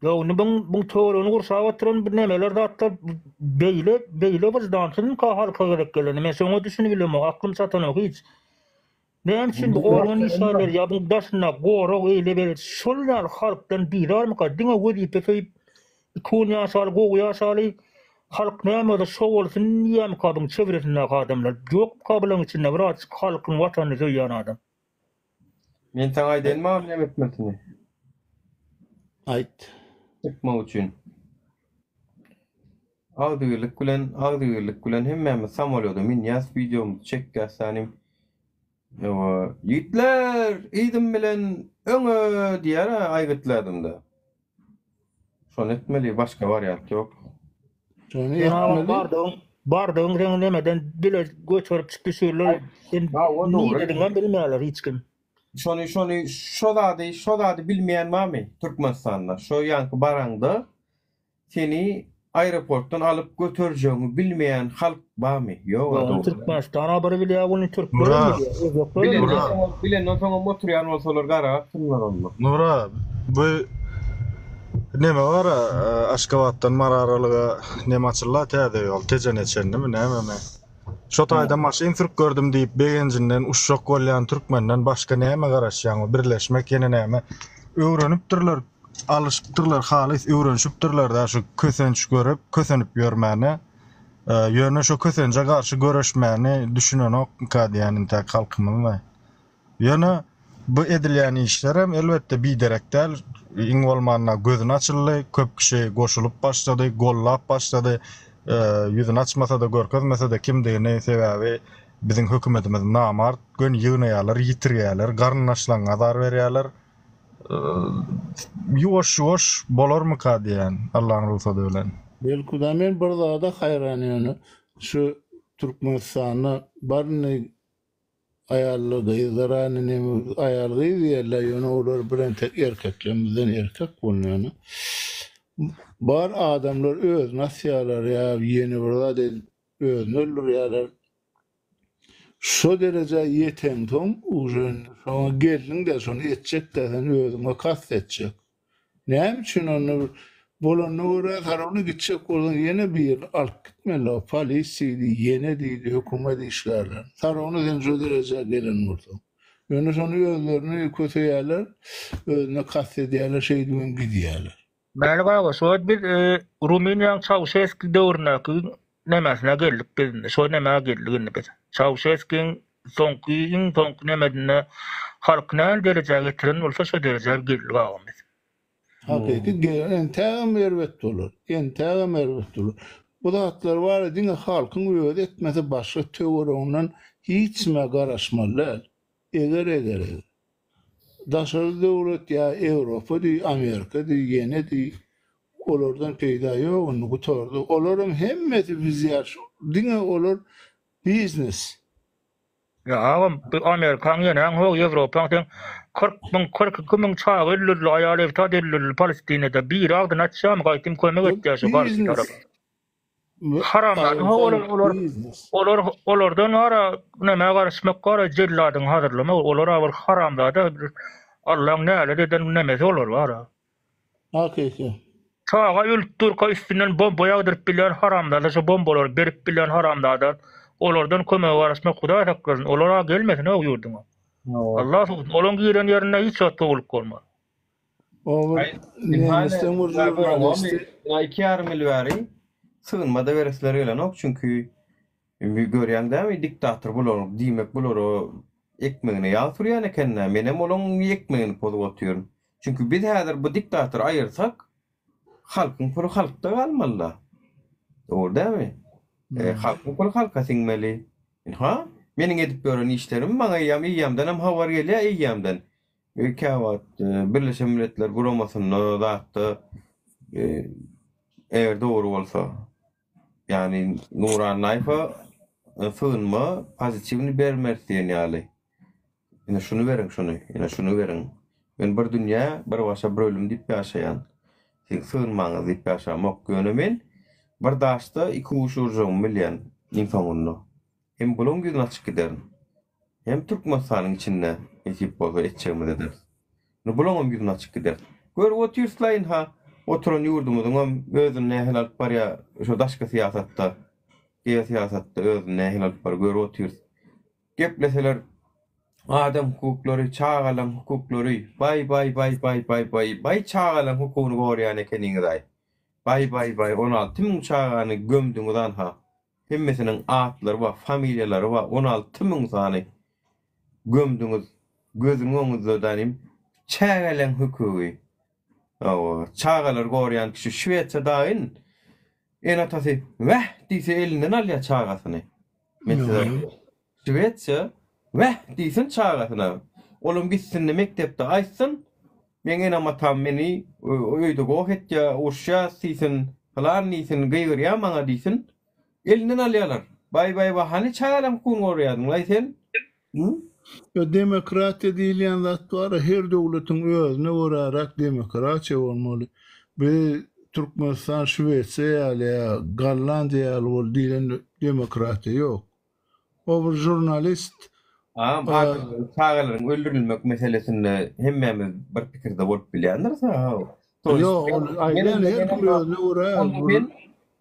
Ýok, indi buň buň töweregini gurşap oturan bir nemeler zatlar beýle beýle wyždansyzmyka halka gezek gelende? Men şoňa düşünibilemok, aklym çatanok hiç. Näme üçin bu organ işgärleri ýa buň daşynda gorag eýle beýle şol ýaly halkdan bizarmyka? Diňe wezipe söýüp Iki gün ýaşaly gowy ýaşaly halk näme bolsa şo bolsun diýýämika buň çebresindäki adamlar ýokmyka bulaň içinde bir azjyk halkyny watanyny söýýän adam. Men saňa aýdaýynmy agam näme etmelisini? Aýt. Çykmak üçin. Agzybirlik bilen agzybirlik bilen hemmämiz samolýoda münýäs wideomyzy çekýäs sänim. Ýowa ýigitler yzym bilen öňe diýýär-ä aýgytly ädimde. Şony etmeli, başga wariant ýok. Şony etmeli. Bardygyň, bardygyň seni nemeden bile göterip düşürler. Sen nirediňem bilmeýärler hiç kim. Şony, şony, şo zady, şo zady bilmeýän barmy Türkmenistanda? Şo ýanky baraňda Seni aeroportdan alyp göterjegiňi bilmeýän halk barmy? Ýoga dogry. Türkmenistan habary bilýär ony türkler hem bilýär özbekler hem bilýär. Bilenden soňam oturýan bolsalar gara atsynlar onda. Nura bu neme bara Aşgabatdan Mary aralyga neme açylda täze ýol Tejene çenlimi nämemi şo taýda maşyn sürüp gördüm diýip begenjinden uçjak bolýan türkmenden başga näme garaşýaň birleşmek ýene näme öwrenipdirler Alyşypdyrlar halys öwrenişipdirler-dä şu kösenç görüp, kösenip ýörmäne. Ýöne şo kösenje garşy göreşmäni düşünenokmyka diýýän intäk halkymyz-da. Ýöne bu edilýän işlerem elbetde biderek däl. Iň bolmanda gözüni açyldy, köp kişi goşulyp başlady, gollap başlady. Ýüzüni açmasa-da, görkezmese-de kimdigini, sebäbi biziň hökümetimiz namart, göni ýygnaýarlar, ýitirýärler, garyndaşlaryňa azar berýärler. Ýuwaş ýuwaş bolarmyka diýýän Allaň rugsady bilen. Belkuda men bir zada haýran ýöne şu Türkmenistanda baryny aýallar gyzlar any neme aýal gyz diýerler ýöne olar birentek erkeklerimizden erkek bolun ýöne bar adamlar özüni asýarlar ýa ýene bir zat edip özüni öldürýärler Şo derejä ýeteňsoň uje indi şoňa geldiň-de şony etjek-dä sen özüňe kast etjek. Näme üçin onda bir bolanyna görä salona gitjek bolsaň ýene birini alyp gitmeli o polis diýdi, ýene diýdi, hökümet işgärleri. Salona sen şo derejä gelen bolsaň. Ýöne şony özlerini köseýärler, özüne kast edýärler şeýdibem gidýärler. Mälik aga, şo wagt biz Rumyniýanyň Çauşeski döwründäki nemesine geldik biz indi. Şo nemä geldik indi biz. Çauşeskiň soňky, iň soňky nemesinde halky nähili derejä getiren bolsa, şo derejä geldik agam biz. Hakyky gelen entägem erbet bolar. Entägem erbet bolar. Bu zatlar bar diňe halkyň özi etmese başga töwereginden hiç kime garaşmaly däl. Eger eger eger. Daşary döwlet ýa Ewropa diý, Amerika diý, ýene diý, olardan peýda ýok indi gutardy. Olaryň hemmesi biz ýa diňe olar biznes. Ýa agam bu Amerikaň ýenäň ho Ýewropaň seň 40 müň 42 müň çaga öldürildi aýal ebtat öldürildi Palestinada biri agzyny açýamy gaýtym kömek etýä şu garşy tarapa. Haramzada olar olar olar olardan ara nämä garaşmak gara jelladyňy hazyrlama olar a bir haramzada Allaň nälet eden nemesi olar bara. Hakyky. Çaga ölüp durka üstünden bomba ýagdyryp bilýän haramzada şo bombalary berip bilýän haramzada olardan kömege garaşmak hudaý saklasyn olar a gelmesin o ýurduňa. Allah saklasyn olaň giren ýerinde hiç wagt gowulyk bolmaz. O bir nemisden bir žurnalisti. Iki ýarym ýyl bäri sygynma-da beresleri gelenok, çünki görýäň dämi diktator bular, diýmek bulara ekmegine ýag sürýän eken-dä, menem olaň ekmegini pozup otyryn. Çünki biz häzir bu diktatory aýyrsak, halkyň puly halkda galmaly-da. Dogry dämi? Halkyň puly halka siňmeli. Ynha, meniň edip ýören işlerim maňa eýýäm eýýämdenem habar gelýär, eýýämden. Käwagt Birleşen Milletler Guramasynda zatda eger dogry bolsa, ýagny Nury Annaýewe sygynma pozitiwny bermeris diýen ýaly. Ine şuny beriň şuny, ine şuny beriň. Men bir dünýä, bir başa bir ölüm diýip ýaşaýan. Siziň sygynmaňyz diýip ýaşamok. Ýöne men bir daşda iki guş urjagymy bilýän iň soňunda. Hem bulaň ýüzüni açyp giderin. Hem Türkmenistanyň içinde nesip bolsa etjegimizi ederis. Indi bulaňam ýüzüni açyp gideris. Görüp otyrysla ynha, oturan ýurdumyzyňam özüni nähili alyp barýar şo daşky syýasatda, geosyýasatda özüni nähili alyp barýar görüp otyrys. Gepleseler adam hukuklary, çagalaň hukuklary, baý baý baý baý baý baý baý çagalaň hukugyny gorýan ekeniňizaý. Baý baý baý 16 müň çagany gömdüňiz anha. Hemmesiniň atlary bar, familiýalary bar, 16 mün sany gömdüňiz, gözüň öňüňizde danym, çägeleň hökügi. Hawa, çagalary gorýan kişi Şwesiýa daýyn ene-atasy wäh diýse elinden alýar çagasyny. Men size Şwesiýa wäh diýsin çagasyna, olam gitsin-de mekdepde aýtsyn, meň enem-atam meni öýde goh etýär, uruşýas diýsin, pylan diýsin, gygyrýar maňa diýsin, elinden alýarlar. Baý-baý-baý, hany çagalaň hukugyny goraýardyň-laý sen? Ýa demokratiýa diýilýän zat bar-a, her döwletiň özüne göräräk demokratiýa bolmaly. Biz Türkmenistan Şwesiýa ýaly ýa Gollandiýa ýaly bol diýlen demokratiýa ýok. O bir žurnalist. Agam adamlaryň çagalaryň öldürilmek meselesinde hemmämiz bir pikirde bolup bilýändiris ha. Ýok ol aýdýan her kim özüne görä bir.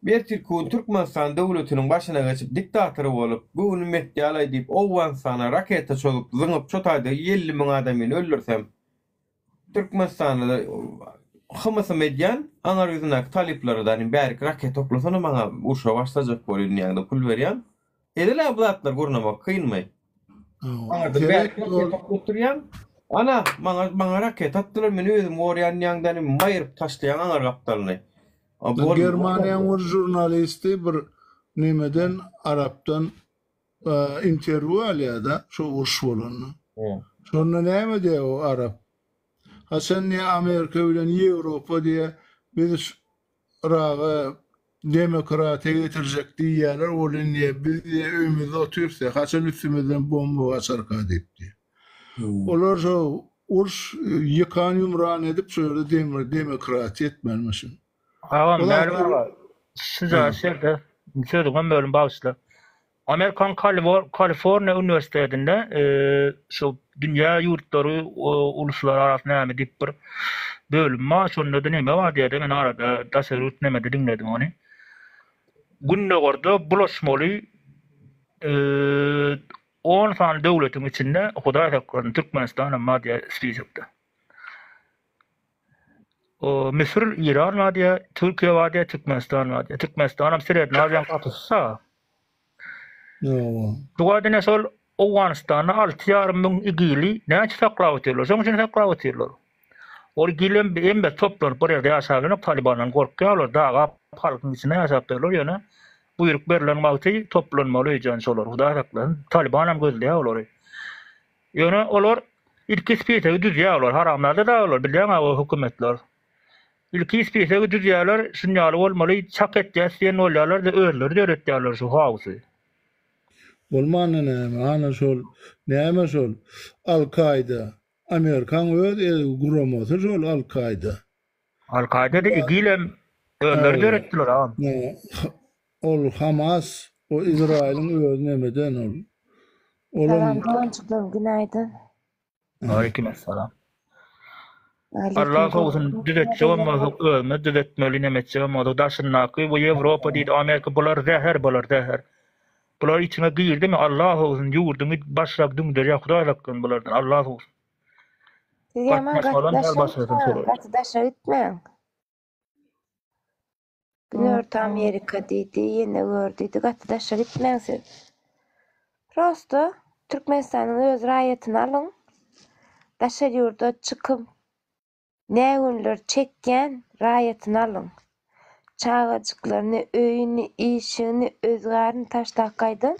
Men ertirki gün Türkmenistan döwletiniň başyna geçip diktator bolup göwnüm etýälaý diýip Owganystana raketa çozup zyňyp şo taýda 50 müň adamyny öldürsem Türkmenistanda hymysym edýän aňar ýüzündäki talyplara da bärik raketa oklasana maňa urşa başlajak bolýan diýýäňde pul berýän. Edil-ä bu zatlary gurnamak kynmy? Aňardan bärik raketa oklatdyrýaň. Ana, maňa maňa raketa atdylar, men özüm gorýan diýýäňde maýyryp taşlaýaň aňar gapdalyny. Germaniýanyň bir žurnalisti bir nemeden arapdan interwýu alýar-da, şo uruş bolanda. Şonda näme diýýär o arap? Haçan diýýär Amerika bilen Ýewropa diýýär, biz Yraga demokratiýa getirjek diýýärler, ol indi diýýär, biz diýýär öýümizde otyrys diýýär, haçan üstümizden bomba gaçarka diýip diýýär. Olar şo uruş ýykan-ýumran edip şo ýerde demokratiýa etmelimişin. Agam Mälim aga şu şerde sözüňem bölüm bagyşla. Amerikan Kaliforniýa uniwersitetinde şu dünýä ýurtlary uluslar arasy näme diýip bir bölüm bar. Şonda-da neme bar diýýärdi. Men arada daşary ýurt nemede diňledim ony. Gündogarda bulaşmaly on sany döwletiň içinde Hudaý saklasyn Türkmenistanam bar diýýär spisokda. Müsür, Iran bar diýýär, Türkiýe bar diýýär, Türkmenistan bar diýýär. Türkmenistanam Srednýy Aziýanyň gapysy sa. Bu wagt ine şol Owganystanda 6,5 müň IGIL-i näçe saklap otyrlar? Şoň üçin saklap otyrlar. Ol IGIL-em hemmesi toplanyp bir ýerde ýaşap bilenok, Talybandan gorkýarlar, daga halkyň içinde ýaşap ýörler, ýöne buýruk berlen wagty toplanmaly öýdýän şolar, Hudaý saklasyn, Talybanam gözleýär olary. Ýöne olar ilki spisegi düzýär olar haramzada da olar bilýäňä o hökümetler. Ilki spisegi düzýärler şun ýaly bolmaly çak etýäs diýen bolýarlar-da özleri döretýärler şu haosy. Bolmanda näme ana şol näme şol Al Kaýda Amerikaň öz guramasy şol Al Kaýda. Al Kaýda-da IGIL hem özleri döretdiler agam. Ol Hamas o Izraýylyň özi nemeden ol. Olam Salam doganjyklarym günaýdyn. Aleyküm esselam. Allah sowsun düzetjegem bolsak özümiz düzetmeli neme etjegem bolsak daşyndaky bu Ýewropa diýdi Amerika bular zäher bular zäher. Bular içiňe girdimi Allah sowsun ýurduňy başlap düňderýär Hudaý saklasyn bulardan Allah sowsun. Siz ýaman gaty Gatnaşmalam däl daşa başgasyn gitmäň şolar. gaty daşa gitmäň. Günorta Amerika diýdi, ýene gör diýdi. Gaty daşa gitmäň siz. Prosto Türkmenistanyň öz raýatyny alyň. Daşary ýurda çykyp nä günler çekýän raýatyny alyň. Çagajyklaryny, öýüni, işigini, özgaryny taşlap gaýdan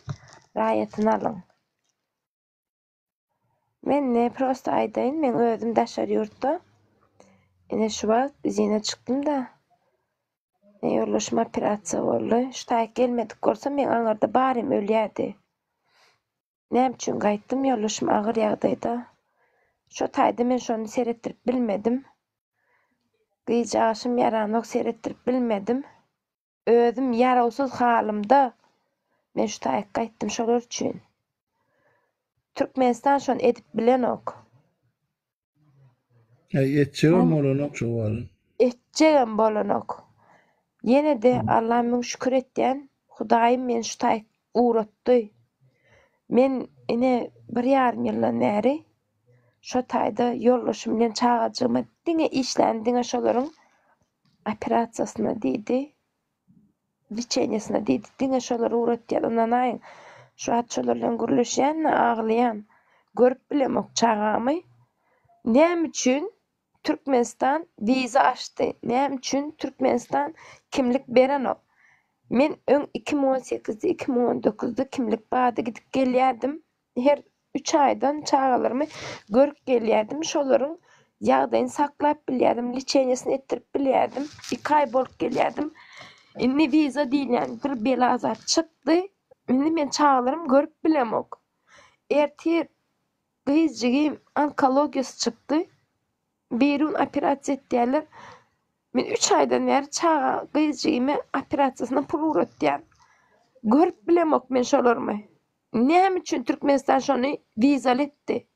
raýatyny alyň. Men ne prosto aýdaýyn meň özüm daşary ýurtda ine şu wagt izine çykdym-da ne ýoldaşym operasiýa boldy şu taýyk gelmedik bolsa meň aňyrda barym ölýärdi näme üçin gaýtdym ýoldaşym agyr ýagdaýda şo taýda men şony seretdirip bilmedim gije agşam ýaranok seretdirip bilmedim Özüm ýarawsyz halymda men şu taýyk gaýtdym şolar üçin. Türkmenistan şony edip bilenok. Äý etjegem bolanok şo bary. Etjegem bolanok. Ýene-de Alla müň şükür etýän, Hudaýym meni şu taýyk ugratdy. Men ine bir ýarym ýyldan bäri şo taýda ýoldaşym bilen çagajygyma diňe işlän diňe şolaryň Operasiýasyna diýdi. Liçeniýasyna diýdi. Diňe şolar ugratýar. Ynanaýyň. Şu wagt şolar bilen gürleşýän-de aglaýan. Görüp bilemok çagamy. Näme üçin Türkmenistan wiza açdy? Näme üçin Türkmenistan kimlik berenok? Men öň 2018-de, 2019-da kimlik bardy gidip gelýärdim. Her üç aýdan çagalarymy görüp gelýärdim. Şolaryň ýagdaýyny saklap bilýärdim, liçeniýesini etdirip bilýärdim. Iki aý bolup gelýärdim. Indi wiza diýilýän bir bela zat çykdy. Indi men çagalarymy görüp bilemok. Ertir gyz jigim onkologiýasy çykdy. Birigün operasiýa etýärler. Men üç aýdan bäri çaga gyz jigime operasiýasyna pul ugratýan. Görüp bilemok men şolarymy. Näme üçin Türkmenistan şony wizaly etdi?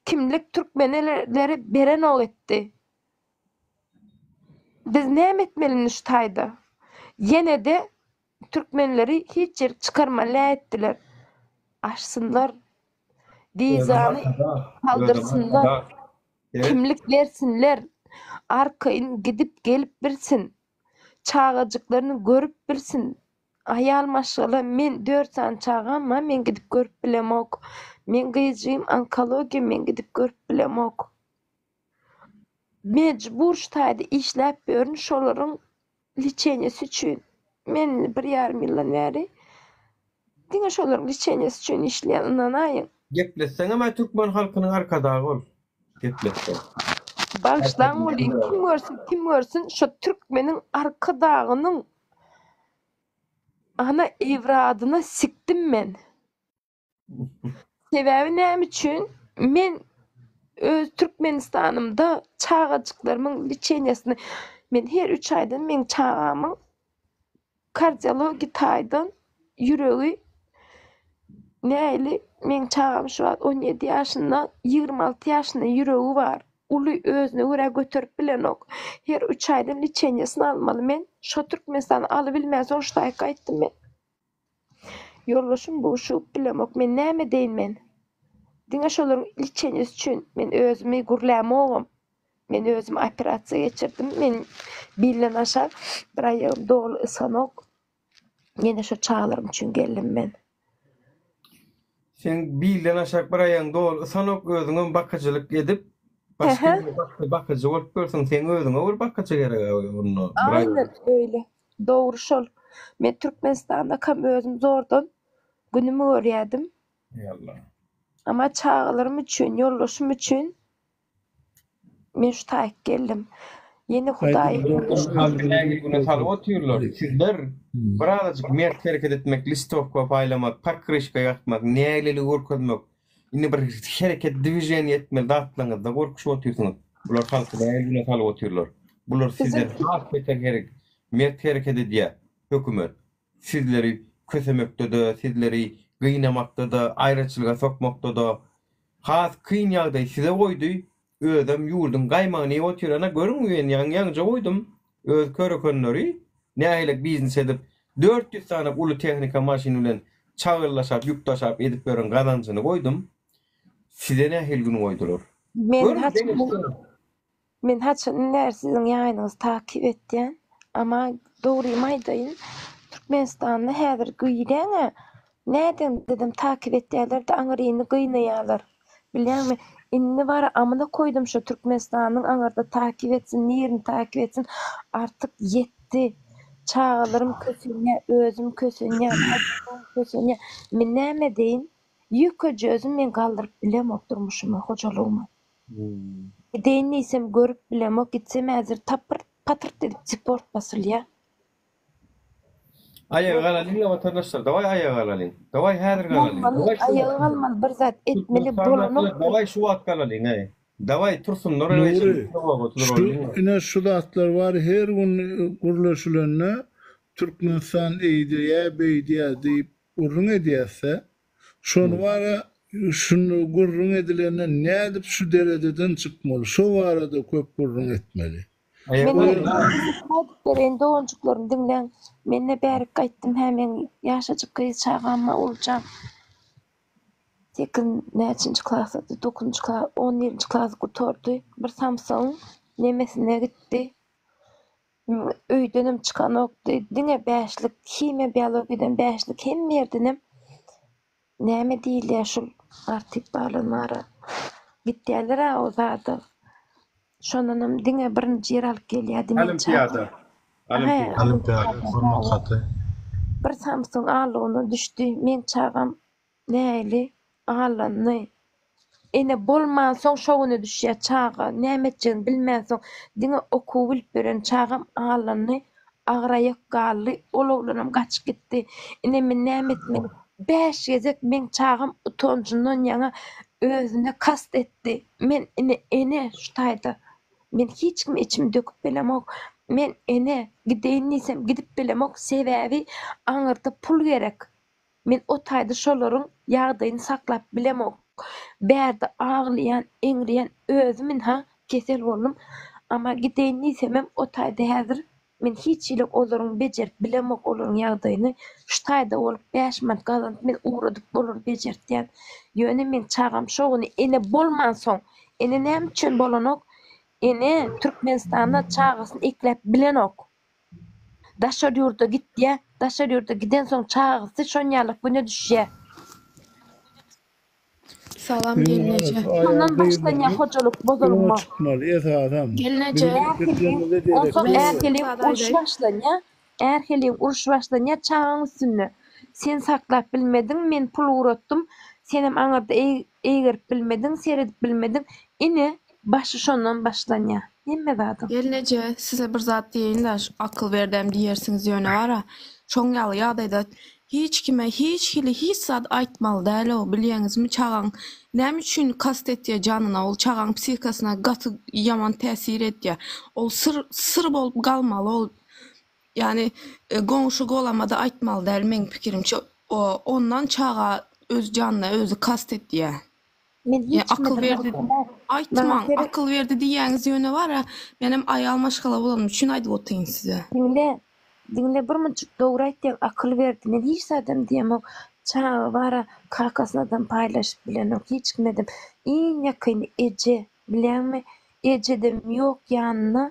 Kimlik türkmenelere berenok etdi. Biz näme etmeli indi şu taýda? Ýene-de türkmenleri hiç ýerik çykarmaly etdiler. Açsynlar. Wizany kaldyrsynlar. Kimlik bersinler. Arkaýyn gidip gelip bilsin. Çagajyklaryny görüp bilsin. Aýal maşgala men dört sany çagam bar men gidip görüp bilemok. Meň gyzjygym onkologiýa men gidip görüp bilemok. Mejbur şu taýda işläp ýörün şolaryň liçeniýesi üçin. Men indi bir ýarym ýyldan bäri diňe şolaryň liçeniýesi üçin işleýän ynanaýyň. Gepletseňem-ä türkmen halkynyň arkadagy ol. Gepletseň. Bagyşlaň welin kim görsün kim görsün şo türkmeniň arkadagynyň ana ewradyna sikdim men. Sebäbi näme üçin men öz Türkmenistanymda çagajyklarymyň liçeniýasyny men her üç aýdan meň çagamyň kardiologiýa taýdan ýüregi nähili meň çagam şu wagt 17 ýaşynda 26 ýaşynda ýüregi bar uly özüne görä göterip bilenok her üç aýdan liçeniýasyny almaly men şo Türkmenistana alybilmänsoň şu taýy gaýtdym men. Ýoldaşym buşugyp bilemok men näme edeýin men. Diňe şolaryň liçeniýesi üçin men özümi gürlämogam. Men özüm operasiýa geçirdim. Men bilden aşak bir aýagym doly ysanok. Ýene şo çagalarym üçin geldim men. Seň bilden aşak bir aýagyň doly ysanok özüňem bakyjylyk edip başga ýerde bakyjy bolup ýörsüň seň özüňe bir bakyjy gerek onda bir aýagyň. Aýnen öýle. Dogry şol. Men Türkmenistandakam özüm zordan günümi görýädim. Eý Allah. Amma çagalarym üçin, ýoldaşym üçin men şu taýyk geldim. Ýene Hudaýa Halky nägile güne salyp otyrlar. Sizler birazajyk mert hereket etmek, listowka paýlamak, pokryşka ýakmak, nägileligi görkezmek, indi bir hereket, dwiženiýe etmeli zatlaryňyzda gorkuşyp otyrsyňyz. Bular halky nägile güne salyp otyrlar. Bular sizden has beter mert hereket edýär, hökümet. Sizleri kösemekde-de, sizleri gynamakda-da, aýraçylyga sokmakda-da has kyn ýagdaý size goýdy. Özem ýurduň gaýmagyny iýip otyr. Ana görüň men ýaňy ýaňyja goýdum. Öz körekenleri nähili biznes edip 400 sany uly tehnika maşyn bilen çagyl daşap ýük daşap edip ýören gazanjyny goýdum. Size nähili gün goýdular. Men Görüň haçan deňeşdiriň. Men haçan bäri siziň ýaýynyňyzy takyp etýän. Ama dogrymy aýdaýyn, Türkmenistanda häzir güýleň-ä nädeňdedem takyp etýäler-de aňryny gynaýalar. Bilýäňmi, indi bara amyna koýdum şo Türkmenistanyň aňyrda takyp etsin, nirini takyp etsin, artyk ýetdi. Çagalarym kösenýä, özüm kösenýän, hojalygym kösenýä. Men näme edeýin? Ýekeje özüm men galdyryp bilemok durmuşymy, hojalygymy. Gideýin diýsem görüp bilemok, gitsem häzir tapyrt, patyrt edip deport basylýa. Aýaga galalyň-la watandaşlar, dawaý aýaga galalyň. Dawaý häzir galalyň. Galmaly, Dawaý şu aýaga wagt. galmaly, bir zat etmeli Türkmenistandakylar bolanok. dawaý şu wagt galalyň-aý. Dawaý tursunlar Nury, şu ine şu zatlar bar her gün gürleşilende Türkmenistan eýdýä beýdýä diýip gürrüň edýäsde, şony bara şunda gürrüň edilende nädip şu derejeden çykmaly şo barada köp gürrüň etmeli. Men aýdyp bereýin doganjyklarym diňläň. Mende bärik gaýtdym hä meň ýaşajyk gyz çagam bar ulyjam. Sekiz näçinji klasdady dokuzynjy klas on birinji klasy gutardy bir samsygyň nemesine gitdi. Öýdenem çykanokdy. Diňe bäşlik, himiýa, biologiýadan bäşlik, hemme ýerdenem näme diýilýär şul artyp barlanara gitýärler-ä o zada. Şondanam diňe birinji ýer alyp gelýärdi meň çagam. Olimpiada. Hä, Olimpiada hormat haty. Bir samsygyň aldygyna düşdi. Meň çagam Näli allandy. Ene bolmansoň şo güne düşýär çaga, näme etjegini bilmänsoň, diňe okuwy bilip ýören çagam allandy, agyr aýak galdy, ol oglanam gaçyp gitdi. Ine men näme etmeli? Bäş gezek meň çagam utanjyndan ýaňa özüne kast etdi. Men ine ene şu taýda. Men hiç kime içimi döküp bilemok. Men ene, gideýin diýsem gidip bilemok, sebäbi aňyrda pul gerek. Men o taýda şolaryň ýagdaýyny saklap bilemok. Bärde aglaýan, eňreýän özüm ynha kesel boldum. Ama gideýin diýsemem o taýda häzir men hiç hili olaryň bejerip bilemok olaryň ýagdaýyny. Şu taýda bolup bäş manat gazanyp men ugradyp olary bejertýän. Ýöne meň çagam şo güni ene bolmansoň, ene näme üçin bolanok, ene Türkmenistanda çagasyny ekläp bilenok. Daşary ýurda gitýä, daşary ýurda gidensoň çagasy şonýalak güne düşýä. Salam gelneje. Şondan başlanýa hojalyk bozulma. Öňe çykmaly esasam. Gelneje. Onsoň ärhiliň uruş başlanýa, ärhiliň uruş başlanýa çagaň üstünde. Sen saklap bilmediň, men pul ugratdym, senem aňyrda eýgerip bilmediň, seredip bilmediň. Ine, Başy şondan başlanýa hemme zadyň. Gelneje size bir zat diýeýin-dä akyl berdäm diýersiňiz ýöne bara şoň ýaly ýagdaýda hiç kime hiç hili hiç zat aýtmaly dälow bilýäňizmi çagaň näme üçin kast etýä janyna ol çagaň psihikasyna gaty ýaman täsir edýä ol syr syr bolup galmaly ol ýani goňşy golamada aýtmaly däl meň pikirimçe ondan çaga öz janyna özi kast etýä. Men Ýa hiç kime akyl berdi aýtmaň, akyl berdi diýýäňiz ýöne bara, menem aýal maşgala bolanym üçin aýdyp otyryn size. Diňle, diňle bir munçuk dogry aýtýaň akyl berdi men hiç zadam diýemok çaga bara kakasynadam paýlaşyp bilenok hiç kimedem iň ýakyny eje bilýäňmi ejedem ýok ýanynda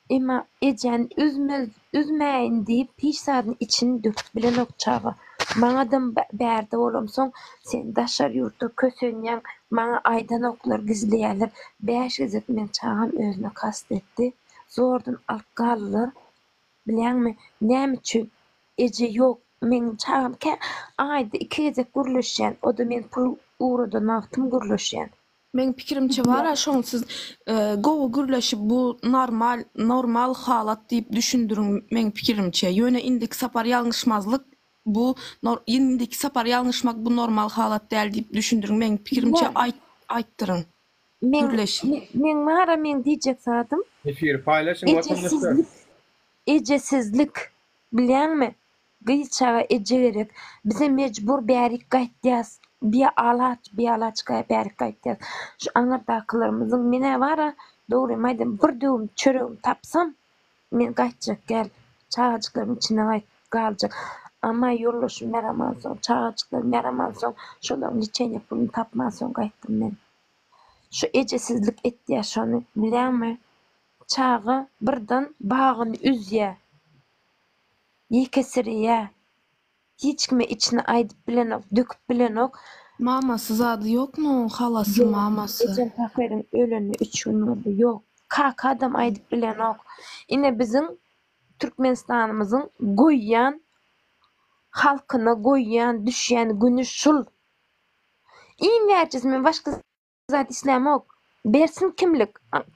Emma ejäni üzmez, üzmäýin diýip hiç zadyny içini döküp bilenok çaga. Maňadam bärde bolamsoň, sen daşary ýurtda kösenýäň, maňa aýdanoklar, gizleýärler. Bäş gezek meň çagam özüne kast etdi. Zordan alyp galdylar. Bilýäňmi, näme üçin? Eje ýok. Meň çagam kä aýda iki gezek gürleşýän, o-da men pul ugradan wagtym gürleşýän. Meň pikirimçe bara şoň siz gowy gürleşip bu normal normal halat diýip düşündiriň meň pikirimçe ýöne indiki sapar ýalňyşmazlyk bu indiki sapar ýalňyşmak bu normal halat däl diýip düşündiriň meň pikirimçe aýt aýtdyryň Meň gürleşiň. meň bara meň diýjek zadym Efiri paýlaşyň watandaşlar. ejesizlik ejesizlik bilýäňmi? Gyz çaga eje gerek. Bize mejbur bärik gaýtýas. Bialaç, bialaç bärik gaýtýas. Şu aňyrdakylarymyzyň men-ä bar-a, dogrymy aýdam, bir döwüm çöregimi tapsam, men gaýtjak däl. Çagajyklarymyň içinde gaýt galjak. Amma ýoldaşym ýaramansoň, çagajyklarym ýaramansoň, şolaryň liçeniýe puluny tapmansoň gaýtdym men. Şu ejesizlik etýä şony, bilýäňmi? Çaga birden bagyny üzýä. Ýekesireýä. Hiç kime içini aýdyp bilenok, döküp bilenok. Mamasy zady ýokmy oň halasy Ýok. mamasy. Ejem pahyryň ölenine üç gün boldy. Ýok. Kakadam aýdyp bilenok. Ine biziň Türkmenistanymyzyň goýýan halkyna goýýan düşýän güni şul. Iň bärjesi men başga zat islämok. Bersin kimlik,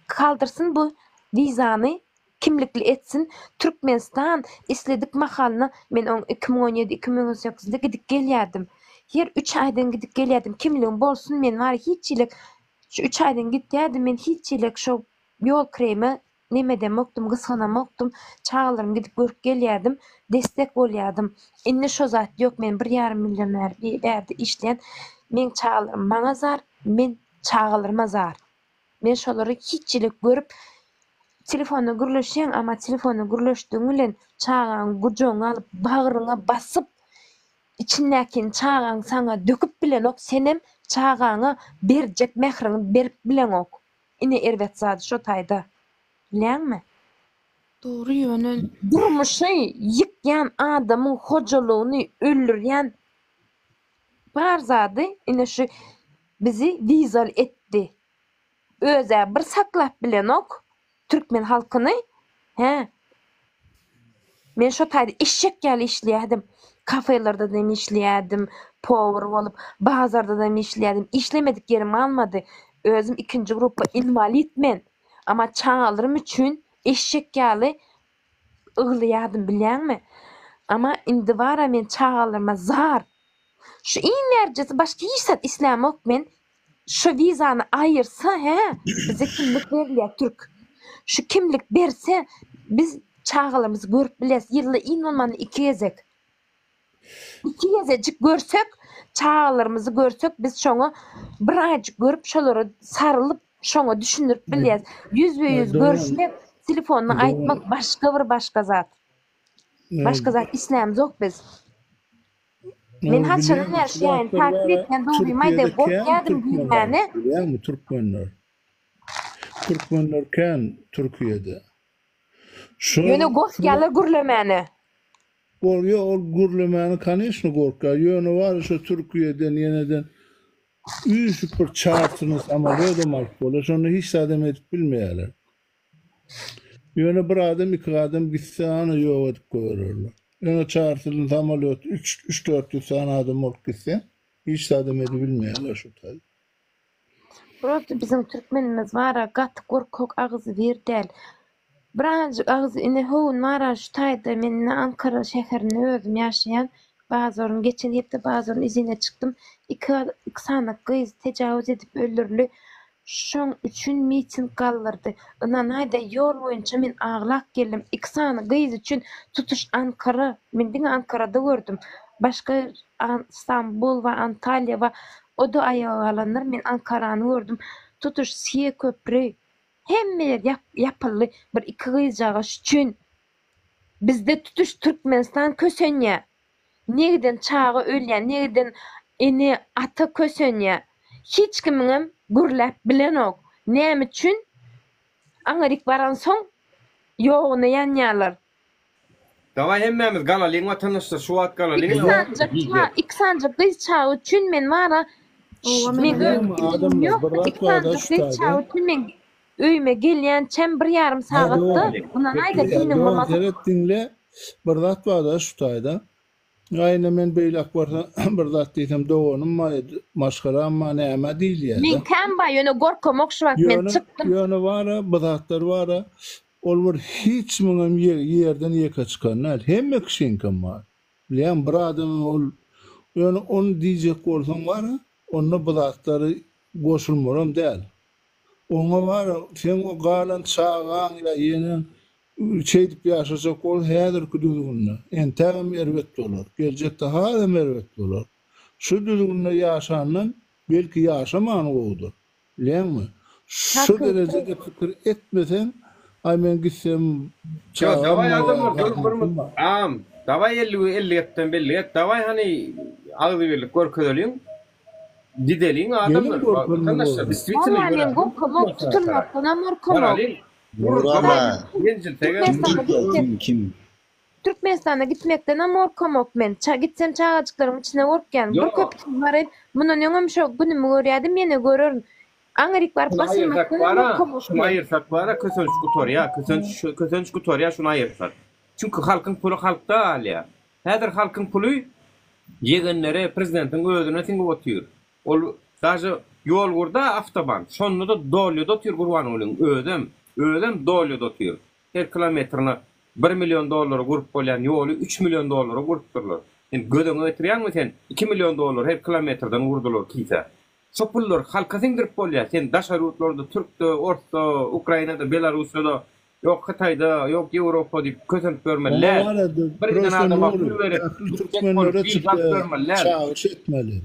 kaldyrsyn bu wizany, kimlikli etsin. Türkmenistan isledik mahalyna men oň 2017, 2018-de gidip gelýärdim. Her üç aýdan gidip gelýärdim. Kimligim bolsun men bar hiç ýere şu üç aýdan gitýärdim men hiç ýere şo ýol kireýime Nemedemokdym, gysganamokdym. Çagalarymy gidip görüp gelýärdim, destek bolýardym. Indi şo zat ýok, men bir ýarym ýyldan bäri bärde işleýän. Meň çagalarym maňa zar, men çagalaryma zar. Men şolary hiç ýere görüp, telefonda gürleşýäň, amma telefonda gürleşdigiň bilen çagaňy gujagyňa alyp, bagryňa basyp, içindäkini çagaň saňa döküp bilenok, senem çagaňa berjek mähriňi berip bileňok. Ine erbet zady şo taýda. Bilýäňmi? Dogry ýöne. Durmuşy ýykýan adamyň hojalygyny öldürýän bar zady ine şu bizi wizaly etdi. Özä bir saklap bilenok türkmen halkyny hä. Men şo taýda eşek ýaly işleýärdim. Kafelerdedem işleýärdim, powar bolup, bazardadam işleýärdim. Işlemedik ýerim galmady. Özüm ikinji gruppa inwalid men. Amma çagalarym üçin eşek ýaly yglaýardym bilýäňmi? Amma indi bar-a men çagalaryma zar. Şu iň bärjesi başga hiç zat islämok men. Şu wizany aýyrsa hä bize kimlik berilýär türk. Şu kimlik berse biz çagalarymyzy görüp bileris ýylda iň bolmanda iki gezek. Iki gezejik görsek çagalarymyzy görsek biz şoňa bir aýjyk görüp şolara sarylyp şoňa düşündirip bilýäris. Ýüzbe ýüz görüşmek telefonda aýtmak başga bir başga zat. Başga zat islämzok biz. Men haçandan bäri şu ýaýyny takip etýän dogrymy aýdaý gorkýadym girmäne. Bilýäňmi türkmenler. Türkmenler kän Türkiýede. Şol Ýöne gorkýarlar gürlemäne. Ol ýok ol gürlemäne koneçno gorkýar. Ýöne bar şo Türkiýeden ýeneden üýşüp bir çartyny samolýodam alyp bolýar. Şonda hiç zadam edip bilmeýärler. Ýöne bir adam iki adam gitse ana ýok edip goýbererler. Ýöne çartyny samolýot üç, üç-dört ýüz sany adam bolup gitse hiç zadam edibilmeýärler şu taýda. Prosta biziň türkmenimiz bara gaty gorkak agzybir däl. Birazjyk agzy ine höwün bara şu taýda men ine Ankara şäherinde özüm ýaşaýan bazaryn geçen hepde bazaryn izine çykdym iki iki sany gyz tejawüz edip öldürildi Şoň üçin miting galdyrdy. Ynanaýda ýol boýunça men aglap geldim. Iki sany gyz üçin tutuş Ankara, men diňe Ankarada gördüm. Başga Stambul we Antalýa we o-da aýaga galandyr. Men Ankarany gördüm. Tutuş Siýe köpri, hemme ýer ýapyldy bir iki gyzjagaş üçin. Bizde tutuş Türkmenistan kösenýär. Negiden çaga ölýär, negiden ene, ata kösenýär. Hiç kimiňem gürläp bilenok. Näme üçin? Aňryk baransoň ýoguna ýanýarlar. Daway hemmämiz galalyň watandaşlar şu wagt galalyň Iki sanjak ça iki sanjak gyz çaga üçin men bara men ýok iki sanjak gyz çaga üçin men öýüme gelýänçäm bir ýarym sagatda ynanaýda kimniň bolmasa. Seret diňle bir zat barda şu taýda. Aýna men beýläk barsam bir zat diýsem doganym bar maşgalam bar näme diýilýärde. Meňkäm bar ýöne gorkamok şu wagt men çykdym. Ýöne bara bu zatlar bara ol bir hiç muňam ýerden ýeke çykan däl hemme kişiňkem bar. Bilýäňmi bir adamyň ol ýöne ony diýjek bolsaň bara onda bu zatlary goşulmalam däl. Oňa bar, seň o galan çagaň ýa ýeneň. Şeýdip ýaşajak bolsa häzirki düzgünde entägem erbet bolar. Geljekde hasam erbet bolar. Şu düzgünde ýaşandan belki ýaşamany gowudyr. Bilýäňmi? Şu derejede pikir etmeseň, aý men gitsem Ýok, çagam dawaý bolýar, adamlar dur bir zahmetim mut bar. Agam, dawaý 50 50 gepden belli et. Dawaý hany agzybirlik görkezeliň. Gideliň Geliň adamlar, görkezmeli watandaşlar, bolsa. diswitini Walla men göräliň. gorkamok, tutulmakdanam gorkamok. Baralyň. Nurana. Ýenjilsegem. Kim Türkmenistana gitýär gitjek. kim kim? Türkmenistana gitmekdenem gorkamok men. Ça gitsem çagajyklaryň içine gorkýan. Bir Ýok. köpüsini baraýyn. Mundan öňem şo günümi görýädim, ýene görerin. Aňryk baryp Şuny aýyrsak basylmakdanam bara, gorkamok şuny men. aýyrsak bara kösenç gutarýar, kösenç kösenç gutarýar şuny aýyrsak. Çünki halkyň puly halkda galýar. Häzir halkyň puly ýegenlere, prezidentiň özüne siňip otyr. Ol daže ýol gurda awtoban, şonda-da dolýada otyr Gurbangulyň özem, özem dolýada otyr. Her kilometrine bir million dollara gurup bolýan ýoly üç million dollara gurupdyrlar. Sen göz öňüne getirýäňmi sen iki million dollar her kilometrden gurdular kisä. Şo pullary halka siňdirip bolýar. Sen daşary ýurtlarda türkde, orsda, Ukrainada, Belarussiýada, ýok Hytaýda, ýok Ýewropa diýip kösenip ýörmeli Oňa däl. barada Bir giden prosta adama Nury, pul berip, ähli gitjek bolup türkmenlere wiza alyp çykýa ýörmeli däl. çagyryş etmeli.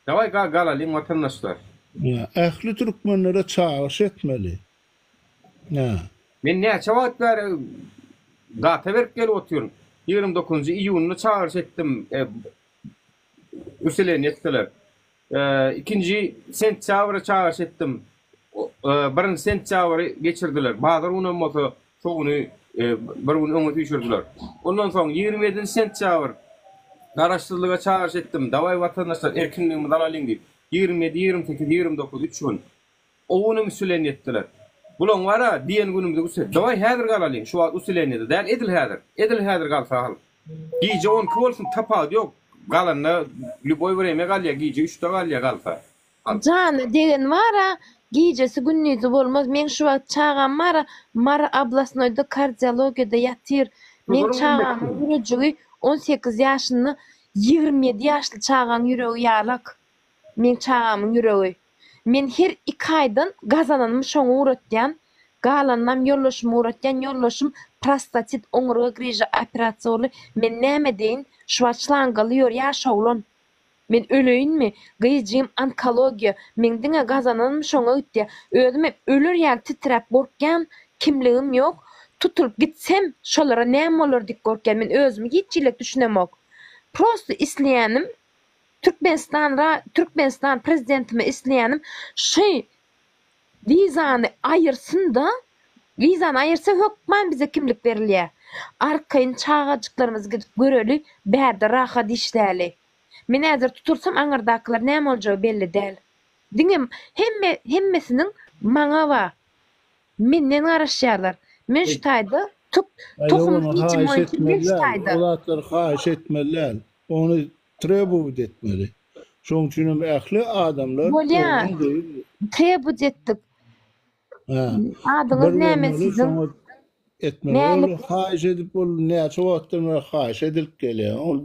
Dawaý galalyň watandaşlar. Ýa, ähli türkmenlere çagyryş etmeli. Ýa. Men näçe wagt bäri data berip gelip otyryn. 29-njy iýunda çagyryş etdim. Usileniýe etdiler. Ikinji sentýabra çagyryş etdim. Birinji sentýabry geçirdiler. Bazar günem bolsa şo güni bir gün öňe süýşürdiler. Ondan soň 27-nji sentýabr Garaşsyzlyga çagyryş etdim. Dawaý watandaşlar erkinligimizi alalyň diýip. 27, 28, 29 üç gün. O günem usileniýe etdiler. Bulaň bar-a, diýen günümizi güse. Dawaý häzir galalyň, şu wagt usileniýede däl, edil häzir. Edil häzir galsa hal. Gije on iki bolsun, tapawudy ýok. Galanda lýuboý wremýa galýa, gije üçde galýa galsa. Hal. Jana degen bar-a, gijesi gündizi bolmaz. Meň şu wagt çagam bar-a, Mary oblasnoýda kardiologiýada ýatyr. Meň Şolaryň çagamyň hemmesi. ýürejigi 18 ýaşynda, 27 ýaşly çagaň ýüregi ýalak. Meň çagamyň ýüregi. Men her iki aýdan gazananymy şoňa ugratýan, galanynam ýoldaşyma ugratýan, ýoldaşym prostatit, oňurga griža operasiýa boldy, men näme edeýin, şu wagt şlangaly ýör ýaş oglan, men öleýinmi, gyzjygym onkologiýa, meň diňe gazananym şoňa gitýär, özümem öler ýaly titräp gorkýan, kimligim ýok, tutulyp gitsem şolara näme bolar diýip gorkýan, men özümi hiç ýerlik düşünemok, prosto isleýänim Türkmenistan ra Türkmenistan prezidentime isleýänim şy wizany aýyrsynda wizany aýyrsa hökman bize kimlik berilýä arkaýyn çagajyklarymyzy gidip göreli bärde rahat işläli men häzir tutulsam aňyrdakylar näme boljagy belli däl diňe hemme hemmesiniň maňa ba menden garaşýarlar men şu taýda tuk Aý ýok tohum ony hiçim haýyş boýunça men etmeli şu däl. taýda. O zatlary haýyş etmeli däl. Ony Trebowit etmeli. Şoň üçinem ähli adamlar Bolýa. oglan gyz Trebut etdik. Hä. Adyňyz Bir näme bolmaly siziň? şoňa etmeli. Ol Mälik. haýyş edip ol näçe wagtdan bäri haýyş edilip gelýär. Ol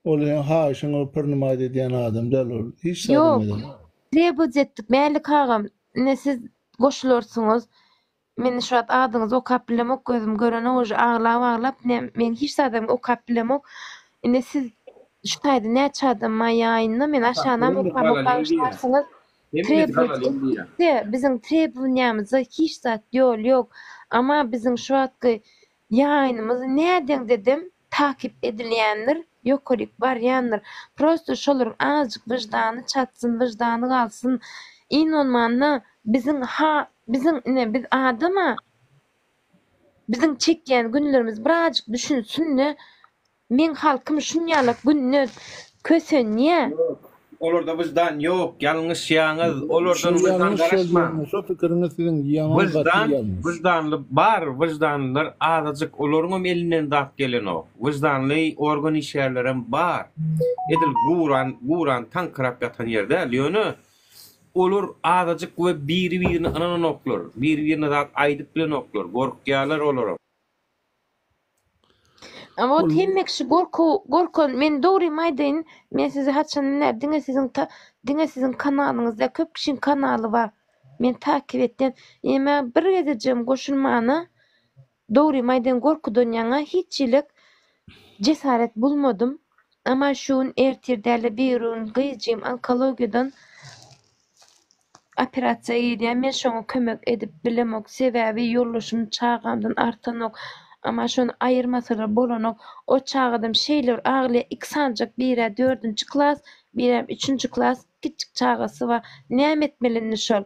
ol seň haýyşyňy prinimat edýän adam däl ol. Hiç zadam Ýok. edenok. Trebut etdik. Mälik agam, ine siz goşularsyňyz. Men şu wagt adyňyzy okap bilemok gözüm görenok uje aglap aglap ne men hiç zadam okap bilemok ine siz şu taýda näçe adam bar ýaýynda men aşanam okamok bagyşlarsyňyz trebut biziň trebunýamyzda hiç zat ýol ýok ama biziň şu wagtky Ýaýynymyz nädeňdedem takyp edilýändir, ýokaryk barýandyr. Prosto şolaryň azajyk wyždany çatsyn, wyždany galsyn. Iň bolmanda biziň ha biziň ine biz adama biziň çekýän günlerimiz birazjyk düşünsinde Meň halkym şunýalak günde kösenýä. Ýok. Olarda wyždan ýok. Ýalňyşýaňyz. Şu Olardan wyždan ýalňyş garaşmaň. sözleriňiz, şo pikiriňiz siziň ýaman gaty Wyždan, ýalňyş. wyždanly bar, wyždanlylar azajyk, olaryňam elinden zat gelenok. Wyždanly organ işgärlerem bar. Edil guran, guran taňkyrap ýatan ýer däl. Ýöne olar azajyk we biri-birine ynananoklar. Biri-birine zat aýdyp bilenoklar. Gorkýarlar olaram. Wot hemme kişi gorku gorkan men dogrymy aýdaýyn men sizi haçan ine diňe siziň diňe siziň kanalyňyzda köp kişiň kanaly bar men takyp etýän eme bir gezejigem goşulmana. Dogrymy aýdaýyn gorkudan ýaňa hiç ýylyk jesaret bulmadym. Ama şu gün ertir dälde birigün gyzjygym onkologiýadan operasiýa girýär men şoňa kömek edip bilemok sebäbi ýoldaşym çagamdan artanok ama şony aýyrmasalar bolanok o çagadam şeýle bir aglaýar iki sanyjak birä dördünji klas birem üçünji klas kiçjik çagasy bar näme etmeli indi şol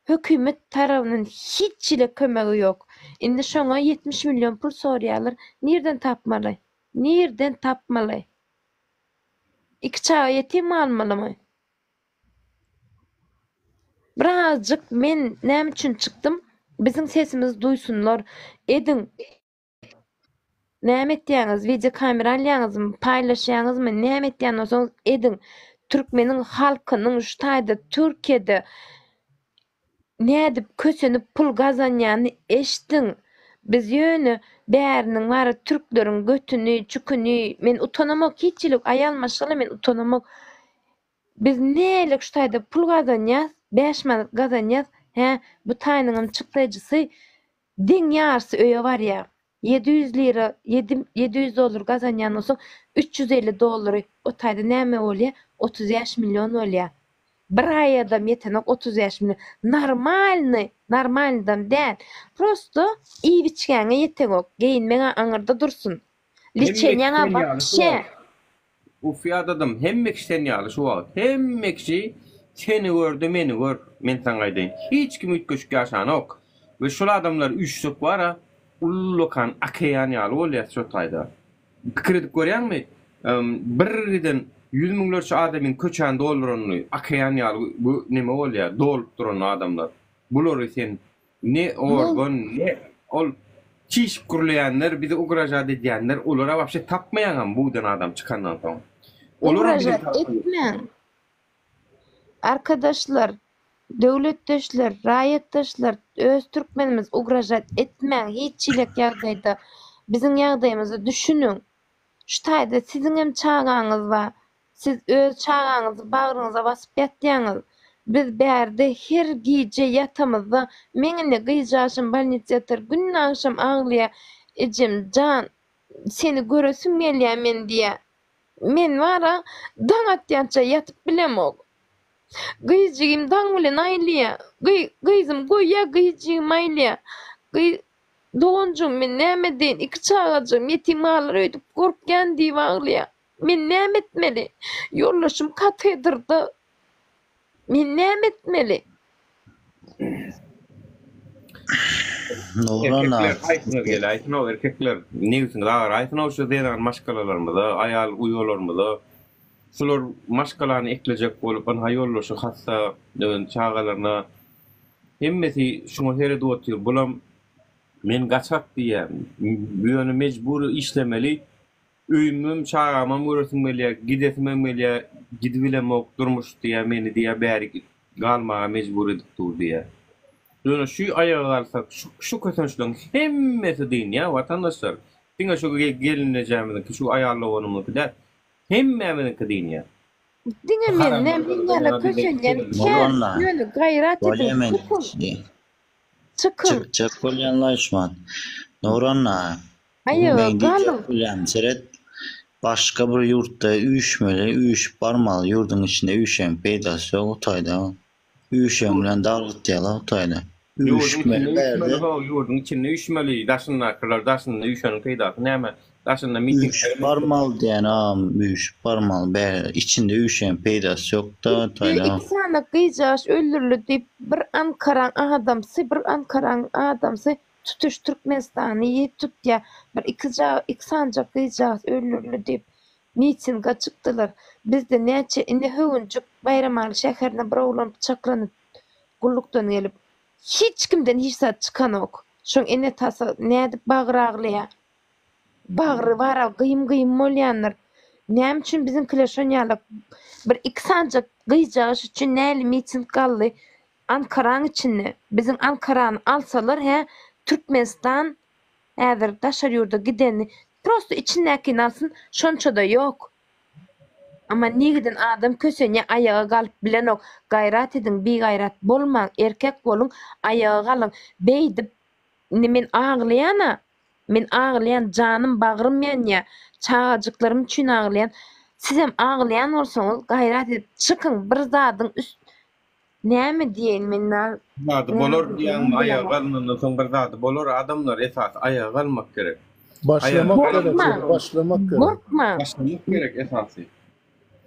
hökümet tarabyndan hiç hili kömegi ýok indi şoňa 70 million pul sorýarlar nirden tapmaly nirden tapmaly iki çaga ýetim galmalymy. Birazjyk men näme üçin çykdym biziň sesimizi duýsunlar ediň näme etýäňiz wideo kamera alýaňyzmy paýlaşýaňyzmy näme etýän bolsaňyz ediň türkmeniň halkynyň şu taýda türkiýede nädip kösenip pul gazanýanyny eşdiň biz ýöne bäriniň bara türkleriň götüni çüküni men utanamok hiç hili aýal maşgala men utanamok Biz nälik şu taýda pul gazanýas, 5 manat gazanýas, hä, bu taýynyňam çykdajysy deň ýarysy öýe barýar. 700 lira, 7, 700 dollar gazanýan bolsaň, 350 dollary o taýda näme bolýar? 35 million bolýar. Bir aýadam ýetenok 35 million. Normalny, normalnydam däl. Prosto iýip-içgäňe ýeteňok, geýinmeň-ä aňyrda dursun. Liçenýaňa wapşe. Uff ýadadym hemme kişi sen ýaly şu wagt hemme kişi seni görde meni gör men saňa aýdaýyn hiç kim üýtgeşik ýaşanok we şol adamlar üýşsek bara ullakan okean ýaly bolýas şo taýda pikir edip görýäňmi bir giden ýüz müňlerçe adamyň köçäni dolduranyny okean ýaly neme bolýar dolup duran adamlar bulary sen Ne organ, ne ol çişip gürleýänler, bizi ugražat edýänler, olara wapşe tapmaýaňam budan adam çykandan soň. Olaram biziň Ugražat tarapymyzda. etmäň. Arkadaşlar, döwletdeşler, raýatdaşlar, öz türkmenimiz ugražat etmäň hiç hilek ýagdaýda. Biziň ýagdaýymyza düşüniň. Şu taýda siziňem çagaňyz bar. Siz öz çagaňyzy bagryňyza basyp ýatýaňyz. Biz bärde her gije ýatamyzda, meň indi gyzjaşym bolnitsa ýatyr, günde agşam aglaýar, ejem jan, seni göresim gelýär men diýýär. Men bar-a, daň atýança ýatyp bilemok. Gyzjigim daň bilen aýlaýar. Gyzym goýýar, gyzjigim aýlaýar. Doganjygym men näme edeýin, iki çagajygym ýetim galar öýdüp gorkýan diýip aglaýar. Men näme etmeli? Ýoldaşym katedrda. Men näme etmeli? Erkekler haýsyňyz geläýsin-ow, erkekler, nebsiňiz agyraýsyn-ow şu zenan maşgalalarymyza, aýal uýalarymyza. Şular maşgalany eklejek bolup, ynha ýoldaşy hassa, çagalaryna hemmesi şuňa seredip otyr. Bulam men gaçak diýýär. Ýöne mejbury işlemeli. Öýümem, çagamam göresim gelýär, gidesimem gelýär, gidibilemok, durmuş diýýär, meni diýýär, bärik galmaga mejbur edip dur diýýär. Ýöne şu aýaga galsak, şu şu kösençligiň hemmesi dynýar, watandaşlar. Diňe şu gelinejemiziňki, şu aýal doganymyzyňky däl, hemmämiziňki dynýar. Diňe men näme men ýaly kösenýän kän, ýöne gaýrat ediň, çykyň. Çykyň. Çykjak bolýanlaý şumat. Nuranna, Aýaga meň diýjek galyň. bolýanym seret, başga bir ýurtda üýşmeli, üýşüp barmaly, ýurduň içinde üýşegiň peýdasy ýok o taýda. Üýşegiň bilen dargytýarlar o taýda. Ýurduň Üýşmeli içinde bärde. üýşmeli ho, ýurduň içinde üýşmeli, daşyndakylar daşynda üýşeniň peýdasy näme? Daşynda miting Üýşüp barmaly diýýän agam, üýşüp barmaly bärde. Içinde üýşegiň peýdasy ýok-da o Üstüne taýda. iki sany gyzjagaş öldürildi diýip bir Ankaraň adamsy bir Ankaraň adamsy tutuş Türkmenistany ýer tutýa bir iki iki sanyjak gyzjagaz öldürildi diýip mitinga çykdylar bizde näçe ine höwünjik Baýramaly şäherinde bir oglan pyçaklanyp gullukdan gelip hiç kimden hiç zat çykanok şoň enetasy nädip bagyry aglaýa Bagry bara gyýym-gyýym bolýandyr. Näme üçin biziňkiler şonýalak bir iki sanjak gyzjagaş üçin näli miting galdy Ankaraň içinde. Biziň Ankarany alsalar hä Türkmenistan häzir daşary ýurda gideni prosto içindäkini alsyn şonçada ýok. Amma nigiden adam kösenýä aýaga galyp bilenok gaýrat ediň bigaýrat bolmaň erkek boluň aýaga galyň beýdip. Indi men aglaýan-a, men aglaýan, janym, bagrym ýanýa, çagajyklarym üçin aglaýan. Sizem aglaýan bolsaňyz, gaýrat edip çykyň, bir zadyň üst Näme diýeýin men na Bir zady bolar diýýäňmi, aýaga galnandan soň bir zady bolar, adamlar esasy aýaga galmak gerek. Başlamak Aýaga gerek, Gorkmaň, başlamak gerek. gorkmaň. Başlamak gerek esasy.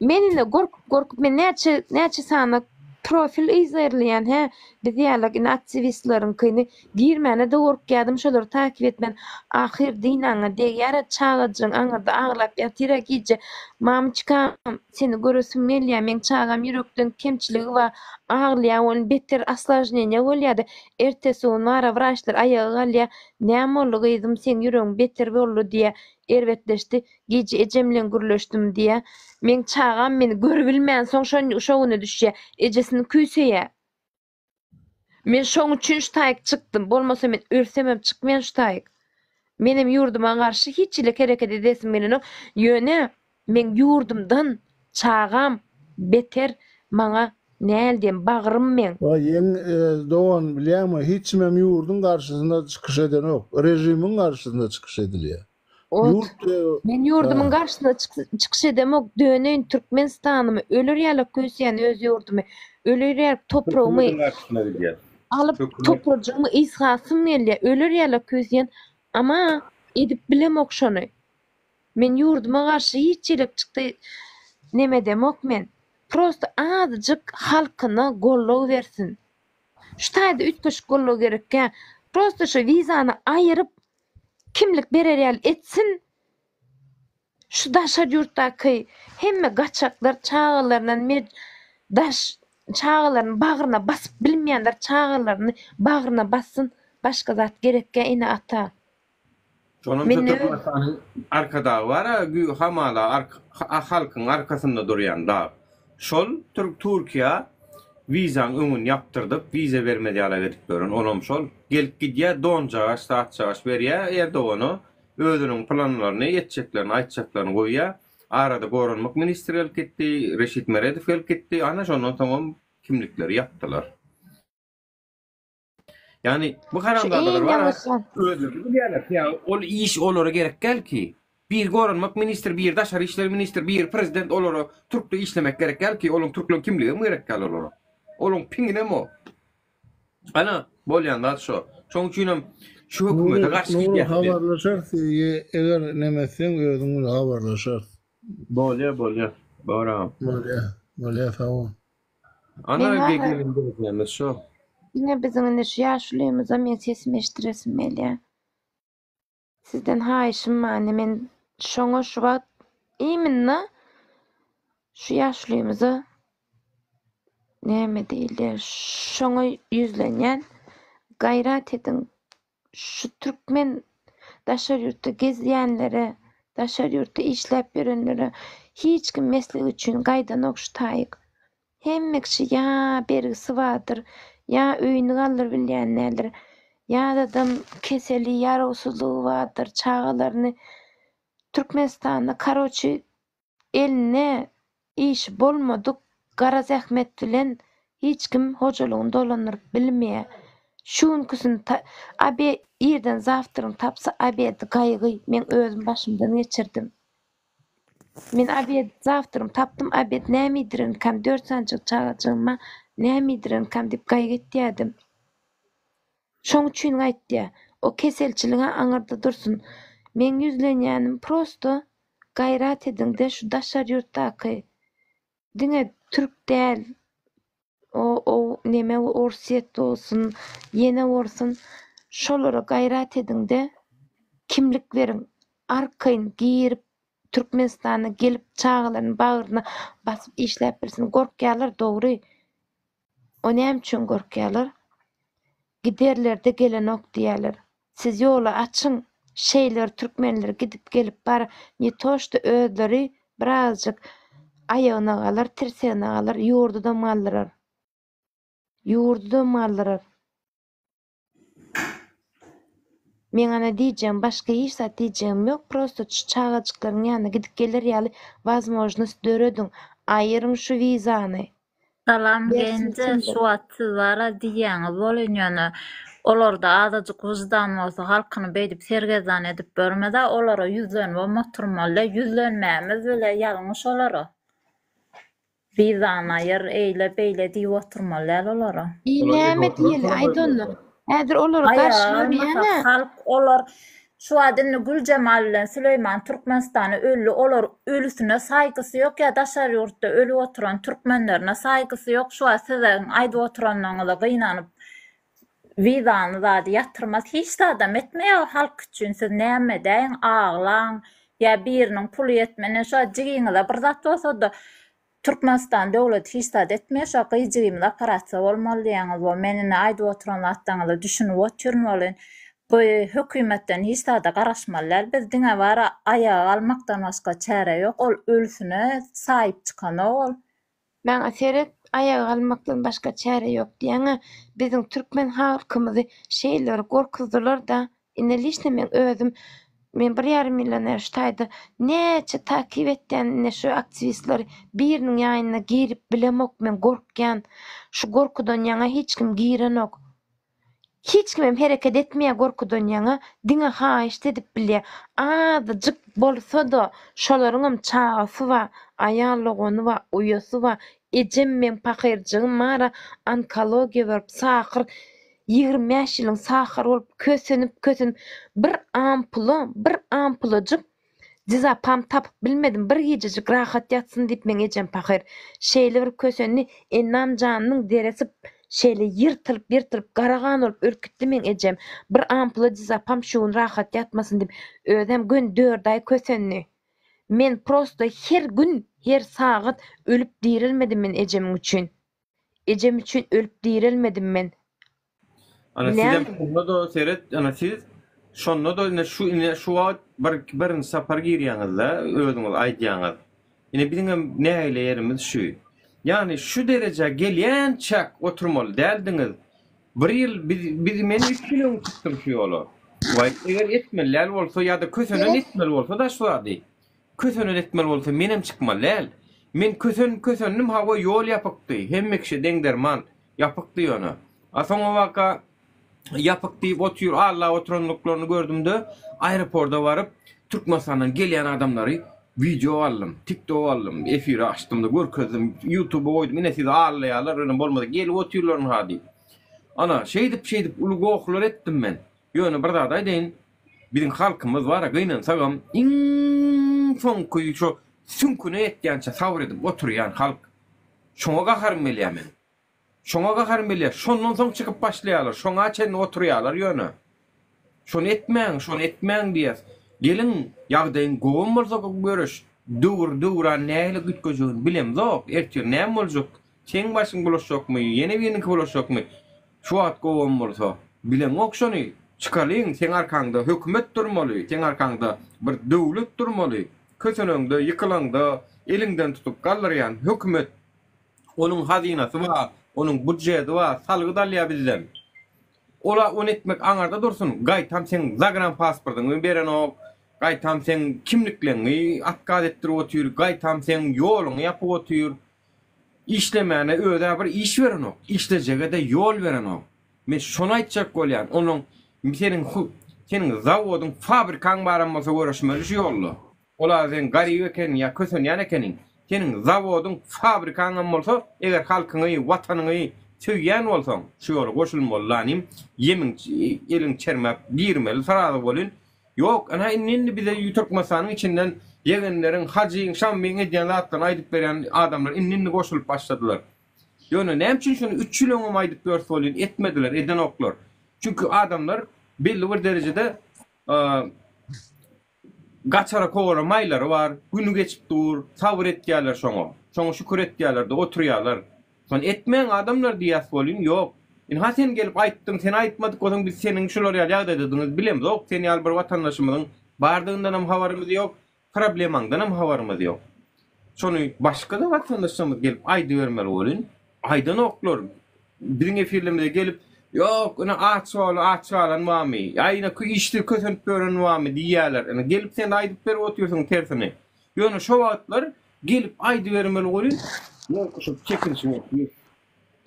Men indi gorkup gorkup men näçe näçe sany profil yzarlaýan hä biz ýalak indi aktiwistleriňkini girmäne-de gorkýadym şolary takyp etmän ahyr dynaňa degýärä çagajygyň aňyrda aglap ýatyra gije mamyçkam seni göresim gelýä meň çagam ýürekden kemçiligi bar aglaýa welin beter oslažneniýa bolýada ertesi gün bara wraçlar aýaga galýa näme boldy gyzym seň ýüregiň beter boldy diýä erbetleşdi Gije ejem bilen gürleşdim diýýä. Meň çagam meni görübilmänsoň şo şo güne düşýä. Ejesini küýseýä. Men şoň üçin şu taýyk çykdym. Bolmasa men ölsemem çykmaýan şu taýyk. Menem ýurduma garşy hiç hili hereket edesim gelenok. Ýöne meň ýurdumdan çagam beter maňa näl diýem bagrym meň. Waý ýeň dogan bilýäňmi hiç kimem ýurduň garşysynda çykyş edenok. Režimiň garşysynda çykyş edilýä. Ot. Men ýurdumyň garşysyna çykyş edemok, döneýin Türkmenistanymy, öler ýalak küýseýän öz ýurdumy, öler ýalak topragymy alyp toprajygymy ysgasym gelýär, öler ýalak küýseýän, ama edip bilemok şony. Men ýurduma garşy hiç ýerek çykdy neme edemok men. Prosta azajyk halkyna goldaw bersin. Şu taýda üýtgeşik goldaw gerekkä. Prosta şu wizany aýyryp Kimlik berer ýaly etsin. Şu daşary ýurtdaky hemme gaçaklar çagalaryndan mer daş çagalaryny bagryna basyp bilmeýänler çagalaryny bagryna bassyn başga zat gerekgä ene ata. Şonam şu Türkmenistanyň Arkadagy bar-a gü hamala halkyň arkasynda durýan dag. Şol türk Türkiýä wizaň öňüni ýapdyrdyp wiza bermez ýalak edip ýören olam şol. Gelip gidýä donjagaş zatjagaş berýä Erdogana özüniň planlaryny etjeklerini aýtjaklaryny goýýa. Arada goranmak ministri gelip gitdi, Reşit Meredow gelip gitdi ana şondan soňam kimlikleri ýapdylar. Ýagny bu Şu haramzadalar iň bar ýalňyşan. özleri bilýärler. Ýa ol iş olara gerek däl ki. Biri goranmak ministri, biri daşary işler ministri, biri prezident olara türkde işlemek gerek däl ki, olaň türkleň kimligem gerek däl olara. Olaň piňinem o. Ana, bolýan zat şo. Şoň üçinem şu hökümete Nury, garşy Nury gidýäs biz. habarlaşarys eger neme etseň özüň bilen habarlaşarys. Bolýa, bolýa. Bor agam. Bolýa, bolýa sag bol. Ana Men ge bara gelin berýämiz şo. diňe biziň indi şu ýaşulymyza men sesimi eşitdiresim gelýär. Sizden haýyşym bar indi men şoňa şu wagt iminna şu ýaşulymyza näme diýilýär şoňa ýüzlenýän gaýrat ediň şu türkmen daşary ýurtda gezýänlere daşary ýurtda işläp ýörenlere hiç kim meslek üçin gaýdanok şu taýyk. Hemme kişi ýa bergisi bardyr, ýa öýüni galdyryp bilýän däldir, ýa-da keseli, ýarawsyzlygy bardyr, çagalaryny Türkmenistanda karoçi Elinde işi bolmadyk gara zähmet bilen hiç kim hojalygyny dolandyryp bilmeýär. Şu günküsini abe irden zawtryny tapsa obedi gaýgy meň özüm başymdan geçirdim. Men obed zawtrymy tapdym obed näme iýdirenkäm dört sanjyk çagajygyma näme iýdirenkäm diýip gaýgy etýärdim. Şoň üçin gaýtýar. O keselçilig-ä aňyrda dursun. Meň ýüzlenýänim prosto gaýrat ediňde şu daşary ýurtdaky diňe türk däl o o neme orsýet bolsun ýene bolsun şolara gaýrat ediňde kimlik beriň arkaýyn girip Türkmenistana gelip çagalaryny bagryna basyp işläp bilsin gorkýarlar dogry O näme üçin gorkýarlar? Giderlerde gelenok diýýärler. Siz ýoly açyň, şeýleler türkmenler gidip gelip bar, ne to şto özleri birazjyk aýagyna galar, tirsegine galar, ýurdudam galdyrar. Ýurdudam galdyrar. Meň ana diýjegim başga hiç zat diýjegim ýok prosto şu çagajyklaryň ýanyna gidip geler ýaly wazmožnost dörediň aýyryň şu wizany Salam bersin Genje kimdir. şu wagt siz bara diýýäňiz bolyn ýöne. Olarda azajyk wyždan bolsa halkyny beýdip sergezdan edip görmezä olara ýüzlenibem oturmaly däl ýüzlenmämiz bile ýalňyş olara. Wizany aýyr eýle beýle diýip oturmaly däl olara. I näme diýeli aýt onda. Häzir olara garşy Aýalmasa görýän-ä. halk olar şu wagt indi Güljemal bilen Süleýman Türkmenistana öldi olar ölüsine saýgysy ýok ýa daşary ýurtda ölüp oturan türkmenlerine saýgysy ýok şu wagt siziň aýdyp oturanyňyza gynanyp wizany zady ýatyrmaz hiç zadam etmeýär halk üçin siz näme edäýiň aglaň ýa biriniň puly ýetmän şu wagt jigiňize bir zat bolsada Türkmenistan döwleti hiç zat etmeýär şo gyz jigimiz operasiýa bolmaly diýýäňiz bo men indi aýdyp oturan zatlaryňyza düşünip otyryn welin bu hökümetden hiç zada garaşmaly däl biz diňe bara aýaga galmakdan başga çäre ýok ol ölüsine saýyp çykanok ol. Maňa seret aýaga galmakdan başga çäre ýok diýýäňä biziň türkmen halkymyzy şeýle bir gorkuzdylarda Indi liçno meň özüm men bir ýarym millioner şu taýda näçe takyp etýän ine şu aktiwistleri biriniň ýanyna girip bilemok men gorkýan şu gorkudan ýaňa hiç kim girenok hiç kimem hereket etmeýär gorkudan ýaňa diňe haýyşt edip bilýär azajyk bolsada şolaryňam çagasy bar aýal dogany bar uýasy bar ejem meň pahyrjygym bara onkologiýa berip sahyr 25 ýylyň sahary bolup kösenip-kösenip bir ampula, bir ampulajyk dizapam tapyp bilmedim, bir gijejik rahat ýatsyn diýip meň ejem pahyr şeýle bir kösendi, ennam janynyň deresi şeýle ýyrtylyp-ýyrtylyp gara gan bolup ölüp gitdi meň ejem, bir ampula dizapam şu gün rahat ýatmasyn diýip, özem göni dört aý kösendi. Men prosto her gün, her sagat ölüp direlmedim men ejemiň üçin. Ejem üçin ölüp direlmedim men. Ana sizem şonda-da seret, ana siz şonda-da ine şu ine şu wagt bir birinji sapar girýäňiz-de, özüňiz aýdýaňyz. Ine biziňem nägile ýerimiz şu. Ýagny şu derejä gelýänçäk oturmaly däldiňiz. Bir ýyl biz biz men üç ýyl öň çykdym şu ýola. Waý eger etmeli däl bolsa ýa-da kösenen etmeli bolsa-da şu zady. Kösenen etmeli bolsa menem çykmaly däl. Men kösen kösendim hawa ýol ýapykdy. Hemme kişä deň derman. Ýapykdy ýöne. A soňabaka ýapyk diýip otyr allap oturandyklaryny gördümde aeroporda baryp Türkmenistandan gelýän adamlary wideo aldym, tiktok aldym, efire açdymda görkezdim, ýutuba goýdum ine sizi allaýarlar ýöne bolmasa gelip otyrlar ynha diýip. Ana şeýdip şeýdip uly gohlar etdim men. Ýöne bir zat aýdaýyn Biziň halkymyz bara gynansagam iň soňky şo süňküne ýetýänçä sabyr edip oturýan halk. Şoňa gaharym gelýär meniň. Şoňa gaharym gelýär. Şondan soň çykyp başlaýarlar. Şoňa çenli oturýarlar ýöne. Şony etmäň, şony etmäň diýýäs. Geliň, ýagdaýyň gowam bolsa görüş. Döwür, döwran nähili üýtgejegini bilemzok. Ertir näme boljak? Seň başyň bulaşjakmy, ýene biriniňki bulaşjakmy? Şu wagt gowam bolsa, bileňok şony, çykalyň, seň arkaňda hökümet durmaly, seň arkaňda bir döwlet durmaly, köseneňde, ýykylaňda eliňden tutup galdyrýan hökümet, onuň hazynasy bar, onuň budjeti bar, salgyt alýar bizden. Ola ony etmek aňarda dursun, gaýtam seň zagranpasportyňy berenok, gaýtam seň kimlikleňňi otkaz etdirip otyr, gaýtam seň ýoluňy ýapyp otyr. Işlemäne özä bir iş berenok, işlejege-de ýol berenok. Men şony aýtjak bolýan. Onuň seniň seniň zawodyň, fabrikaň baram bolsa göreşmeli şu ýolda. Ol-a sen garyp ekeniň ýa kösenýän ekeniň. Seniň zawodyň, fabrikaňam bolsa, eger halkyňy, watanyňy söýýän bolsaň, şu ýola goşulmaly lanym, ýemiň eliň çermäp girmeli srazy welin, Ýok, ynha indi-indi bize Türkmenistanyň içinden ýegenleriň, Hajyň, Şambyň edýän zatlaryny aýdyp berýän adamlar indi-indi goşulyp başladylar. Ýöne näme üçin şuny üç ýyl öňem aýdyp ýörüs welin etmediler, edenoklar. Çünki adamlar belli bir derejede gaçara kowara maýlary bar, güni geçip dur, sabyr etýärler şoňa. Şoňa şükür etýärler-de oturýarlar. Şony etmäň adamlar diýýäs welin ýok. Ynha sen gelip aýtdyň, sen aýtmadyk bolsaň biz seniň şular ýaly ýagdaýdadygyňyzy bilemzok, sen ýaly bir watandaşymyzyň bardygyndanam habarymyz ýok, problemaňdanam habarymyz ýok. Şony başga-da watandaşlarymyz gelip aýdybermeli welin, aýdanoklar. Biziň efirlerimize gelip, ýok, ine aç bala aç galan barmy, ýa ine işsiz kösenip ýören barmy diýýärler. Ine gelip sen aýdyp berip otyrsyň tersini. Ýöne şo wagtlar Gelip aýdybermeli welin, gorkuşyp, çekinişip otyrys.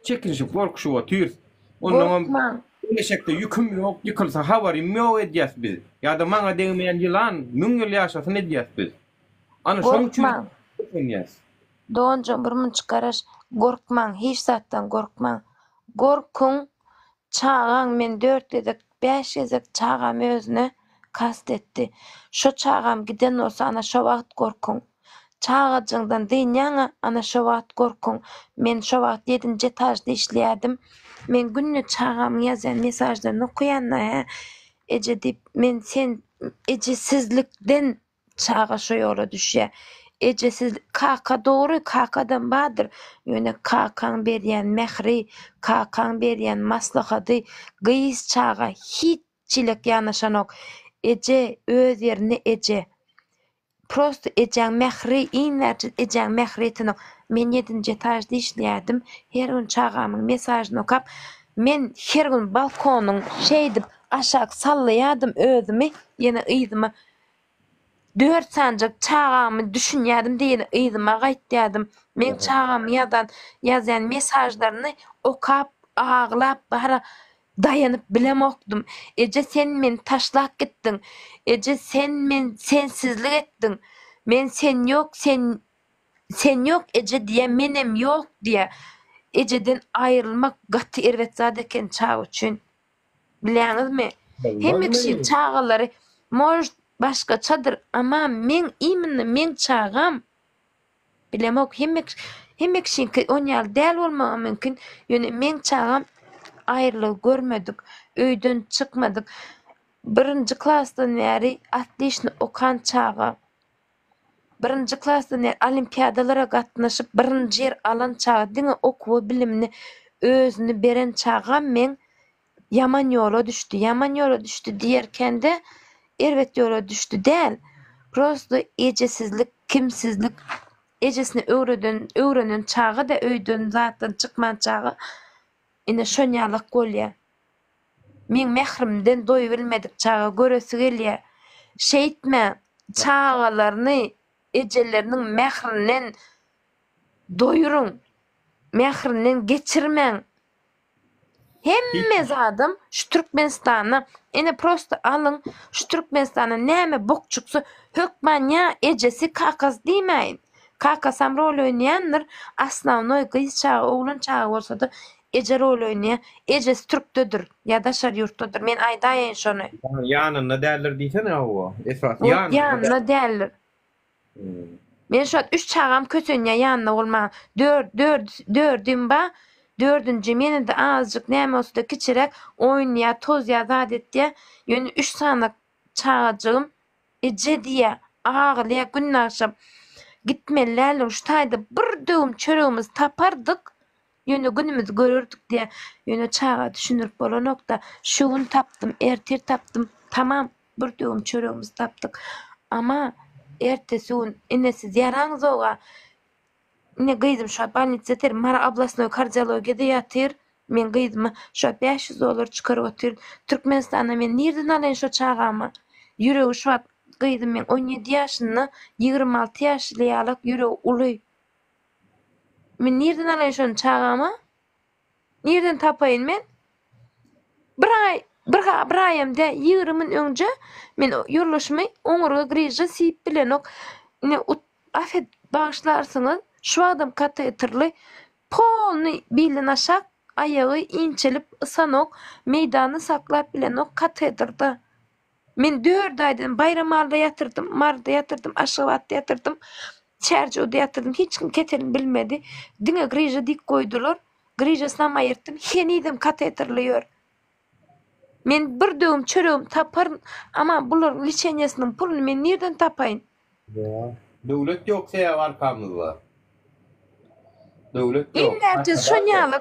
Çekinişip, gorkuşyp otyrys. Onnoňam Gorkmaň. Gelejekde ýüküm ýok, ýykylsa habarym ýok edýäs biz. Ýa-da maňa degmeýän ýylan müň ýyl ýaşasyn edýäs biz. Ana şoň üçin Gorkmaň. kösenýäs. Doganjygym bir munçuk garaş. Gorkmaň, hiç zatdan gorkmaň. Gorkuň çagaň men dört gezek, bäş gezek çagam özüne kast etdi. Şo çagam giden bolsa ana şo wagt gorkuň. Çagajygyňdan dynýaňa ana şo wagt gorkuň. Men şo wagt ýedinji etažda işleýärdim. Men günde çagamyň ýazýan mesažlaryny okaýan-da hä eje diýip men sen ejesizlikden çaga şo ýola düşýär. Ejesiz kaka dogry kakadam bardyr. Ýöne kakaň berýän mähri, kakaň berýän maslahady gyz çaga hiç çilek ýanaşanok. Eje öz ýerinde eje. Prosto ejäň mähri iň bärje ejäň mähri ýetenok. Men ýedinji etažda işleýärdim. Her gün çagamyň mesažyny okap, men her gün balkonyň şeýdip aşak sallaýardym özümi, ýene yzyma dört sanjak çagamy düşünýärdim-de ýene yzyma gaýtýardym. Meň çagamyň ýazan ýazýan mesažlaryny okap aglap bara Daýanyp bilemokdym. Eje sen meni taşlap gitdiň. Eje sen men sensizlik etdiň. Men sen ýok sen sen ýok eje diýä menem ýok diýä. Ejeden aýrylmak gaty erbet zat eken çaga üçin. Bilýäňizmi? Hemme kişi çagalary может başgaçadyr ama meň imенно meň çagam Bilemok hemme hemme kişiňki on ýaly däl bolmagam mümkin, ýöne meň çagam aýrylygy görmedik, öýden çykmadyk, birinji klasdan bäri otlişno okan çaga, birinji klasdan bäri olimpiadalara gatnaşyp birinji ýer alan çaga, diňe okuwa bilimine özüni beren çagam meň ýaman ýola düşdi. Ýaman ýola düşdi diýerkende erbet ýola düşdi däl. Prosto ejesizlik, kimsizlik, ejesine öwreden, öwrenen çaga-da öýden zatdan çykman çaga ine şonýalak bolýar. Meň mährimden doýubilmedik çaga göresi gelýär. Şeýtmäň, çagalaryny ejeleriniň mährinden doýuryň, mährinden geçirmäň. Hemme zadam şu Türkmenistanda ine prosta alyň şu Türkmenistanda näme bok çyksa hökman ýa ejesi kakasy diýmäýin kakasam rol oýnaýandyr osnawnoý gyz çaga oglan çaga bolsada eje rol oýnaýa ejesi türkdedir ýa daşary ýurtdadyr men aýdaýaýyn şony. Ýanynda däldir diýsene hawa esasy ýanynda däldir. Men şu wagt üç çagam kösenýär ýanynda bolman. Dört, dört, dördüm bar. Dördünjim ýene-de azajyk näme bolsa-da kiçiräk oýnaýar, tozýar, zat etýär. Ýöne üç sany çagajygym eje diýýär, aglaýar günde-agşam. Gitmeli däldiň, şu taýda bir döwüm çöregimizi tapardyk, ýöne günümizi görerdik diýýär. Ýöne çaga düşündirip bolanok-da. Şu gün tapdym, ertir tapdym, tamam. Bir döwüm çöregimizi tapdyk. Ama ertesi gün ine siz ýaraňzoga. Ine gyzym şu wagt bolnitsa ýatyr. Mary oblasnoý kardiologiýada ýatyr. Men gyzyma şu wagt 500 dollar çykaryp otyryn. Türkmenistanda men nirden alaýyn şo çagamy? Ýüregi şu wagt gyzym meň 17 ýaşynda, 26 ýaşly ýalak ýüregi uly. Men nirden alaýyn şony çagama? Nirden tapaýyn men? Bir aý, bir, bir aýam däl, 20 gün öňje men ýoldaşymy oňurga griža siýip bilenok. Ine, afet bagyşlarsyňyz, şu wagtam kateterli, polny bilden aşak aýagy inçelip ysanok, meýdany saklap bilenok kateterda. Men dört aýdan Baýramalyda ýatyrdym, Maryda ýatyrdym, Aşgabatda ýatyrdym, Çärjewde ýatyrdym. Hiç kim keselimi bilmedi. Diňe griža dik goýdular. Grižasynam aýyrtdym. Henizem kateterli ýör. Men bir döwüm çöregimi taparyn, ama bularyň liçeniýesiniň puluny men nirden tapaýyn? Ýa. Döwlet ýok sebäbi arkamyzda. Döwlet ýok. Illerje şon ýaly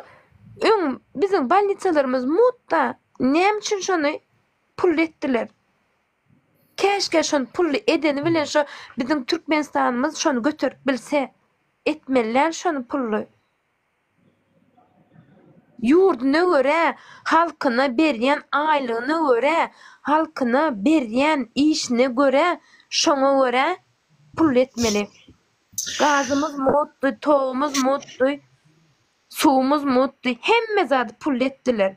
öň biziň bolnisalarymyz mutda. Näme üçin şony pully etdiler. Käşgä şony pully edeni bilen şo biziň Türkmenistanymyz şony göterip bilse. Etmeli däl şony pully. Ýurduna görä, halkyna berýän aýlygyna görä, halkyna berýän işine görä şoňa görä pully etmeli. Gazymyz mutdy, togumyz mutdy, suwumyz mutdy, hemme zady pully etdiler.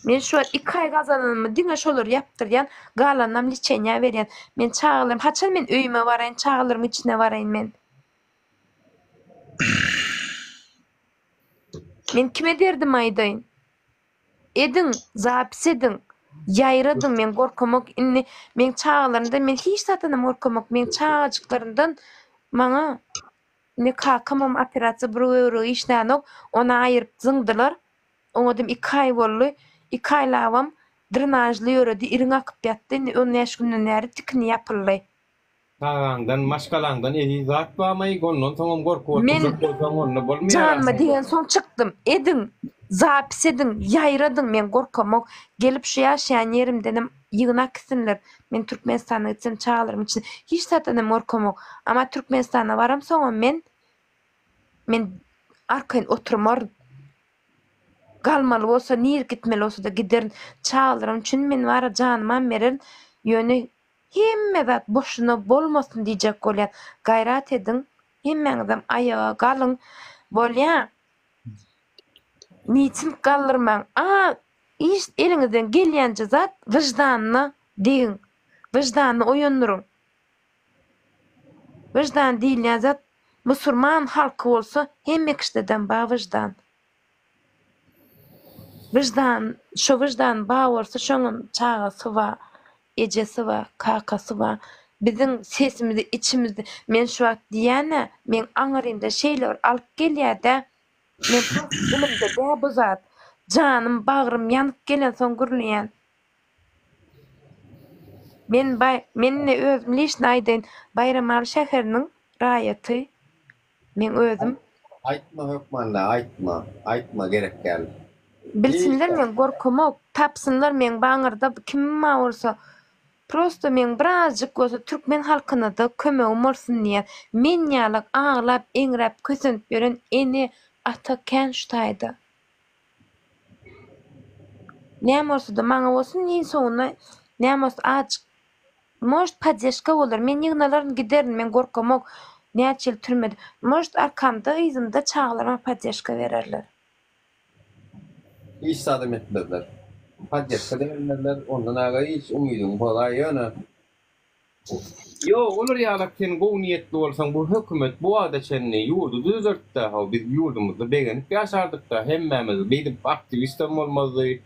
Men şu wagt iki aý gazananymy diňe şolary ýapdyrýan, galanynam liçeniýa berýän. Men çagalarym haçan men öýüme baraýyn, çagalarymyň içine baraýyn men. Men kime derdimi aýdaýyn? Ediň, zapis ediň, ýaýradyň, men gorkamok indi meň çagalarymdan men hiç zatdanam gorkamok, meň çagajyklarymdan maňa indi kakamam operasiýa bir böwregi işlänok, ony aýyryp zyňdylar, oňadam iki aý boldy, iki aýlabam drenažly ýöredi, iriň akyp ýatdy, indi on bäş günden bäri tikini ýapyldy. Çagaňdan, maşgalaňdan eziz zat barmaý, ondan soňam gorkup Men oturjak bolsaň onda bolmaýar janyma ahyry. degensoň çykdym. Ediň, zapis ediň, ýaýradyň, men gorkamok. Gelip şu ýaşaýan ýerimdenem ýygnak gitsinler. Men Türkmenistana gitsem çagalarymyň içinde hiç zatdanam gorkamok. Amma Türkmenistana baramsoňam men men arkaýyn oturmaryn. Galmaly bolsa nirä gitmeli bolsa-da giderin. Çagalarym üçin men bara janymam bererin. Ýöne Hemme zat boşuna bolmasyn diýjek bolýan. Gaýrat ediň, hemmäňizem aýaga galyň. Bolýa. Miting galdyrmaň. A iş eliňizden gelýänje zat wyždanyna degiň. Wyždanyny oýandyryň. Wyždan diýilýän zat musurman halky bolsa hemme kişidedem bar wyždan. Wyždan, şo wyždan bar bolsa şoňam çagasy bar, ejesi bar, kakasy bar. Biziň sesimizi içimizde, men şu wagt diýýän-ä, meň aňyrymda şeýle bir alyp gelýär-dä, men prosto dilimde dä bu zat. Janym, bagrym ýanyp gelensoň gürleýän. Men baý, men indi özüm lişni aýdaýyn, Baýramaly şäheriniň raýaty. Meň özüm. Aýtma hökmanda aýtma aýtma gerek däl. Bilsinler men gorkamok tapsynlar meň baňyrda kimim bar bolsa prosto meň birazjyk bolsa türkmen halkynada kömegim bolsun diýýän men ýalak aglap eňräp kösenip ýören ene ata kän şu taýda. Näme bolsada maňa bolsun iň soňunda näme bolsa azjyk Может poddeşka bolar men ýygnalaryn giderin men gorkamok näçe ýyl türmede может arkamda yzymda çagalaryma poddeşka bererler. Hiç zadam etmezler. Poddeşka da bermezler ondan aga hiç umydyňy pozaý ýöne. Ýok olar ýalak sen gowy niýetli bolsaň bu hökümet bu wagta çenli ýurdy düzeltdä how biz ýurdumyzda begenip ýaşardykda hemmämiz beýdip aktiwistem bolmazdy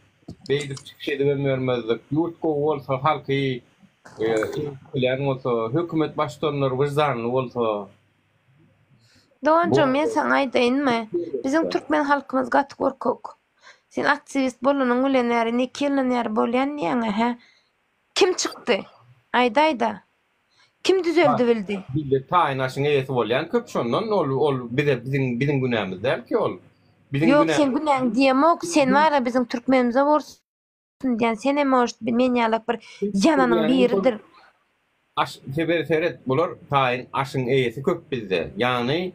beýdip çykyş edibem ýörmezdik ýurt gowy bolsa halky bilýän bolsa hökümet baştutanlary wyždanly bolsa Doganjygym men saňa aýdaýynmy biziň türkmen halkymyz gaty gorkak sen aktiwist bolanyň bilen bäri neki ýyldan bäri bolýan diýýäňä hä Kim çykdy? Aýdaýda. Kim düzeldi bildi? Bizde taýyn aşyň eýesi bolýan köp şondan ol ol bize biziň biziň günämiz däl ki ol. Biziň Ýok günä seň günäň diýemok sen bara biziň türkmenimize bolsun diýän senem может men ýalak bir ýananyň biridir. Aş seberi seret bular taýyn aşyň eýesi köp bizde ýagny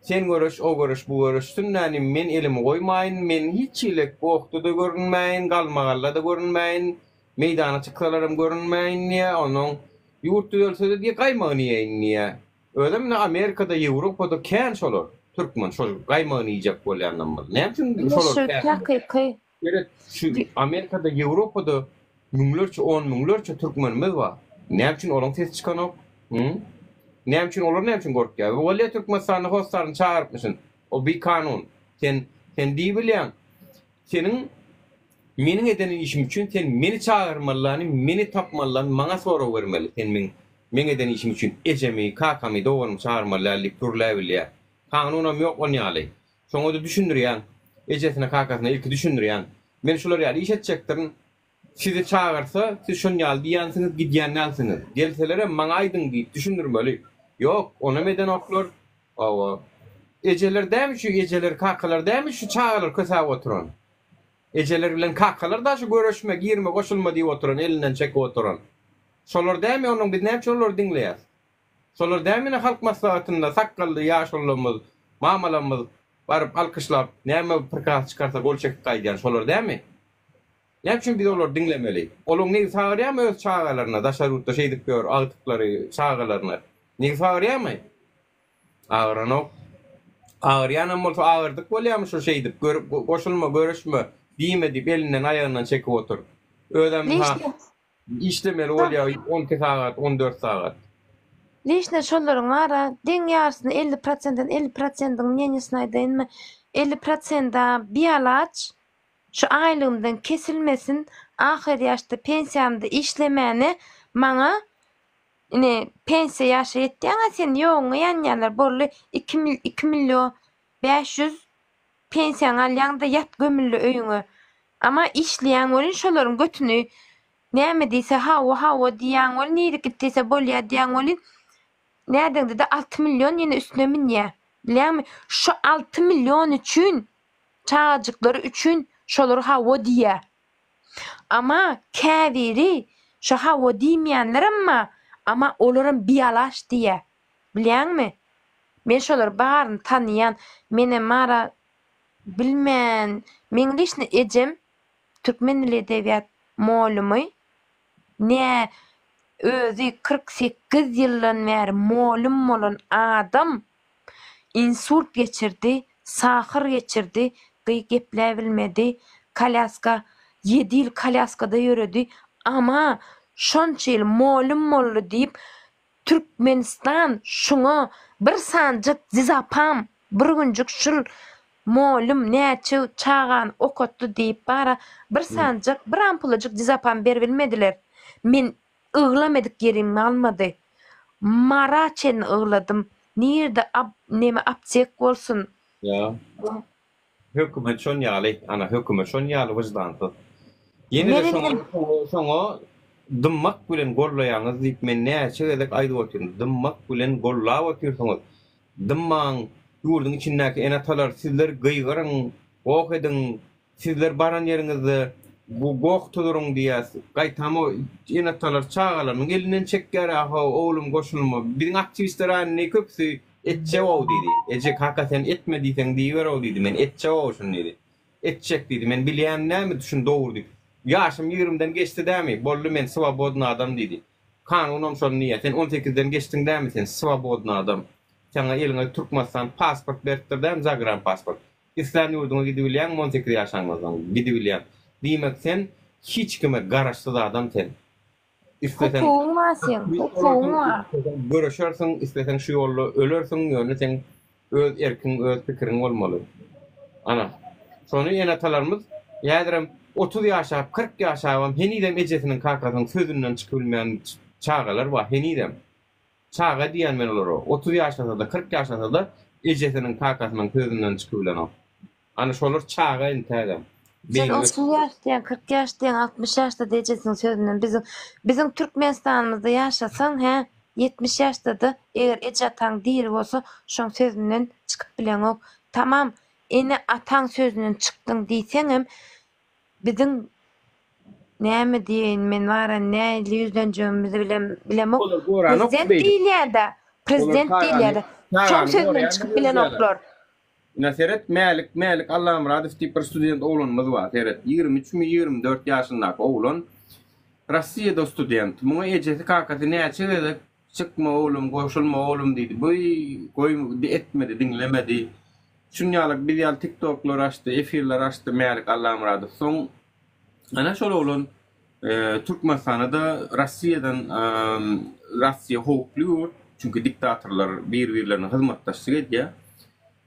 sen göreş o göreş bu göreşsin näni men elimi goýmaýyn men hiç hili gohda-da görünmäýin galmagalla-da görünmäýin Meýdana çyksalaram görünmäýin diýýä, onnoň ýurt düzelse-de diýýä, gaýmagyny iýeýin diýýä. Özem ine Amerikada, Ýewropada kän şolar, türkmen şol gaýmagyny iýjek bolýanlarymyz. Näme üçin Ine şolar şu kän? hakyky. Seret, şu Amerikada, Ýewropada müňlerçe, on müňlerçe türkmenimiz bar. Näme üçin olaň sesi çykanok? Hü? Näme üçin olar näme üçin gorkýar? Bolýa Türkmenistanda hossaryny çagyrypmyşyn. O bikanun. Sen, sen diýibilýäň. Seniň Meniň eden işim üçin sen meni çagyrmalylany, meni tapmalylany maňa sorag bermeli. Sen meň meň eden işim üçin ejemi, kakamy, doganymy çagyrmaly däl diýip gürläbilýär. Kanunam ýok on ýaly. Şoňa-da düşündirýäň. Ejesine, kakasyna ilki düşündirýäň. Men şular ýaly iş etjekdirin. Sizi çagyrsa, siz şon ýaly diýýänsiňiz, gidýän dälsiňiz. Gelselerem maňa aýdyň diýip düşündirmeli. Ýok, onam edenoklar. Hawa. Ejeler dämi şu ejeler, kakalar dämi şu çagalar kösäp oturan? Ejeler bilen kakalar da şu göreşme, girme, goşulma diýip oturan, elinden çekip oturan. Şolar dämi onuň biz näme üçin olary diňleýäs? Şolar dämi ine halk maslahatynda sakgally ýaşulularymyz, mamalarymyz baryp alkyşlap näme prikaz çykarsa gol çekip gaýdýan şolar dämi? Näme üçin biz olary diňlemeli? Olaň nebsi agyrýarmy öz çagalaryna daşary ýurtda şeýdip ýör agtyklary çagalaryna nebsi agyrýarmy? Agyranok. Agyrýanam bolsa agyrdyk bolýarmy şu şeýdip görüp goşulma göreşme. Diýme diýip elinden aýagyndan çekip otur. Özem ha işlemeli bolýar 12 sagat, 14 sagat. Lişne şolaryň bara deň ýarysyny 50 prosentden 50 prosentiň mneniýasyny aýdaýynmy? 50 prosent-a bialaç şu aýlygymdan kesilmesin, ahyr ýaşda pensiýamda işlemäne maňa ine pensiýa ýaşa ýetýäň-ä sen ýoguňa ýanýarlar boldy iki iki millio 500 Pensiýaňy alýaňda ýat gömülli öýüňe. Ama işleýäň welin şolaryň götüni näme diýse hawa hawa diýýäň welin nirä git diýse bolýa diýýäň welin nädeňdede 6 million ýene üstüne münýä. Bilýäňmi şu 6 million üçin çagajyklary üçin şolar hawa diýýä. Ama käbiri şo hawa diýmeýänlerem bar ama olaram bialaç diýýä. Bilýäňmi? Men şolary baryny tanaýan. Menem ara bilmän, meň lişni ejem türkmen dili edebiýat molymy, nä özi 48 ýyldan bäri molym bolan adam insult geçirdi, sahyr geçirdi, gyý gepläbilmedi, kolýaska ýedi ýyl kolýaskada ýöredi, ama şonça ýyl molym boldy diýip Türkmenistan şuňa bir sanjyk dizapam bir günjük şul molym näçe çagany okatdy diýip bara bir sanjyk bir ampulajyk dizapam beribilmediler men yglamedik ýerim galmady Mara çenli ygladym nirde ab neme aptek bolsun. Ýa. Hökümet şon ýaly, ana hökümet şon ýaly wyždansyz. Ýene-de şoňa şoňa dymmak bilen gollaýaňyz diýip men näçe gezek aýdyp otyryn. Dymmak bilen gollap otyrsyňyz. Dymmaň, ýurduň içindäki ene-atalar sizler gygyryň, goh ediň, sizler baran ýeriňizde goh tuzuryň diýýäs. Gaýtam o ene-atalar çagalarynyň elinden çekýär-ä, how, oglum goşulma. Biziň aktiwistler-ä indi köpüsi Etjeg-ow diýdi. Eje, kaka sen etme diýseň diýiber-ow diýdi. Men etjeg-ow şuny diýdi. Etjek diýdi. Men bilýän näme şuny dogry diýip. Ýaşym ýigrimden geçdi dämi? Boldy men swobodny adam diýdi. Kanunam şony diýýär. Sen on sekizden geçdiň dämi sen swobodny adam. Saňa eliňe Türkmenistan pasport beripdir dämi zagran pasport. Islän ýurduňa gidibilýäňmi 18 ýaşaňdan soň? Gidibilýäň. Diýmek sen hiç kime garaşsyz adam sen. Isleseň Hukugyň bar seň, hukugyň bar. Göreşersiň, isleseň şu ýolda ölersiň, ýöne seň öz erkiň, öz pikiriň bolmaly. Ana, şony ene-atalarymyz häzirem 30 ýaşap, 40 ýaşabam henizem ejesiniň, kakasynyň sözünden çykyp bilmeýän çagalar bar, henizem. Çaga diýýän men olara. 30 ýaşasa-da, 40 ýaşasa-da ejesiniň, kakasynyň sözünden çykyp bilenok. Ana şolar çaga entägem. Sen 30 ýaş diýýäň, 40 ýaş diýýäň, 60 ýaşda-da ejesiniň sözünden biziň biziň Türkmenistanymyzda ýaşasaň, hä, 70 ýaşda-da eger eje-ataň diri bolsa, şoň sözünden çykyp bileňok. Tamam, ene-ataň sözünden çykdyň diýseňem, biziň näme diýeýin men bara nähili ýüzlenjegimizi bilem bilemok. Prezident diýilýär-dä, prezident diýilýär-dä. Şoň sözünden çykyp bilenoklar. Ine seret Mälik Mälik Allamyradow diýip bir student oglanymyz bar seret 23 mi 24 ýaşyndaky oglan Rossiýada student muňa ejesi kakasy näçe gezek çykma oglum goşulma oglum diýdi bu goý etmedi diňlemedi şun ýaly biz ýaly tiktoklar açdy efirler açdy Mälik Allamyradow soň ana şol oglan Türkmenistana-da Rossiýadan Rossiýa howply ýurt, çünki diktatorlar bir-birlerine hyzmatdaşlyk edýär.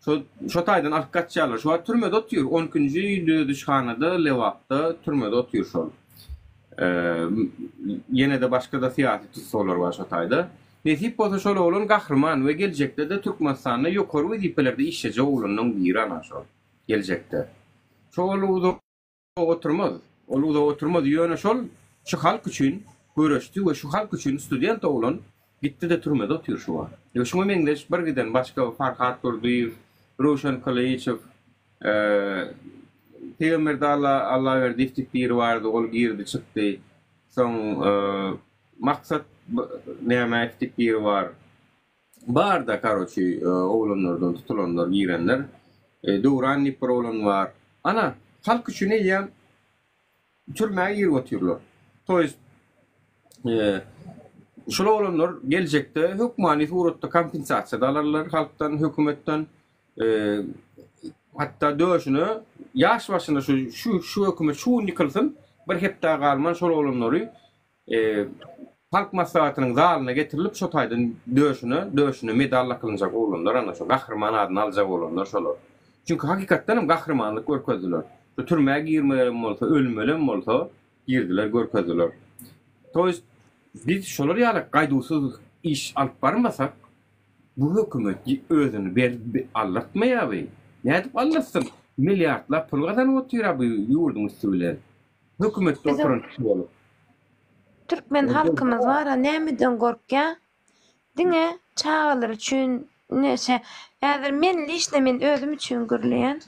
Şo şo taýdan alyp gaçýarlar. Şu wagt türmede otyr. On ikinji düzedişhanada Lebapda türmede otyr şol. Ýene-de başga-da syýasy tussaglar bar şo taýda. Nesip bolsa şol oglan gahryman we geljekde-de Türkmenistanda ýokary wezipelerde işlejek oglanlaryň biri ana şol. Geljekde. Şol uzak oturmaz. Ol uzak oturmaz. Ýöne şol şu halk üçin göreşdi we şu halk üçin student oglan gitdi-de türmede otyr şu wagt. We şuňa meňzeş bir giden başga Farhat Durdyýew, Röwşen Kylyçow, Pygamberdi Alla Allaberdiýew diýip biri bardy, ol girdi çykdy. Soň Maksat Nämäýew diýip biri bar. Barda karoçi oglanlardan tutulanlar girenler. Döwran diýip bir oglan bar. Ana, halk üçin eýýäm türmä girip otyrlar. To ýest şul oglanlar geljekde hökmany suratda kompensasiýa-da alarlar halkdan, hökümetden. Hatda döşüne ýaş başynda şu şu şu hökümet şu gün ýykylsyn, bir hepdä galman şol oglanlary Halk Maslahatynyň zalyna getirilip şo taýdan döşüne döşüne medal dakylynjak oglanlar ana şo gahryman adyny aljak oglanlar şolar. Çünki hakykatdan hem gahrymanlyk görkezdiler. Şu türmä girmelem bolsa, ölmelem bolsa girdiler, görkezdiler. To ýest biz şolar ýaly gaýduwsyz iş alyp barmasak bu hökümet özüni ber aldyrtmaýar bi. Nädip aldyrsyn? Milliardlap pul gazanyp otyr-a bu ýurduň üsti bilen. Hökümetde Biziň oturan kişi bolup. Türkmen halkymyz bara nämeden gorkýa? Diňe çagalar üçin neşe. Häzir men lişne men özüm üçin gürleýän.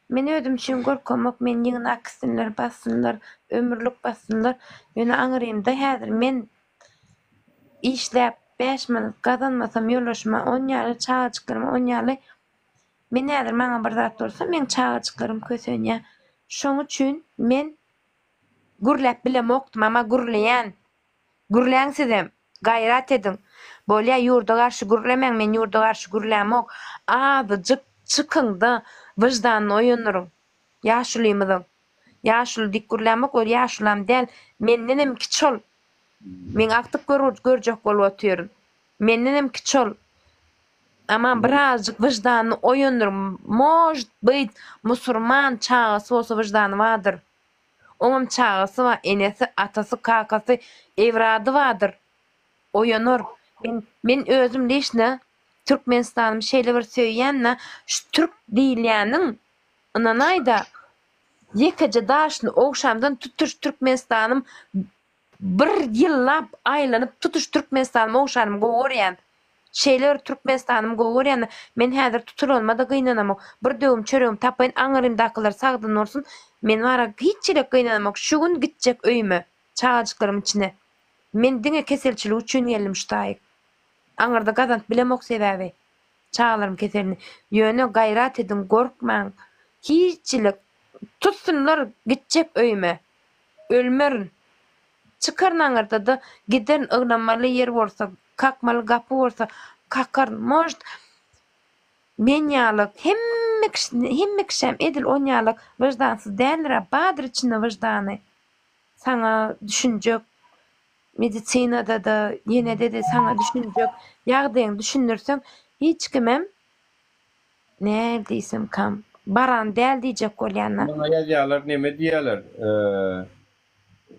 Men özüm üçin gorkamok, meni ýygnak gitsinler, bassynlar, ömürlik bassynlar. Ýöne aňrymda häzir men işläp 5 manat gazanmasam ýoldaşyma on ýaly, çagajyklaryma on ýaly Men häzir maňa bir zat bolsa meň çagajyklarym kösenýä. Şoň üçin men gürläp bilemokdym, amma gürleýän. Gürläň sizem. Gaýrat ediň. Bolýa ýurda garşy gürlemäň, men ýurda garşy gürlämok. Azajyk çykyňda wyždanyny oýandyryň. Ýaşulymyzyň. Ýaşuly diýip gürlämok, ol ýaşulam däl. Mendenem kiçi ol. Men agtyk görjek bolup otyryn. Mendenem kiçi ol. Aman birazjyk wyždanyny oýandyr. Может быть, musurman çagasy bolsa wyždany bardyr. Oňam çagasy bar, enesi, atasy, kakasy, ewrady bardyr. Oýanar. Men men özüm lişno Türkmenistanymy şeýle bir söýýän-de, şu türk diýilýäniň ynanaýda ýekeje daşyny ogşamdan tutuş Türkmenistanym Bir ýyllap aýlanyp tutuş Türkmenistanymy ogşanymy gowy görýän. Şeýle bir Türkmenistanymy gowy görýän-de, men häzir tutulanyma-da gynanamok. Bir döwüm çöregimi tapaýyn, aňrymdakylar sagdyn bolsun, men wara hiç ýere gynanamok. Şu gün gitjek öýüme, çagajyklarymyň içine. Men diňe keselçilik üçin geldim şu taýyk. Aňyrda gazanyp bilemok sebäbi. Çagalarym keselini. Ýöne gaýrat ediň, gorkmaň. Hiç ýere tutsunlar gitjek öýüme. Ölmerin. Çykaryn aňyrda-da giderin yglamaly ýer bolsa, kakmaly gapy bolsa kakaryn. Может, men ýalyk hemme kişi hemme kişäm edil on ýalyk wyždansyz däldir-ä, bardyr içinde wyždany. Saňa düşünjek, medisinada-da, ýenede-de saňa düşünjek, ýagdaýyňy düşündirseň hiç kimem Näl diýsemkam, baran däl diýjek bolýan-a. Maňa ýazýarlar neme diýýärler,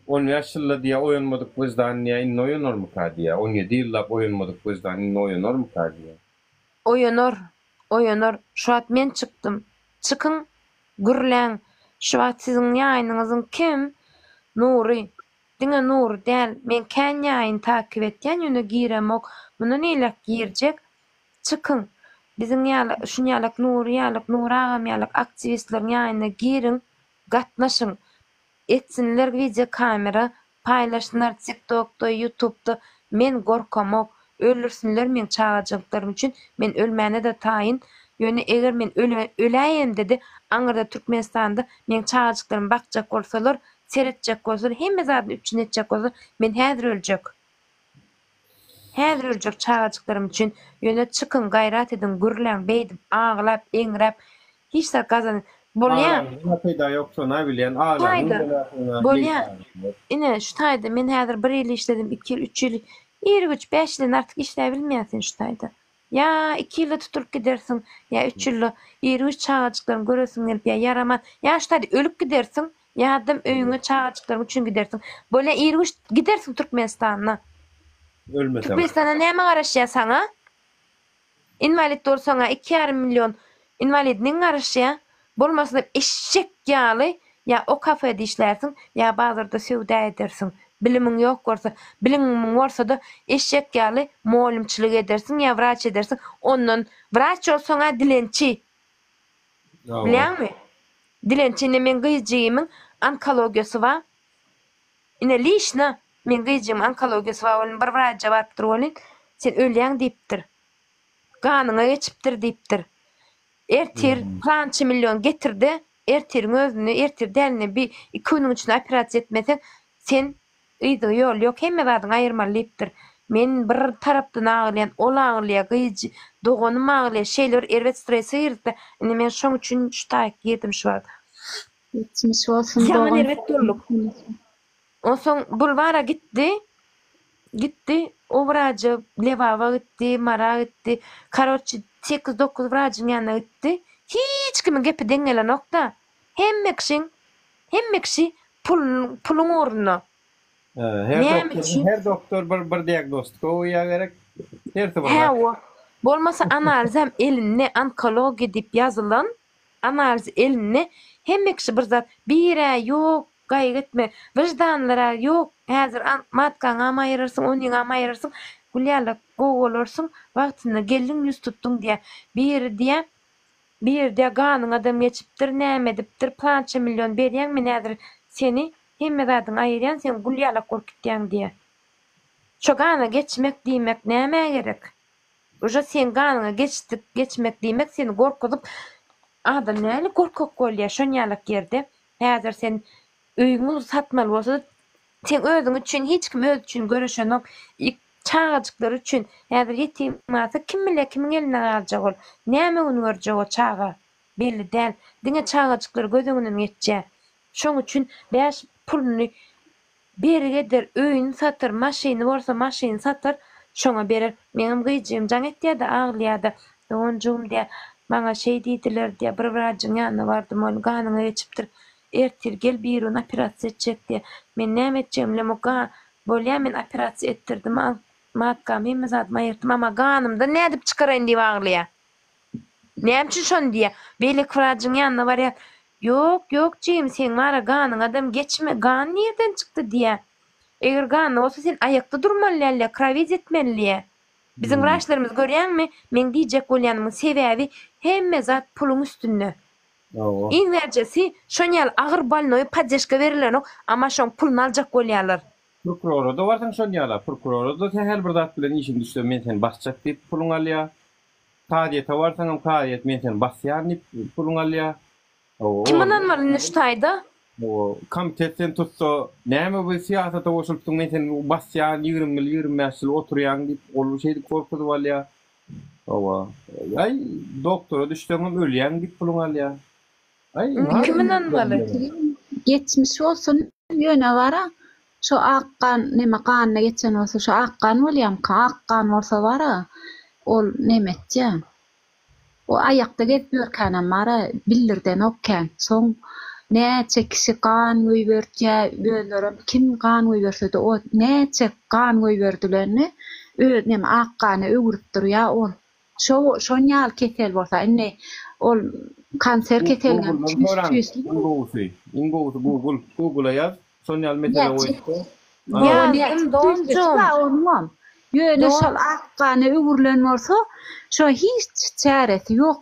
on bäş ýylda diýýär oýanmadyk wyždan diýýär indi oýanarmyka diýýär, on ýedi ýyllap oýanmadyk wyždan indi oýanarmyka diýýär. Oýanar, oýanar, şu wagt men çykdym. Çykyň, gürläň. Şu wagt siziň ýaýynyňyzyň kim? Nury. Diňe Nury däl, men kän ýaýyn takyp etýän ýöne giremok. Mundan eýläk girjek. Çykyň! Biziň ýaly, şunýalak Nury ýalak, Nury agam ýalak aktiwistleriň ýanyna giriň, gatnaşyň. Etsinler wideokamera, paýlaşsynlar tiktokda, ýutubda. Men gorkamok. Öldürsinler meň çagajyklarym üçin men ölmäne-de taýyn. Ýöne eger men öläýemde-de aňyrda Türkmenistanda meň çagajyklaryma bakjak bolsalar, seretjek bolsalar, hemme zadyny üpjün etjek bolsalar, men häzir öljek. Häzir öljek çagajyklarym üçin ýöne çykyň gaýrat ediň gürläň beýdip aglap eňräp hiç zat gazan bolýa. Aglanyňda peýda ýok sona bilýän aglanyň Taýda bolýa ine şu taýda men häzir bir ýyl işledim iki ýyl üç ýyl ir güç bäş ýyldan artyk işläbilmeýän sen şu taýda ýa iki ýylda tutulyp gidersiň ýa üç ýylda ir güç çagajyklaryňy göresiň gelip ýa ýaraman ýa şu taýda ölüp gidersiň Ýa-da öýüňe çagajyklaryň üçin gidersiň. Bolýa ir-güç gidersiň Türkmenistana. Ölmeseň. Türkmenistanda näme garaşýar saňa? Inwalid bolsaň-a iki ýarym million inwalidniň garaşýar. Bolmasa eşek ýaly ýa o kafede işlärsiň, ýa bazarda söwda edersiň. Bilimiň ýok bolsa, bilimiň bolsa-da eşek ýaly mugallymçylyk edersiň ýa wraç edersiň. Ondan wraç bolsaň-a dilençi. Bilýäňmi? Dilençi ine meň gyz jigimiň onkologiýasy bar. Ine lişna meň gyz jigimiň onkologiýasy bar welin bir wraça barypdyr welin sen ölýäň diýipdir. Ganyňa geçipdir diýipdir. Ertir plança million getirde ertiriň özünde ertir däl ine bir iki günüň içinde operasiýa etmeseň sen yzyňa ýol ýok hemme zadyňy aýyrmaly diýipdir. Men bir tarapdan aglaýan, ol aglaýar, gyz doganym aglaýar. Şeýle bir erbet strese girdik-de. Indi men şoň üçin şu taýyk girdim şu wagt. Geçmiş bolsun Ýaman dogan. erbet bolduk. Onsoň Bulwara gitdi. Gitdi. O wraja Lebaba gitdi, Mara gitdi. Karoçi sekiz-dokuz wrajyň ýanyna gitdi. Hiç kimiň gepi deň gelenok-da. Hemme kişiň, hemme kişi pul, puluň ugrunda. Her Näme doktor, üçin? her doktor bir bir diagnostika goýýar gerek. Hersi bir zat. Hawa. Bolmasa analizem elinde onkologiýa diýip ýazylan analiz elinde. Hemme kişi bir zat. Birä ýok, gaýgy etme. Wyždanlyra ýok, häzir matkaňam aýyrarsyň, onyňam aýyrarsyň, gül ýaly gowy bolarsyň, wagtynda geldiň ýüz tutduň diýýär. Biri diýýär, biri diýýär ganyň adam geçipdir, näme edipdir, plança million berýäň, men häzir seni hemme zadyňy aýyrýan, sen gül ýalak bolup gitýäň diýýär. Şo gana geçmek diýmek nämä gerek? Uje seň ganyňa geçdik geçmek diýmek seni gorkuzyp adam näli gorkak bolýa şonýalak ýerde häzir sen öýüňi satmaly bolsada seň özüň üçin hiç kim özi üçin göreşenok çagajyklary üçin häzir ýetim galsa kim bilýä kimiň elinde galjak ol näme gün görjek o çaga belli däl diňe çagajyklary göz öňünden geçýä şoň üçin bäş puluny Bergi eder, öýüni satar, maşyny bolsa maşyny satar, şoňa berer. Meňem gyzjygym jaň etýär-de, aglaýar-da, Doganjygym diýýär, maňa şeý diýdiler diýýär, bir wrajyň ýanyna bardym, ol ganyňa geçipdir, ertir gel birigün operasiýa etjek diýýär. Men näme etjegimi bilemok, ga, bolýa men operasiýa etdirdim, matkamy hemme zadymy aýyrtdym, amma ganymdan nädip çykaraýyn diýip aglaýar. Näme üçin şony diýýär? Beýleki wrajyň ýanyna barýar, Ýok, ýok jigim, seň bara ganyňadam geçme, gan nirden çykdy diýýä. Eger ganly bolsa sen aýakda durmaly däldiä, krawiz etmelidiä. Biziň wraçlarymyz görýäňmi, meň diýjek bolýanymyň sebäbi hemme zat puluň üstünde. Iň bärjesi şon ýaly agyr bolnoýa poddežka berilenok, amma şoň puluny aljak bolýarlar. Prokurora-da barsaň şon ýala, prokurora-da sähel bir zat bilen işiň düşse men seni basjak diýip puluňy alýar. Kazyýete barsaňam kazyýet men seni basýan diýip puluňy alýar. Kim ynanmaly indi şu taýda? Komitet seni tutsa, näme bu syýasata goşulypsyň men seni basýan 20 ýyl, 25 ýyl oturýaň diýip ol şeýdip gorkuzyp alýar. Hawa. Aý, doktora düşseňem ölýäň diýip puluňy alýar. Aý, Indi kim ynanmaly? Geçmiş bolsun ýöne bara şo ak gan neme ganyna geçen bolsa şo ak gan bolýamyka ak gan bolsa bara ol neme etýä o aýakda gezip ýörkänem bara bildirdenok kän soň näçe kişi gan goýbertýä özlerem kim gan goýbersede o näçe gan goýberdilenini öz neme ak gana öwrüp durýa ol Şo şon ýaly kesel bolsa indi ol kanser keseliniň Googledan tüýs soraň tüýsli iň gowusy iň gowusy google googla ýaz şon ýaly mesele goýupda Ýazdym donjum. Onuňam ýöne şol ak gana öwrülen bolsa şo hiç çäresi ýok.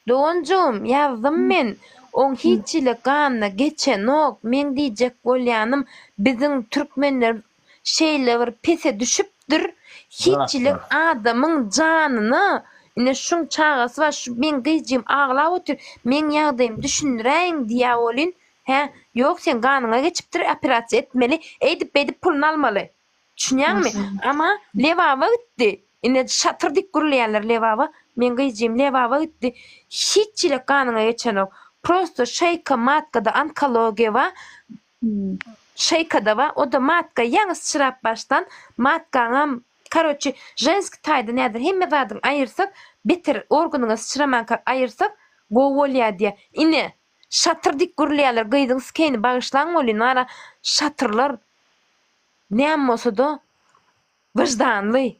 Doganjygym, ýazdym men, oň hiç hili ganyna geçenok, meň diýjek bolýanym biziň türkmenler şeýle bir pese düşüpdir, hiç hili adamyň janyna, ine şuň çagasy bar, şu meň gyzjygym aglap otyr, meň ýagdaýymy düşündiräýiň diýýä welin, hä, ýok seň ganyňa geçipdir, operasiýa etmeli, eýdip-beýdip puluny almaly. Düşünýäňmi? Ama Lebaba gitdi. Ine şatyr dik gürleýärler Lebaba. Meň gyzjygym Lebaba gitdi. Hiç çilek ganyňa geçenok. Prosto şeýka matkada onkologiýa bar. Şeýkada bar. O-da matka ýaňy syçrap başlan. Matkaňam karoçi ženski taýdan häzir hemme zadyňy aýyrsak beter organyňa syçramanka aýyrsak gowy bolýar diýýär. Ine şatyr dik gürleýärler gyzyň skeýini bagyşlaň welin wara şatyrlar Näme bolsada wyždanly.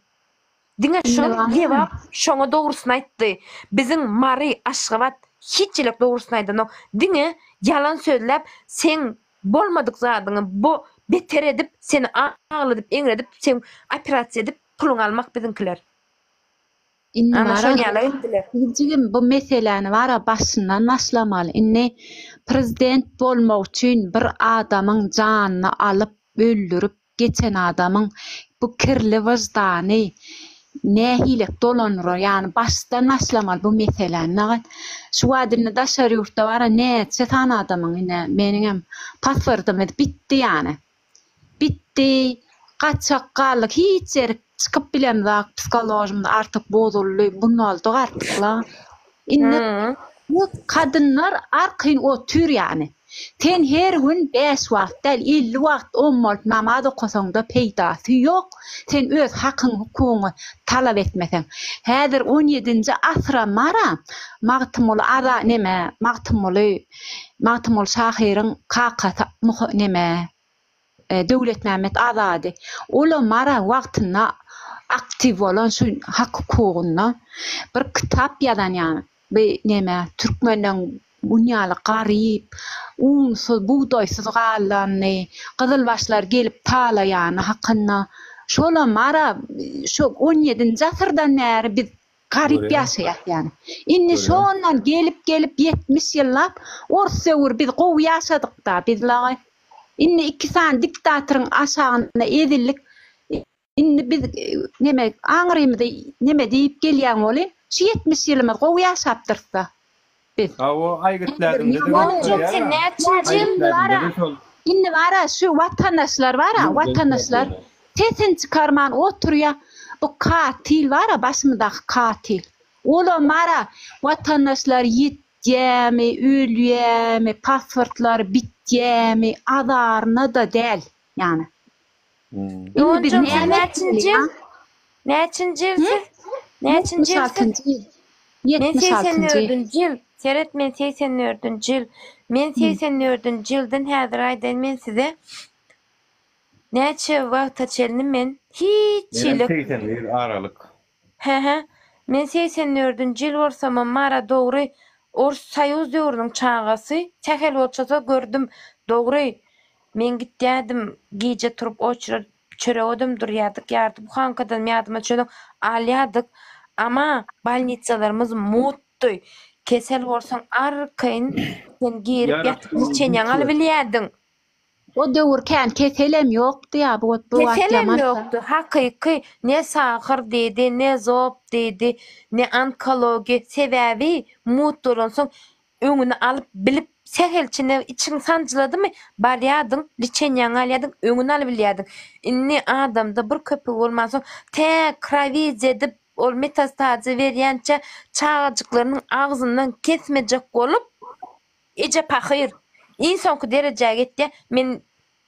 Diňe şol Lebap şoňa dogrusyny aýtdy. Biziň Mary, Aşgabat hiç ýelek dogrusyny aýdanok. Diňe ýalan sözläp seň bolmadyk zadyňy bo beter edip seni agladyp eňredip seň operasiýa edip puluňy almak biziňkiler. Indi Ana bara şol ýaly etdiler. Jigim bu meseläni bara başyndan başlamaly. Indi prezident bolmak üçin bir adamyň janyny alyp öldürip geçen adamyň bu kirli wyždany nähilek dolandyrar ýagny başdan başlamaly bu meseläni nagat şu wagt indi daşary ýurtda bara näçe sany adamyň ine meniňem pasportymyz bitdi ýany bitdi. Gaçjak galdyk hiç ýerik çykyp bilemzok psikoložymyz artyk bozuldy bunaldyk artykla. Indi bu kadynlar arkaýyn otyr ýany. Sen her gün 5 wagt däl 50 wagt ommalyp namaz okasaňda peýdasy ýok sen öz hakyň hukugyňy talap etmeseň. Häzir on ýedinji asyram bara Magtymguly aza neme Magtymguly Magtymguly şahyryň kakasy Muha neme Döwletmämmet Azady. Olam bara wagtynda aktiw bolan şu hak hukugynda bir kitap ýazan ýaly bi neme türkmenleň bun ýaly garyp, unsuz, bugdaýsyz galanyny, gyzylbaşlar gelip talaýany hakynda. Şolam bara şo on ýedinji asyrdan bäri biz Garyp ýaşaýas ýany. Indi şondan gelip gelip 70 ýyllap ors döwür biz gowy ýaşadykda biz laý. Indi iki sany diktatoryň aşagynda ezildik. Indi biz neme aňrymyzy neme diýip gelýäň welin şu 70 ýylymyz gowy ýaşapdyrysda biz. Hawa aýgytlädiňde-de görkezýär. Indi bara şu watandaşlar bara watandaşlar sesini çykarman oturýa bu katil bara başymyzdaky katil olam bara watandaşlar ýitýämi ölýämi pasportlary bitýämi azaryna-da däl ýany. Indi biz Ýonjam siz näme näçinji etmeli ýyl? a? Näçinji ýyl Hı? siz? Näçinji ýyl siz? 76-njy ýyl. Men 76-njy. 84-nji ýyl. Seret men 84-nji ýyl. Men 84-nji ýyldan häzir aýdaýyn men size. Näçe wagta çenli men hiç Menem hili 81 aralyk. Hä-hä. Men 84-nji ýyl bolsamam mara dogry Ors soýuz döwrüniň çagasy, sähel bolçasa gördüm. Dogry, men gitýädim, gije turup oçurar çöregedem durýadyk, ýarty buhankadanam ýadyma düşenok, alýadyk. Ama bolnitsalarymyz mutdy. Kesel bolsaň arkaýyn sen girip ýatyp liçenýaňy alybilýädiň. O döwür kän keselem ýokdy ýa bu bu wagt Keselem ýaman ýokdy, hakyky ne sahyr diýdi, ne zob diýdi, ne onkologiýa, sebäbi mut bolansoň öňüni alyp bilip sähelçe ne içiň sanjyladymy barýardyň liçenýaňy alýardyň öňüni alybilýärdiň. Indi adamda bir köpügi bolmansoň tä krawiz edip ol metastaza berýänçä çagajyklarynyň agzyndan kesmejek bolup Eje pahyr, iň soňky derejä ýetýä, men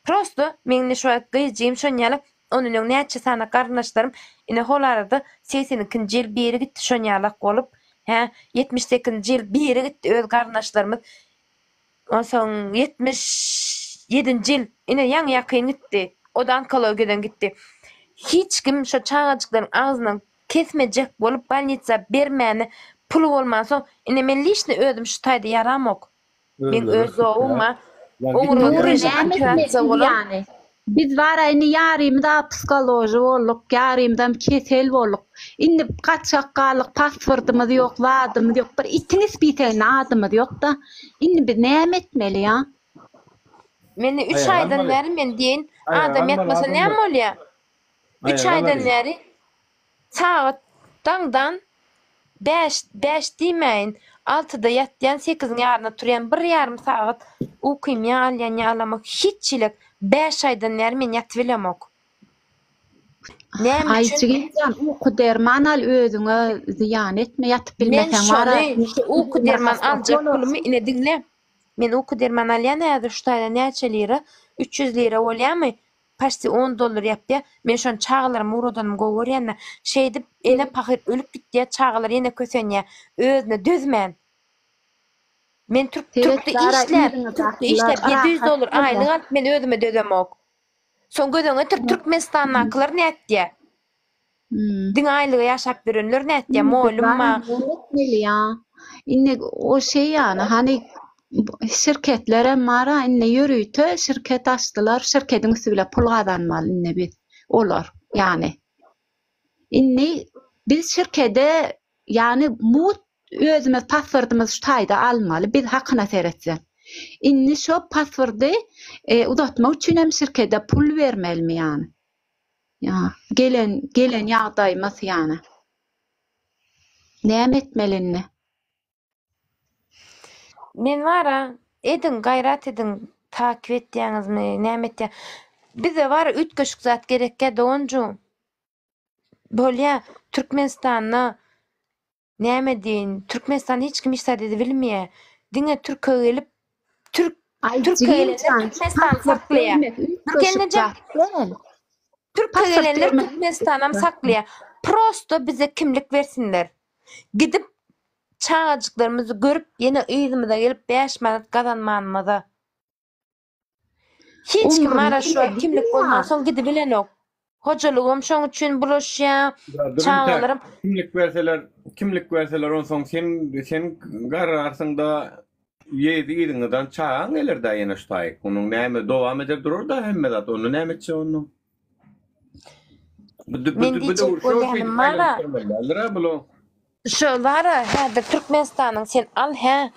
prosto, meň ine şu wagt gyzjygym şon ýaly, ondan öň näçe sany garyndaşlarym, ine hol arada 82-nji ýyl biri gitdi şon ýalak bolup, hä, 78-nji ýyl biri gitdi öz garyndaşlarymyz, onsoň 77-nji ýyl, ine ýaňy ýakyn gitdi, o-da onkologiýadan gitdi. Hiç kim şo çagajyklaryň agzyndan Kesmejek bolup bolnitsa bermäne puly bolmansoň ine men liçno özüm şu taýda ýaramok. Meň öz zowum bar. Oňurga Nury gyryjy näme operasiýa etmeli bolan. ýany. Biz bara indi ýarymyz-a psikoloji bolduk, ýarymyzam kesel bolduk. Indi gaçak galdyk, pasportymyz ýok, zadymyz ýok. Bir itiň ispiseginde adymyz ýok-da. Indi biz näme etmeli ýa? Meni üç Aýaga aýdan almaly. bäri men diýeýin, Aýaga adam almaly ýatmasa näme adamlar. bolýa? Üç Aýaga aýdan almaly. bäri Sagat daňdan bäş, bäş diýmäýin, altyda ýatýan, sekiziň ýarynda turýan, bir ýarym sagat ukym ýa alýan, ýa alamok, hiç hili bäş aýdan bäri men ýatybilemok. Näme Aý üçin? jigim jan uky derman al özüňe zyýan etme ýatyp Men bilmeseň bara şony, şu uky derman aljak pulumy, ine diňle, men uky derman alýan häzir şu taýda näçe lira, 300 lira bolýamy? Paçti on dollar ýapýa. Men şony çagalaryma ugradanymy gowy görýänä. Şeýdip ene pahyr ölüp gitýä, çagalar ýene kösenýä. Özüne dözmän. Men türk Seret türkde Sara işläp, yzyňa türkde bakdylar işläp 700 rahat dollar bolýa. aýlyk alyp men özüme dözemok. Soň göz öňüne getir Türkmenistandakylar nätýä? Diňe aýlyga ýaşap ýörenler nätýä? Indi Mollum bara ba. näme etmeli ýa? Indi o şeý ýaly hany şirketlerem bara indi ýörite şirket açdylar, şirketiň üsti bilen pul gazanmaly indi biz, olar ýany. Indi biz şirkede ýany mugt özümiz pasportymyzy şu taýda almaly biz hakyna seretseň. Indi şo pasporty uzatmak üçinem şirkede pul bermelimi ýany? Ýa, gelen, gelen ýagdaýymyz ýany. Näme etmeli indi? Men bara, ediň, gaýrat ediň, takyp etýäňizmi, näme etýä. Bize bar üýtgeşik zat gerekýä doganjygym. Bolýa Türkmenistanda näme diýin Türkmenistan hiç kim hiç zat edibilmeýä. Diňe türke gelip türk Aý türke jigim gelenler jan Türkmenistany pasport saklaýa. bermek Dur üýtgeşik gelnejem. zat däl. Türke Pasport gelenler bermek Türkmenistanam üýtgeşik zat. saklaýa. Prosto bize kimlik bersinler. Gidip çagajyklarymyzy görüp ýene yzymyza gelip 5 manat gazanmanymyza. Hiç kim Umrunda ara şu bile kimlik bilýär. bolmansoň gidibilenok. Hojalygam şoň üçin bulaşýa, Dur intäk, çagalaram. kimlik berseler, kimlik berseler onsoň sen sen garrarsyň-da ýedi yzyňyzdan çagaň geler-dä ýene şu taýyk. Onuň näme dowam eder durar-da hemme zat. Onda näme etjek onda? Bu bu Men bu diýjek döwür şo bolýanym şeýdip bara. aýlanyp durmaly däldir-ä bula. Şo bara häzir Türkmenistanyň sen al hä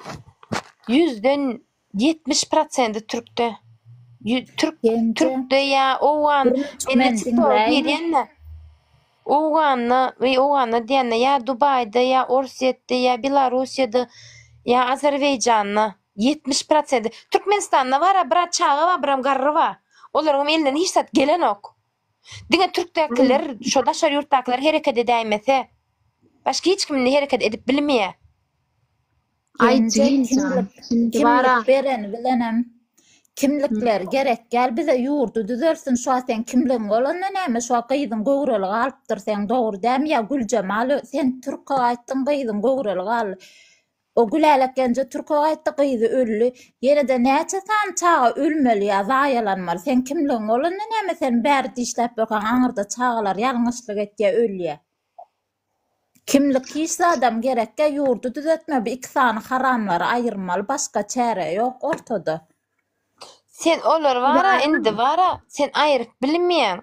ýüzden 70 prosendi türkde. Türk Genje. türkde ýa owgan Bir mende men TikToka diňläýin. girýän-de Owganda we Owganda diýende ýa Dubaýda ýa Orsýetde ýa Belarussiýada ýa Azerbaýjanda 70 prosendi. Türkmenistanda bar-a bir çaga bar biram garry bar. Olaryňam elinden hiç zat gelenok. Diňe türkdäkiler şo daşary ýurtdakylar hereket edäýmese başga hiç kim indi hereket edip bilmeýär. Aý Genje jigim jan, kimlik indi bara kimlik bereni bilenem kimlikler gerek gel bize ýurdy düzelsin şu wagt seň kimligiň bolanda näme şu wagt gyzyň göwreli galypdyr seň dogry dämi ýa Güljemal sen türke gaýtdyň gyzyň göwreli galdy o Gülälek genje türke gaýtdy gyzy öldi ýenede näçe sany çaga ölmeli ýa zaýalanmaly seň kimligiň bolanda näme sen bärde işläp ýörkäň aňyrda çagalar ýalňyşlyk etýä ölýä. Kimlik hiç zadam gerekgä ýurdy düzetme bu iki sany haramlary aýyrmaly başga çäre ýok ortada. Sen olary bara indi bara sen aýyryp bilmeýäň.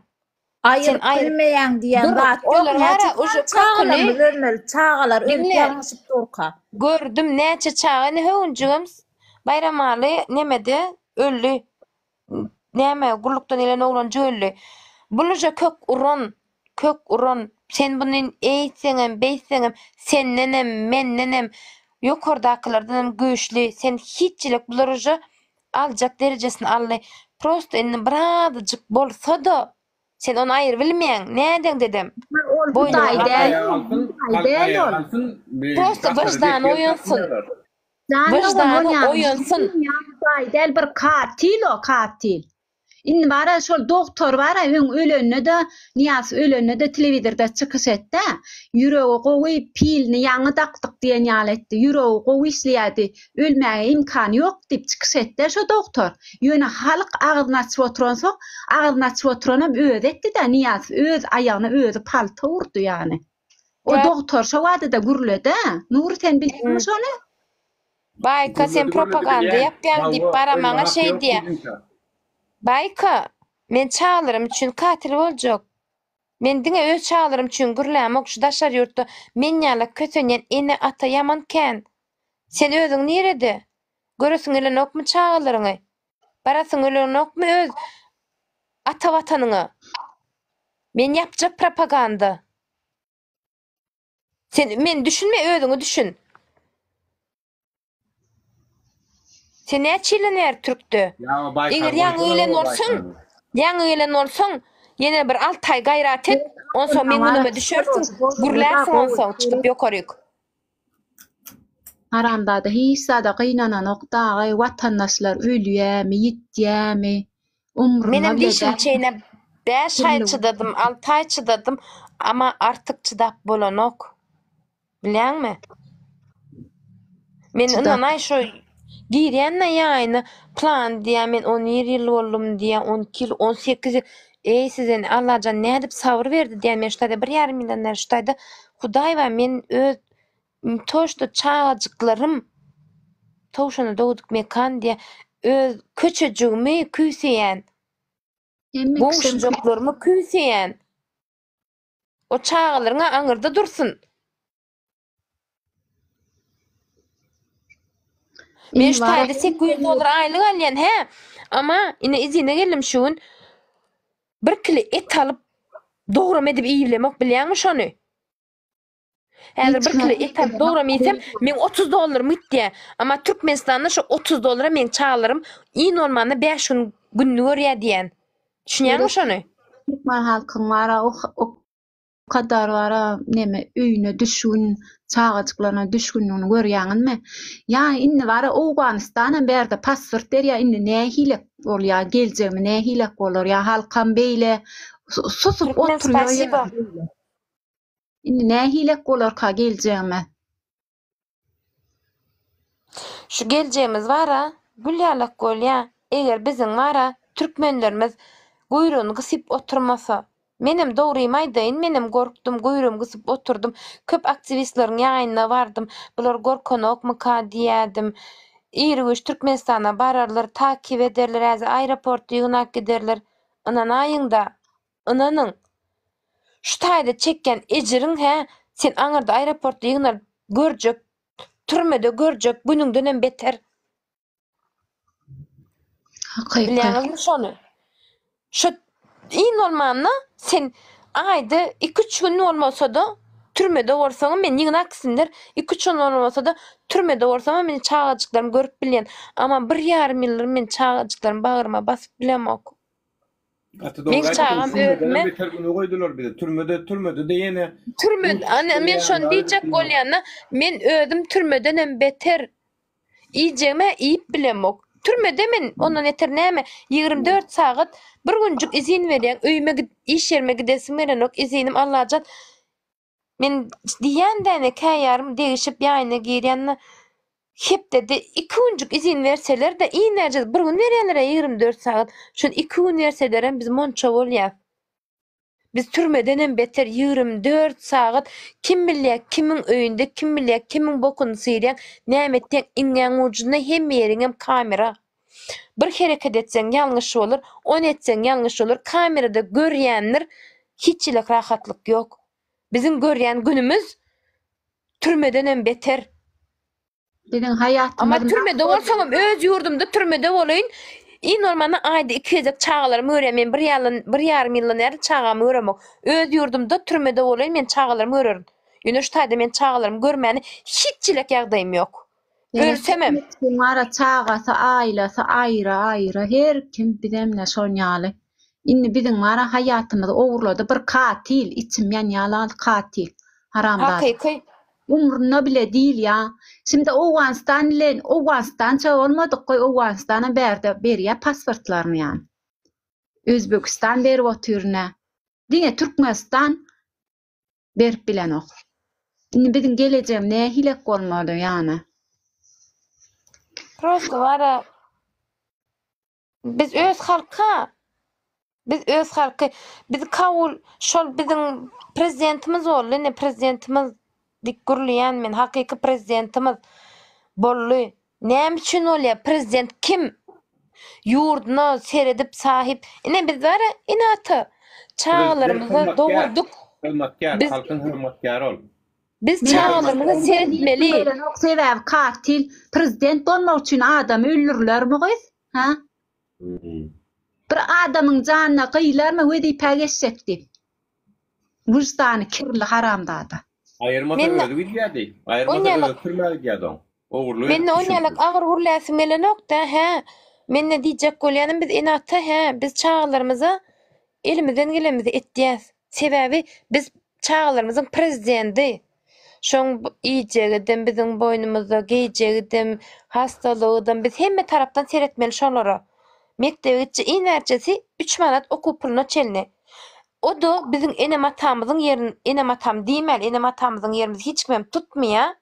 Sen Aýyryp aýyryp bilmeýäň diýen Dur zat ýok olar näçe bara sany uje çagalarymyz köküni ölmeli çagalar ölüp diňle ýalňyşyp durka. gördüm näçe çaga ine höwünjigem Baýramaly nemede öldi Näme, gullukdan gelen oglanjyk öldi. Buluja kök uran, kök uran. Sen buny eýtseňem, beýtseňem, sendenem, mendenem, ýokardakylardanam güýçli. Sen hiçjilik bular uje aljak derejesini aldy. Prosto indi birazajyk bolsa-da, sen ony aýyrybilmeýäň. Nädeňdedem. Ol Boýnuňa Hudaý al. däl ol, Hudaý däl ol. Prosto wyždany oýansyn. Jan dogan Wyždany bolýan oýansyn. Hudaý däl bir katil o katil. Indi bara şol dogtor bara öň ölende-de Nyýazow ölende-de telewizorda çykyş etdä. Ýüregi gowy pilini ýaňy dakdyk diýen ýaly etdi. Ýüregi gowy işleýärdi. Ölmäge imkany ýok diýip çykyş etdä şo dogtor. Ýöne halk agzyny açyp oturansoň agzyny açyp oturanam özi etdi-dä Nyýazow öz aýagyna özi palta urdy ýany. O dogtor şo wadada gürledä. Nury sen bilýäňmi şony? Baýka sen Gürledi gürledi propaganda bilýän. ýapýaň diýip Hawa, bara ölme maňa haky şeý ýok diýýä. biziňkä. Baýka, men çagalarym üçin katil boljak. Men diňe öz çagalarym üçin gürlämok şu daşary ýurtda men ýala kösenýän ene ata ýaman kän. Sen özüň nirede? Göresiň gelenokmy çagalaryňy? Barasyň gelenokmy öz ata watanyňa? Men ýapjak propaganda. Sen men düşünme özüňi düşün. Sen näçe ýyldan bäri türkde? Ýa Baýkar Eger ýaňy goýsana gelen o bolsaň, Baýkary. ýaňy gelen bolsaň, ýene bir alty aý gaýrat et, onsoň meň günüme düşersiň, gürlärsiň onsoň çykyp ýokaryk. Haramzada hiç zada gynananok dagy watandaşlar ölýämi ýitýämi umrunda Menem bile dişimi däl. çeýnäp bäş aý Dürli. çydadym, alty aý çydadym, ama artyk çydap bolanok. Bilýäňmi? Men Çydap. ynanaý şo girýän-de ýaýyna plan diýýär, men on bir ýyl boldum diýýär, on iki ýyl, on sekiz ýyl. Eý size Allajan nädip sabyr berdi diýýän, men şu taýda bir ýarym ýyldan bäri şu taýda Hudaý bar men öz to şto çagajyklarym Towşana dogduk mekan diýýär, öz köçejigimi küýseýän, Hemme kişem goňşujaklarymy küýseýän. O çagalaryň-a aňyrda dursun. Men Indi şu bara taýda 800 dollar aýlyk alýan, hä? Ama ine izine geldim şu gün. Bir kilo et alyp dogram edip iýibilemok, bilýäňmi şony? Häzir hiç bir kime kilo et alyp dogram iýsem, meň 30 dollarym gitýär. Ama Türkmenistanda şu 30 dollara meň çagalarym iň bolmanda 5 gün gününi görýär diýýän. Düşünýäňmi şony? Türkmen halkyň bara o kadar bara neme öýüne düşgün, çagajyklaryna düşgünligini görýäňizmi? Ýa indi bara Owganystanam bärde pasport berýär, indi nähilek bolýar, geljegimi nähilek bolar, ýa halkam beýle susup Türkmen oturýar spasibo. Indi nähilek bolarka geljegimiz? Şu geljegimiz bara gül ýalak bolýa eger biziň bara türkmenlerimiz guýrugyny gysyp oturmasa. Menem dogrymy aýdaýyn menem gorkdum guýrugymy gysyp oturdym köp aktiwistleriň ýanyna bardym bular gorkanokmyka diýädim iri güýç türkmenistana bararlar takyp ederler häzir aeroportda ýygnap giderler ynanaýyňda Ynanyň, şu taýda çekýän ejiriň hä, sen aňyrda aeroportda ýygnalyp görjek, türmede görjek günüňdenem beter. Hakyky. Bilýäňizmi şony? Şu iň bolmanda sen aýda iki-üç gün bolmasa-da türmede bolsaňam men ýygnak gitsinler, iki-üç gün bolmasa-da türmede bolsamam men çagajyklarymy görüp bilýän. Amma bir ýarym ýyldyr men çagajyklarymy bagryma basyp bilemok. Gaty dogry Meň aýtdyň. çagam Türmeden özüme beter güne goýdular bizi. Türmede türmede-de ýene Türme ana men şony diýjek bolýan-da, men özüm türmedenem beter iýjegime iýip bilemok. Türmede men ondan beter näme 24 sagat bir günjük izin berýäň öýüme git iş ýerime gidesim gelenok izinim Allajan Men diýýän däne käýarym degişip ýaýyna girýän-de, hepdede iki günjük izin berseler-de, iň bir gün berýänler-ä 24 sagat, şony iki gün berselerem biz monça bolýas. Biz türmedenem beter 24 sagat kim bilýär kimiň öýünde, kim bilýär kimiň bokuny syrýaň, näme etýäň, iňňäň ujunda hemme ýeriňem kamera. Bir hereket etseň ýalňyş bolar, ony etseň ýalňyş bolar, kamerada görýändir, hiç hili rahatlyk ýok. Biziň görýän günümiz türmedenem beter. Biziň haýatymyz Amma türmede bolsaňam öz ýurdumda türmede bolaýyn, iň bolmanda aýda iki gezek çagalarymy görýän, men bir ýarym bir ýarym ýyldan bäri çagamy göremok. Öz ýurdumda türmede bolaýyn men çagalarymy görerin. Ýöne şu taýda men çagalarymy görmäne hiç hili ýagdaýym ýok. Ölsemem. Kim bara çagasy aýlasy aýra aýra her kim bizemle şon ýaly. Indi biziň bara haýatymyzy ogurlady bir katil içim ýanýa lal katil haramzada. Hakyky. Umrunda bile dil ýa. Şimdi Owganystan bilen Owganystança bolmadyk goý Owganystanam bärde berýä pasportlaryny ýa. Özbegistan berip otyr ine. Diňe Türkmenistan berip bilenok. Indi biziň gelejegim nähilek bolmaly ýany. Prosto bara biz öz halka biz öz halky biz kabul şol biziň prezidentimiz boldy ine prezidentimiz dik gürleýän men hakyky prezidentimiz boldy Näme üçin bolýar prezident kim ýurduna seredip sahyp ine biz bara ene ata çagalarymyza dogurdyk Hyzmatkär biz halkyň hyzmatkary ol. Biz çagalarymyza seretmeli. Gelenok sebäbi katil prezident bolmak üçin adamy öldürilermi gyz ha bir adamyň janyna gyýylarmy wezipä geçjek diýip wyždany kirli haramzada. Aýyrmasa Mende özi gidýärdi. Aýyrmasa onýalak özi türmä gidýärdi oň. Ogurlyk edip Mende onýalak düşüpdi. agyr gürläsim gelenok-da, hä. Mende diýjek bolýanym biz ene-ata, hä, biz çagalarymyza elimizden gelenimizi etýäs. Sebäbi biz çagalarymyzyň prezidendi. Şoň iýjegidem biziň boýnumyzda, geýjegidem, hassalygydam biz hemme tarapdan seretmeli şolara. Mekdebe gitjek iň bärjesi üç manat okuw puluna çenli. O-da biziň enem-atamyzyň ýerini, enem-atam diýmäli, enem-atamyzyň ýerimizi hiç kimem tutmaýar.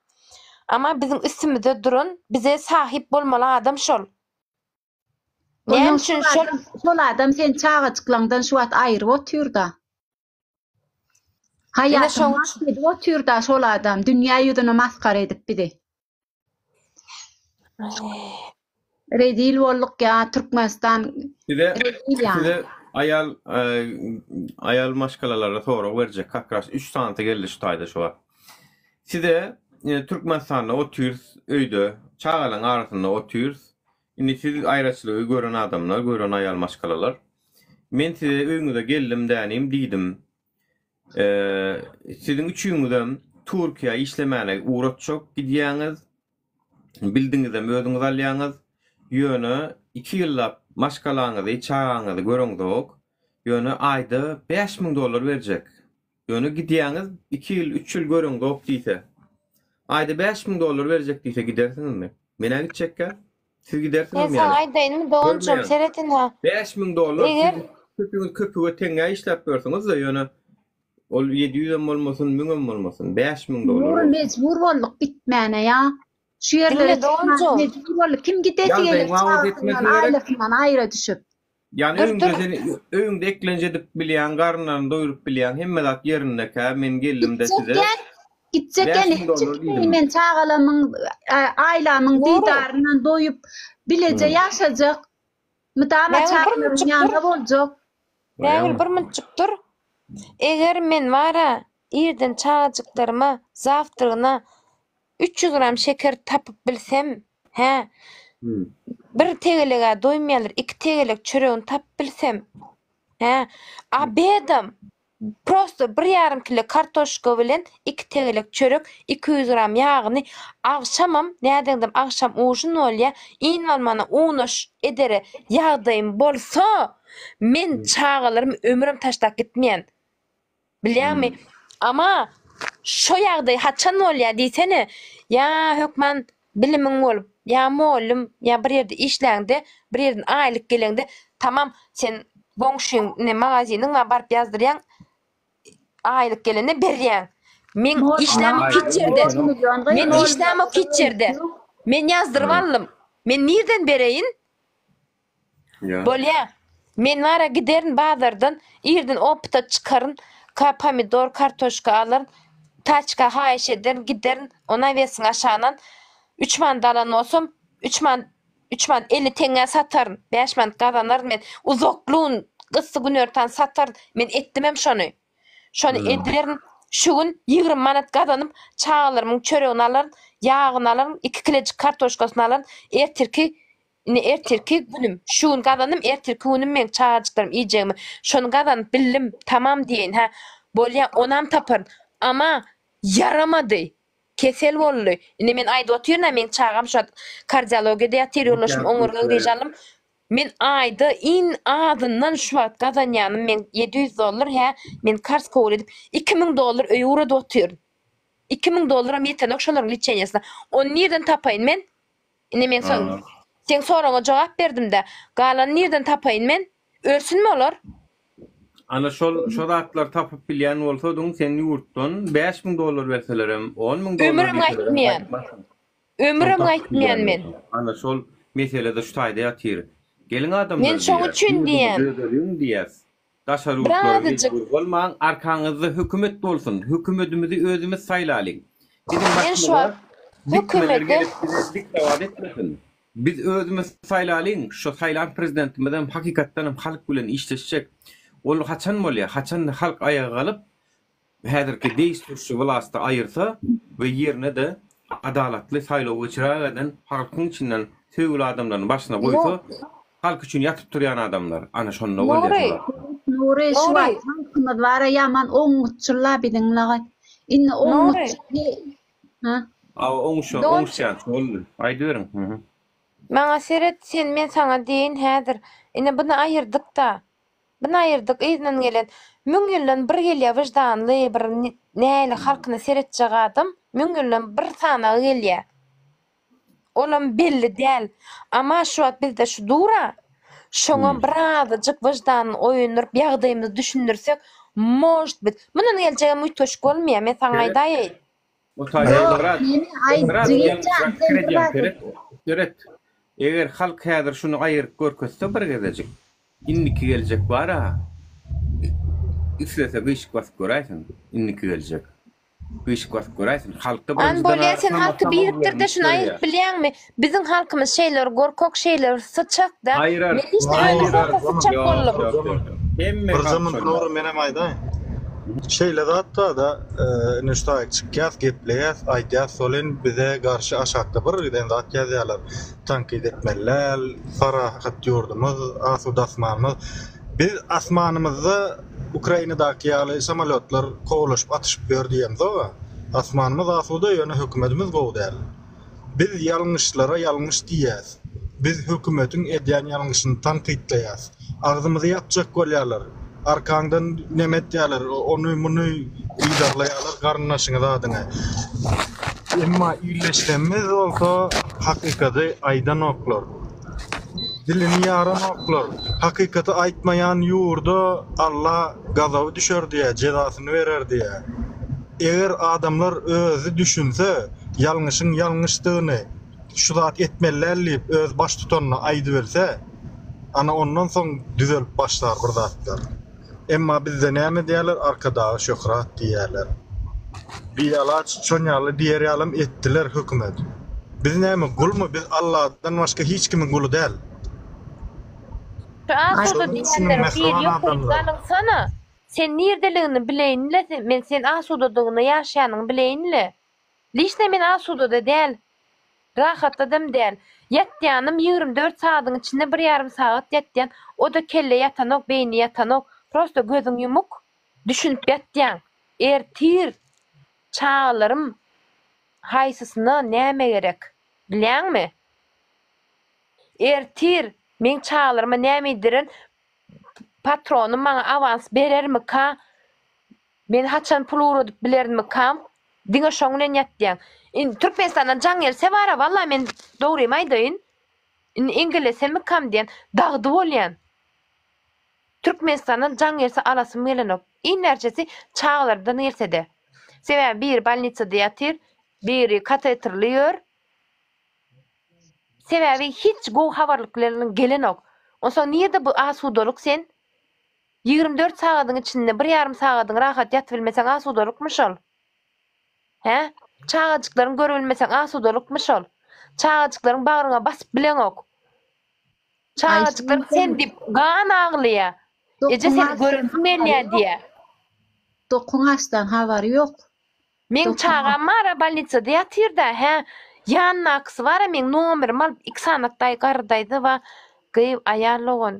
Amma biziň üstümizde duran, bize sahyp bolmaly adam şol. Näme Onnoň üçin şol şol? adam, şol adam seni çagajyklaňdan şu wagt aýryp otyrda. Ine Haýatyňy şoň masgara edip otyrda şol adam, dünýä ýüzüne masgara edip bizi. Rezil bolduk ýa Türkmenistan Size rezil ýa. size aýal aýal maşgalalara sorag berjek kak ras 3 sanysy geldi şu taýda şu wagt. Size Türkmenistanda otyrys öýde çagalaň arasynda otyrys. Indi siz aýraçylygy gören adamlar, gören aýal maşgalalar. Men size öýüňize geldim dänim diýdim. Siziň üçiňizem Türkiýä işlemäne ugratjak gidýäňiz. Bildiňizem özüňiz alýaňyz. Ýöne iki ýyllap maşgalaňyzy, çagaňyzy göreňzok. Ýöne aýda 5000 dollar berjek. Ýöne gidýäňiz 2 ýyl, 3 ýyl göreňzok diýse. Aýda 5000 dollar berjek diýse gidersiňizmi? Men-ä gitjekkä. Siz Men gidersiňizmi saňa ýa? aýdaýynmy doganjygym Görmeýän. seret ynha. 5000 dollar Eger siz köpüňiz köpüge teňňä işläp ýörsüňiz-de ýöne ol 700 em bolmasyn, 1000 em bolmasyn, 5000 dollar Nury bolsun. mejbur bolduk gitmäne ýa. Şu ýerlere diňle çykmaga doganjygym. mejbur bolduk. Kim gidesi Ýagdaýyň geler wagyz çagasyndan, etmesi gerek. aýlasyndan aýra düşüp. Ýani Dur öýüňde dur. seni öýüňde eklenç edip bilýäň, garynlaryny doýuryp bilýäň, hemme zat ýerindekä men geldim-de size Gitjekgän, gitjekgän 5000 dollar hiç gitmeýin diýdim. men çagalamyň, aýlamyň Nury. didaryndan doýup bileje Hmm. ýaşajak. Mydama Bägül bir çagalarymyň munçuk dur. ýanynda boljak. Bägül bir munçuk dur. Eger men bara irden çagajyklaryma zawtrygyna 300 gram şeker tapyp bilsem, hä, bir tegeleg-ä doýmaýarlar, iki tegelek çöregini tapyp bilsem, hä, obedam prosto bir ýarym kile kartoşka bilen iki tegelek çörek, 200 gram ýagyny, agşamam, nädeňdem agşam ujin bolýa, iň bolmanda unaş edere ýagdaýym bolsa, men çagalarymy ömürem taşlap gitmeýän. Bilýäňmi? Ama şo ýagdaý haçan bolýar diýsene, ýa hökman bilimiň bolup, ýa mollum, ýa bir ýerde işläňde, bir ýerden aýlyk geleňde, tamam, sen goňşyň ine magazynyň bar, baryp ýazdyrýaň, aýlyk gelende berýäň. Men işlämok hiç ýerde. Men işlämok hiç ýerde. Men ýazdyryp aldym. Men nirden bereýin? Bolýa. Men bara giderin bazardan, irden opyta çykaryn, ka pomidor, kartoşka alaryn, taçka haýyş ederin, giderin, o nawesiň aşagyndan üç manat alan bolsam, üç manat, üç manat 50 teňňä sataryn, bäş manat gazanaryn men. Uzakly gün, gyssy günortan sataryn. Men etdimem şony. Şony ederin. Şu gün 20 manat gazanyp, çagalarymyň çöregini alaryn, ýagyny alaryn, iki kilejik kartoşkasyny alaryn, ertirki Indi ertirki günüm, şu gün gazandym, ertirki günüm meň çagajyklarym iýjegimi, şony gazanyp bildim, tamam diýeýin, hä, bolýa, onam taparyn. Ama ýaramady. Kesel boldy. Indi men aýdyp otyryn-a, meň çagam şu wagt kardiologiýada ýatyr, ýoldaşym oňurga grij aldym. Men aýda iň azyndan şu wagt gazanýanym meň 700 dollar, hä, men karz kabul edip, 2000 dollar öýe ugradyp otyryn. 2000 dollaram ýetenok şolaryň liçeniýasyna. Ony nirden tapaýyn men? Indi men soň seň soragyňa jogap berdimdä. Galany nirden tapaýyn men? Ölsünmi olar? Ana şol şo zatlary tapyp bilýän bolsadyň sen ýurtdan 5000 dollar berselerem, 10000 dollar Ömürem berselerem gaýtmaýan. gaýtmarsyň. Ömürem Şony tapyp gaýtmaýan bilýän men. bolsaň. Ana şol mesele-de şu taýda ýatyr. Geliň adamlar Men şoň diýýäs, üçin ýurdumyzy diýýän. döredeliň diýýäs. Daşary ýurtlara Birazajyk. mejbur bolmaň, arkaňyzda hökümet bolsun, hökümedimizi özümiz saýlalyň. Biziň Men şu başymyza wagt dikmeler hökümete gelip bize diktabat etmesin. Biz özümiz saýlalyň, şo saýlan prezidentimizem hakykatdanam halk bilen işleşjek. Ol haçan bolýar? Haçanda halk aýaga galyp, häzirki deýstwuşçy wlasty aýyrsa we ýerine-de adalatly saýlaw geçirägeden halkyň içinden söýgüli adamlaryny başyna goýsa, halk üçin ýatyp turýan adamlar, ana şonda bolýar Nury, şo zatlar. Nury, şu Nury, wagt halkymyz bara ýaman oňňutçyl-la biziň lagat. Indi Nury, oňňutçy ha? A oňuşan, doganjyk. oňuşýan şoldy. Aýdyberiň. Hı. Maňa seret sen men saňa diýeýin häzir. Ine buny aýyrdyk-da. Buny aýyrdyk yzyndan gelen müň ýyldan bir gelýä wyždanly bir näli halkyna seretjek adam müň ýyldan bir sanagy gelýä. Olam belli däl. Ama şu wagt bizde şu dura. Şoňa birazajyk wyždanyny oýandyryp ýagdaýymyzy düşündirsek možt bit. Mundan geljegem üýtgeşik bolmaýa men saňa aýdaýaýyn. O taýda Ýok, biraz, meni aý biraz jigitjan ýalňyşrak sen pikir bir edýäň zat seret, seret. Eger halk häzir şuny aýyryp görkezse bir gezejik, indiki geljek bar-a, islese gyşyk basyp göräýsin, indiki geljek. Gyşyk basyp göräýsin. Halkda An birinjiden bolýa sen sama halky sama birikdirde şuny aýyryp görýär. bilýäňmi? Biziň halkymyz şeýle bir gorkak şeýle bir syçak-da. Aýyrar, Men hiç özüm aýyrar. gorkak syçak Ýok, boldum. ýok, ýok, ýok. Hemme Birje halk munt şonda. Nury menem aýdaýyn. Şeýle zat bar-da, indi şu taýy çykýas, gepleýäs, aýdýas welin bize garşy aşakda bir giden zat ýazýarlar. Tankyt etmeli däl, parahat ýurdumyz, asuda asmanymyz. Biz asmanymyzda Ukrainadaky ýaly samolýotlar kowalaşyp atyşyp ýör diýemzog-a. Asmanymyz asuda, ýöne hökümetimiz gowy däl. Biz ýalňyşlara ýalňyş diýýäs. Biz hökümetiň edýän ýalňyşyny tankytlaýas. Agzymyzy ýapjak bolýarlar. Arkaňdan neme etýärler, ony muny yzarlaýarlar garyndaşyňy zadyňy. Emma illeşlemmiz bolsa hakykady aýdanoklar. Dilini ýaranoklar. Hakykaty aýtmaýan ýurda Alla gazaby düşer diýýär, jezasyny berer diýýär. Eger adamlar özi düşünse, ýalňyşyň ýalňyşdygyny, şu zat etmeli däl diýip öz baştutanyna aýdybilse, ana ondan soň düzelip başlar bir zatlar. Emma bizde näme diýýärler Arkadaga şöhrat diýýärler. Bialaç şon ýaly diýer ýalam etdiler hökümet. Biz näme gulmy biz Alladan başga hiç kimiň guly däl. Şu asuda Şonuň üçinem diýenleriň biri mähriban ýokaryk adamlar. galynsana. Sen nirdeligini bileýinle men sen asudadygyny ýaşaýanyňy bileýinle. Liçno men asudada däl. Rahatladam däl. Ýatýanym 24 sagadyň içinde bir ýarym sagat ýatýan, o-da kelle ýatanok, beýni ýatanok, prosto gözüň ýumuk, düşünip ýatýaň. Ertir çagalarym haýsysyna näme gerek, bilýäňmi? Ertir meň çagalaryma näme iýdirerin, patronym maňa awans berermika, Men haçan pul ugradyp bilerinmikam? Diňe şoň bilen ýatýaň. Indi Türkmenistandan jaň gelse bara walla men dogrymy aýdaýyn. Indi eňgellesemikam diýen dagdy bolýan. Türkmenistandan jaň gelse alasym gelenok. Iň bärjesi çagalardan gelsede. Sebäbi biri bolnisada ýatyr, biri kateterli ýör. Sebäbi hiç gowy habarlyk bilen gelenok. Onsoň nirde bu asudalyk sen? 24 sagadyň içinde bir ýarym sagadyň rahat ýatybilmeseň asudalykmy şol? Hä? Çagajyklaryňy görübilmeseň asudalykmy şol? Çagajyklaryň bagryňa basyp bileňok. Çagajyklaryň sen diýip gan aglaýa. Eje seni göresim gelýä diýä. Dokuň açdan habary ýok. Meň çagam bara bolnisada ýatyrda hä ýanyndakysy bara meň nomerimi alyp iki sanak daýy garry daýza ba gyz aýal dogan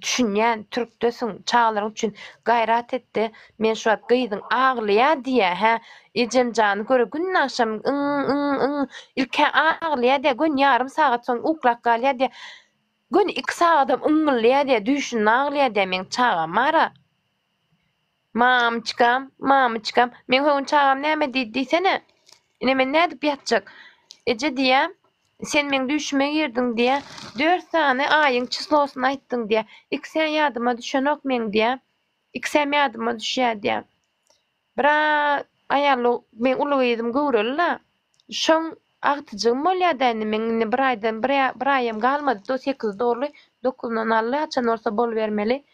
Düşünýän, türkdesiň, çagalaryň üçin gaýrat etde, men şu wagt gyzyň aglaýa diýýä, hä, ejemjany göre gün agşam yň, yň, yň, ilk-ä aglaýa diýýä, göni ýarym sagat soň uklap galýa diýýä, göni iki sagadam yňňylýa diýýä, düýşünde aglaýa diýýä meň çagam bar-a. Mamyçkam, mamyçkam, meň höwün çagam näme diýdi diýsene. Ine men nädip ýatjak? Eje diýýä, sen meň düýşüme girdiň diýýä, dört sany aýyň çyslosyny aýtdyň diýýä. Ikisem ýadyma düşenok meň diýýä. Ikisem ýadyma düşýär diýýä. Bir-ä aýally meň uly gyzym göwreli-la. Şoň agtyjygym bolýa-da indi meň indi bir aýdan bir bir aýam galmady-da, sekizi doly, dokuzyndan aldy, haçan bolsa bolubermeli.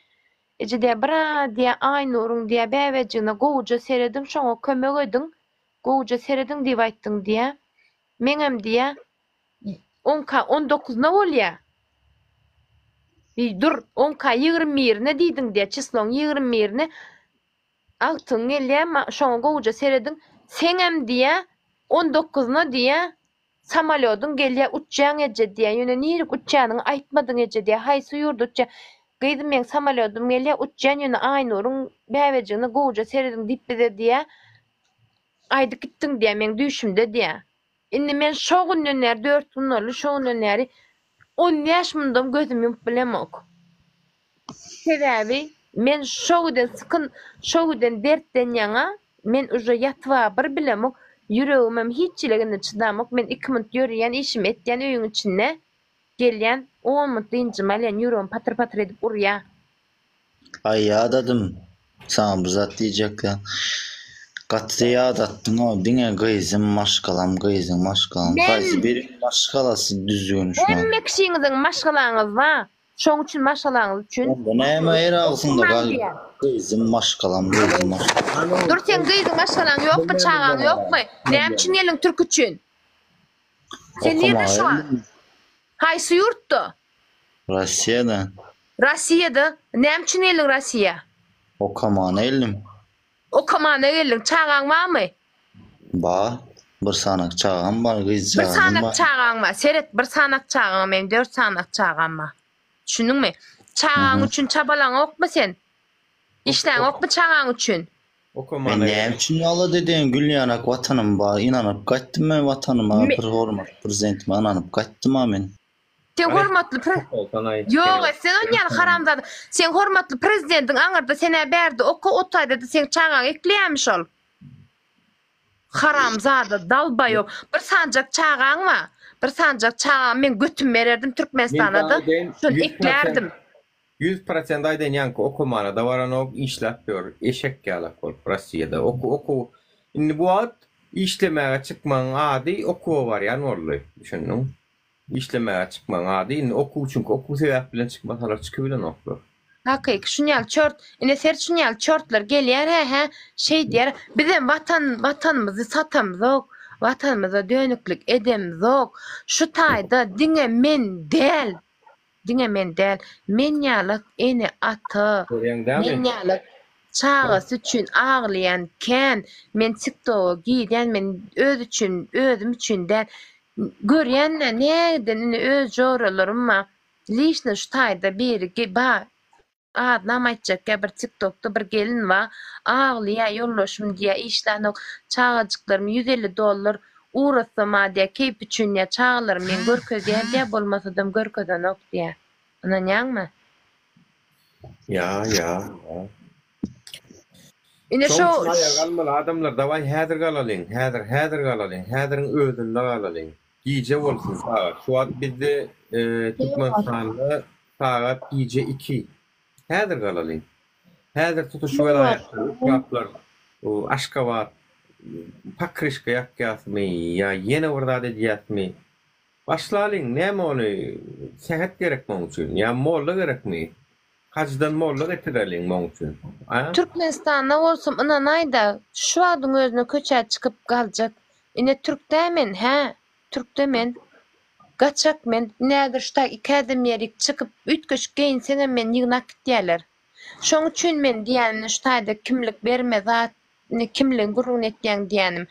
Eje diýýär, bir-ä diýýär, Aýnuryň diýýär, bäbejigine gowuja serediň, şoňa kömek ediň, gowuja serediň diýip aýtdyň diýýär. Meňem diýýär, oňka on dokuzyna bolýar. Wiý, dur, oňka 20 birine diýdiň diýýär, çisloň 20 birine agtygyň gelýär, şoňa gowuja serediň. Seňem diýýär, on dokuzyna diýýär, Samolýodyň gelýä uçýaň eje diýýä ýöne nirik uçýanyňy aýtmadyň eje diýýä haýsy ýurda uçýa gyzym meň samolýodym gelýä uçýan ýöne Aýnuryň bäbejigine gowuja serediň diýip bize diýýä aýdyp gitdiň diýýä meň düýşümde diýýä indi men şo günden bäri dört gün boldy şo günden bäri 15 mundam gözümi ýumup bilemok. Sebäbi men şo giden sykyn şo giden dertden ýaňa men uje ýatyba bir bilemok ýüregimem hiç ýere indi çydamok men iki munt ýörýän işimi etýän öýüň içinde gelýän on munt dynjymy alýan ýüregim patyr patyr edip urýa. Aý ýadadym saňa bir zat diýjekden gaty ýadatdyňow diňe gyzym maşgalam gyzym maşgalam haýsy biriň maşgalasy düzgün şumat. Hemme kişiňiziň maşgalaňyz bar Şoň üçin maşgalaňyz üçin. Onda näme her agzyňda gal gyzym maşgalam gyzym maşgalam. Dur seň gyzyň maşgalaň ýokmy çagaň ýokmy? Näme üçin geldiň türk üçin? Sen nirde şu wagt? Haýsy ýurtda? Rossiýada. Rossiýada? Näme üçin geldiň Rossiýa? Okamana geldim. Okamana geldiň. Çagaň barmy? Bar. Bir sanak çagam bar, gyz Bir çagam sanak bar. çagaň bar. Seret, bir sanak çagaň, meň dört sanak çagam bar. Düşündiňmi? Çagaň Mhm. üçin çabalaňokmy sen? Işläňokmy çagaň üçin? Men näme üçin ýaly dedeň gül ýanak watanym bar, ynanyp gaýtdym men watanyma, Me- bir hormatly prezidentime ynanyp gaýtdym-a men. Seň hormatly pre Ýok et sen onýan haramzada. Seň hormatly prezidentiň aňyrda senä bärde oka otaýdada seň çagaňy ekleýämi şol? Haramzada dalbaýop. Bir sanjak çagaň bar. Bir sanjak çagamy men götüm bererdim Türkmenistanada şony eklerdim. 100% aýdaýyn ýaňky okamanada baranok işläp ýör eşek ýalak bolup Rossiýada oku okuw indi bu wagt işlemäge çykmagyň ady okuwa barýan boldy düşündiň işlemäge çykmagyň ady indi okuw çünki okuw sebäp bilen çykmasalar çykybilenoklar. Hakyky şunýaly çort ine seret şunýaly çortlar gelýär hä hä şeýdýär bizem watan watanymyzy satamzok watanymyza dönüklik edemzok şu taýda diňe men däl Diňe men däl, men ýalak ene-ata, Görýäň dämi? men ýalak çagasy üçin aglaýan kän, men tiktoga girýän men öz üçin, özüm üçin däl, görýän-dä nägiden indi öz joralarym bar, liçno şu taýda biri bar, Adynam aýtjakgä bir tiktokda bir gelin bar aglaýa ýoldaşym diýä işlänok çagajyklarym 150 dollar ugratsama diýä keýp üçin diýä çagalarym meň görkezýär diýä bolmasadam görkezenok diýä ynanýaňmy. Ýa ýa ýa. Ine Şoň şo üçin aýaga galmaly adamlar dawaý häzir galalyň häzir häzir galalyň häziriň özünde galalyň gije bolsun sagat şu wagt bizde Türkmenistanda sagat gije iki häzir galalyň häzir tutuş welaýatlar etraplar Aşgabat pakryşka ýakýasmy ýa ýene bir zat edýäsmi başlalyň näme ony sähet gerekmi oň üçin ýa molla gerekmi Hajydan molla getireliň muň üçin. A? Türkmenistanda bolsam ynanaýda şu wagtyň özünde köçä çykyp galjak. Ine türkdä men hä türkde men. Gaçak men. Ine häzir şu taý iki ädim ýerik çykyp üýtgeşik geýinseňem meni ýygnap gitýäler. Şoň üçin men diýýänim şu taýda kimlik berme zat Indi kimligiň gürrüňini etýäň diýýänim.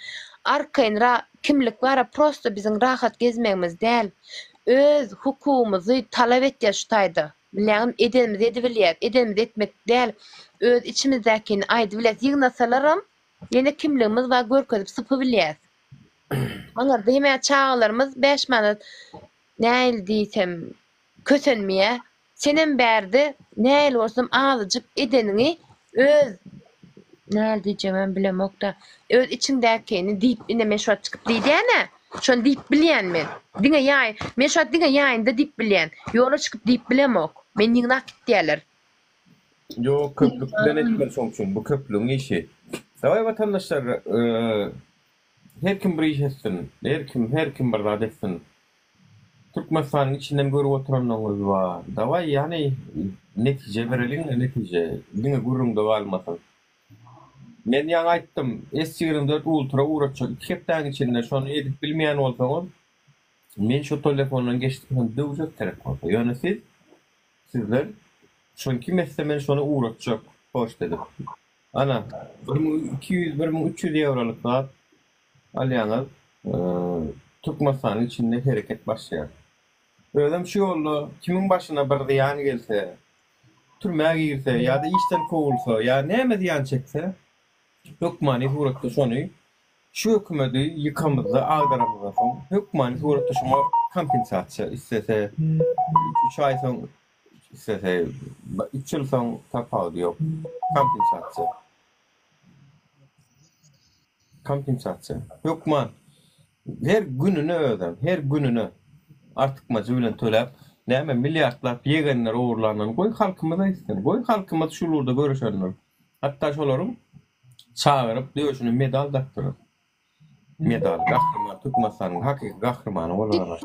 Arkaýyn ra kimlik bara prosto biziň rahat gezmegimiz däl. Öz hukugymyzy talap etýäs şu taýda. Bilýäňmi edenimizi edibilýäs, edenimizi etmek däl. Öz içimizdäkini aýdybilýäs. Ýygnasalaram ýene kimligimiz bar görkezip sypybilýäs. Aňyrda hemä çagalarymyz 5 manat nähili diýsem kösenmeýä. Senem bärde nähili bolsam azajyk edeniňi öz nähili diýjegimem bilemokda. Öz içiňdäkini diýip ine men şu wagt çykyp diýdýän-ä. Şony diýip bilýän men. Diňe ýaý men şu wagt diňe ýaýynda diýip bilýän. Ýola çykyp diýip bilemok. Meni ýygnap gitýäler. Ýok köplük bilen etmeli şoň üçin bu köplügiň işi. Dawaý watandaşlar her kim bir iş etsin. Her kim her kim bir zat etsin. Türkmenistanyň içinden görüp oturanlaryňyz bar. Dawaý ýany netije bereliňle netije. Diňe gürrüňde galmasyn. Men ýaňy aýtdym, S 24 Ultra ugratjak iki hepdäň içinde şony edip bilmeýän bolsaňyz, men şu telefondan geçdim şony döwjek gerek bolsa. Ýöne siz, sizler şony kim etse men şony ugratjak poçta edip. Ana, 1200, 1300 ýewrolyk zat alýaňyz, Türkmenistanyň içinde hereket başlaýar. Özem şu ýolda kimiň başyna bir zyýan gelse, türmä girse ýa-da işden kowulsa ýa näme zyýan çekse, hökmany suratda şony şu hökümedi ýykamyzda, agdaramyzdan soň hökmany suratda şoňa kompensasiýa islese üç aý soň, islese üç ýyl soň tapawudy ýok, kompensasiýa. Kompensasiýa. Hökman. Her gününe özem, her gününe artykmajy bilen töläp, näme milliardlap ýegenler ogurlandan goý halkymyza gitsin. Goý halkymyz şul ugurda göreşendir. Hatda şolaryň çagyryp döşüne medal dakdyrar. Medal. Gahryman Türkmenistanyň hakyky gahrymany bolar.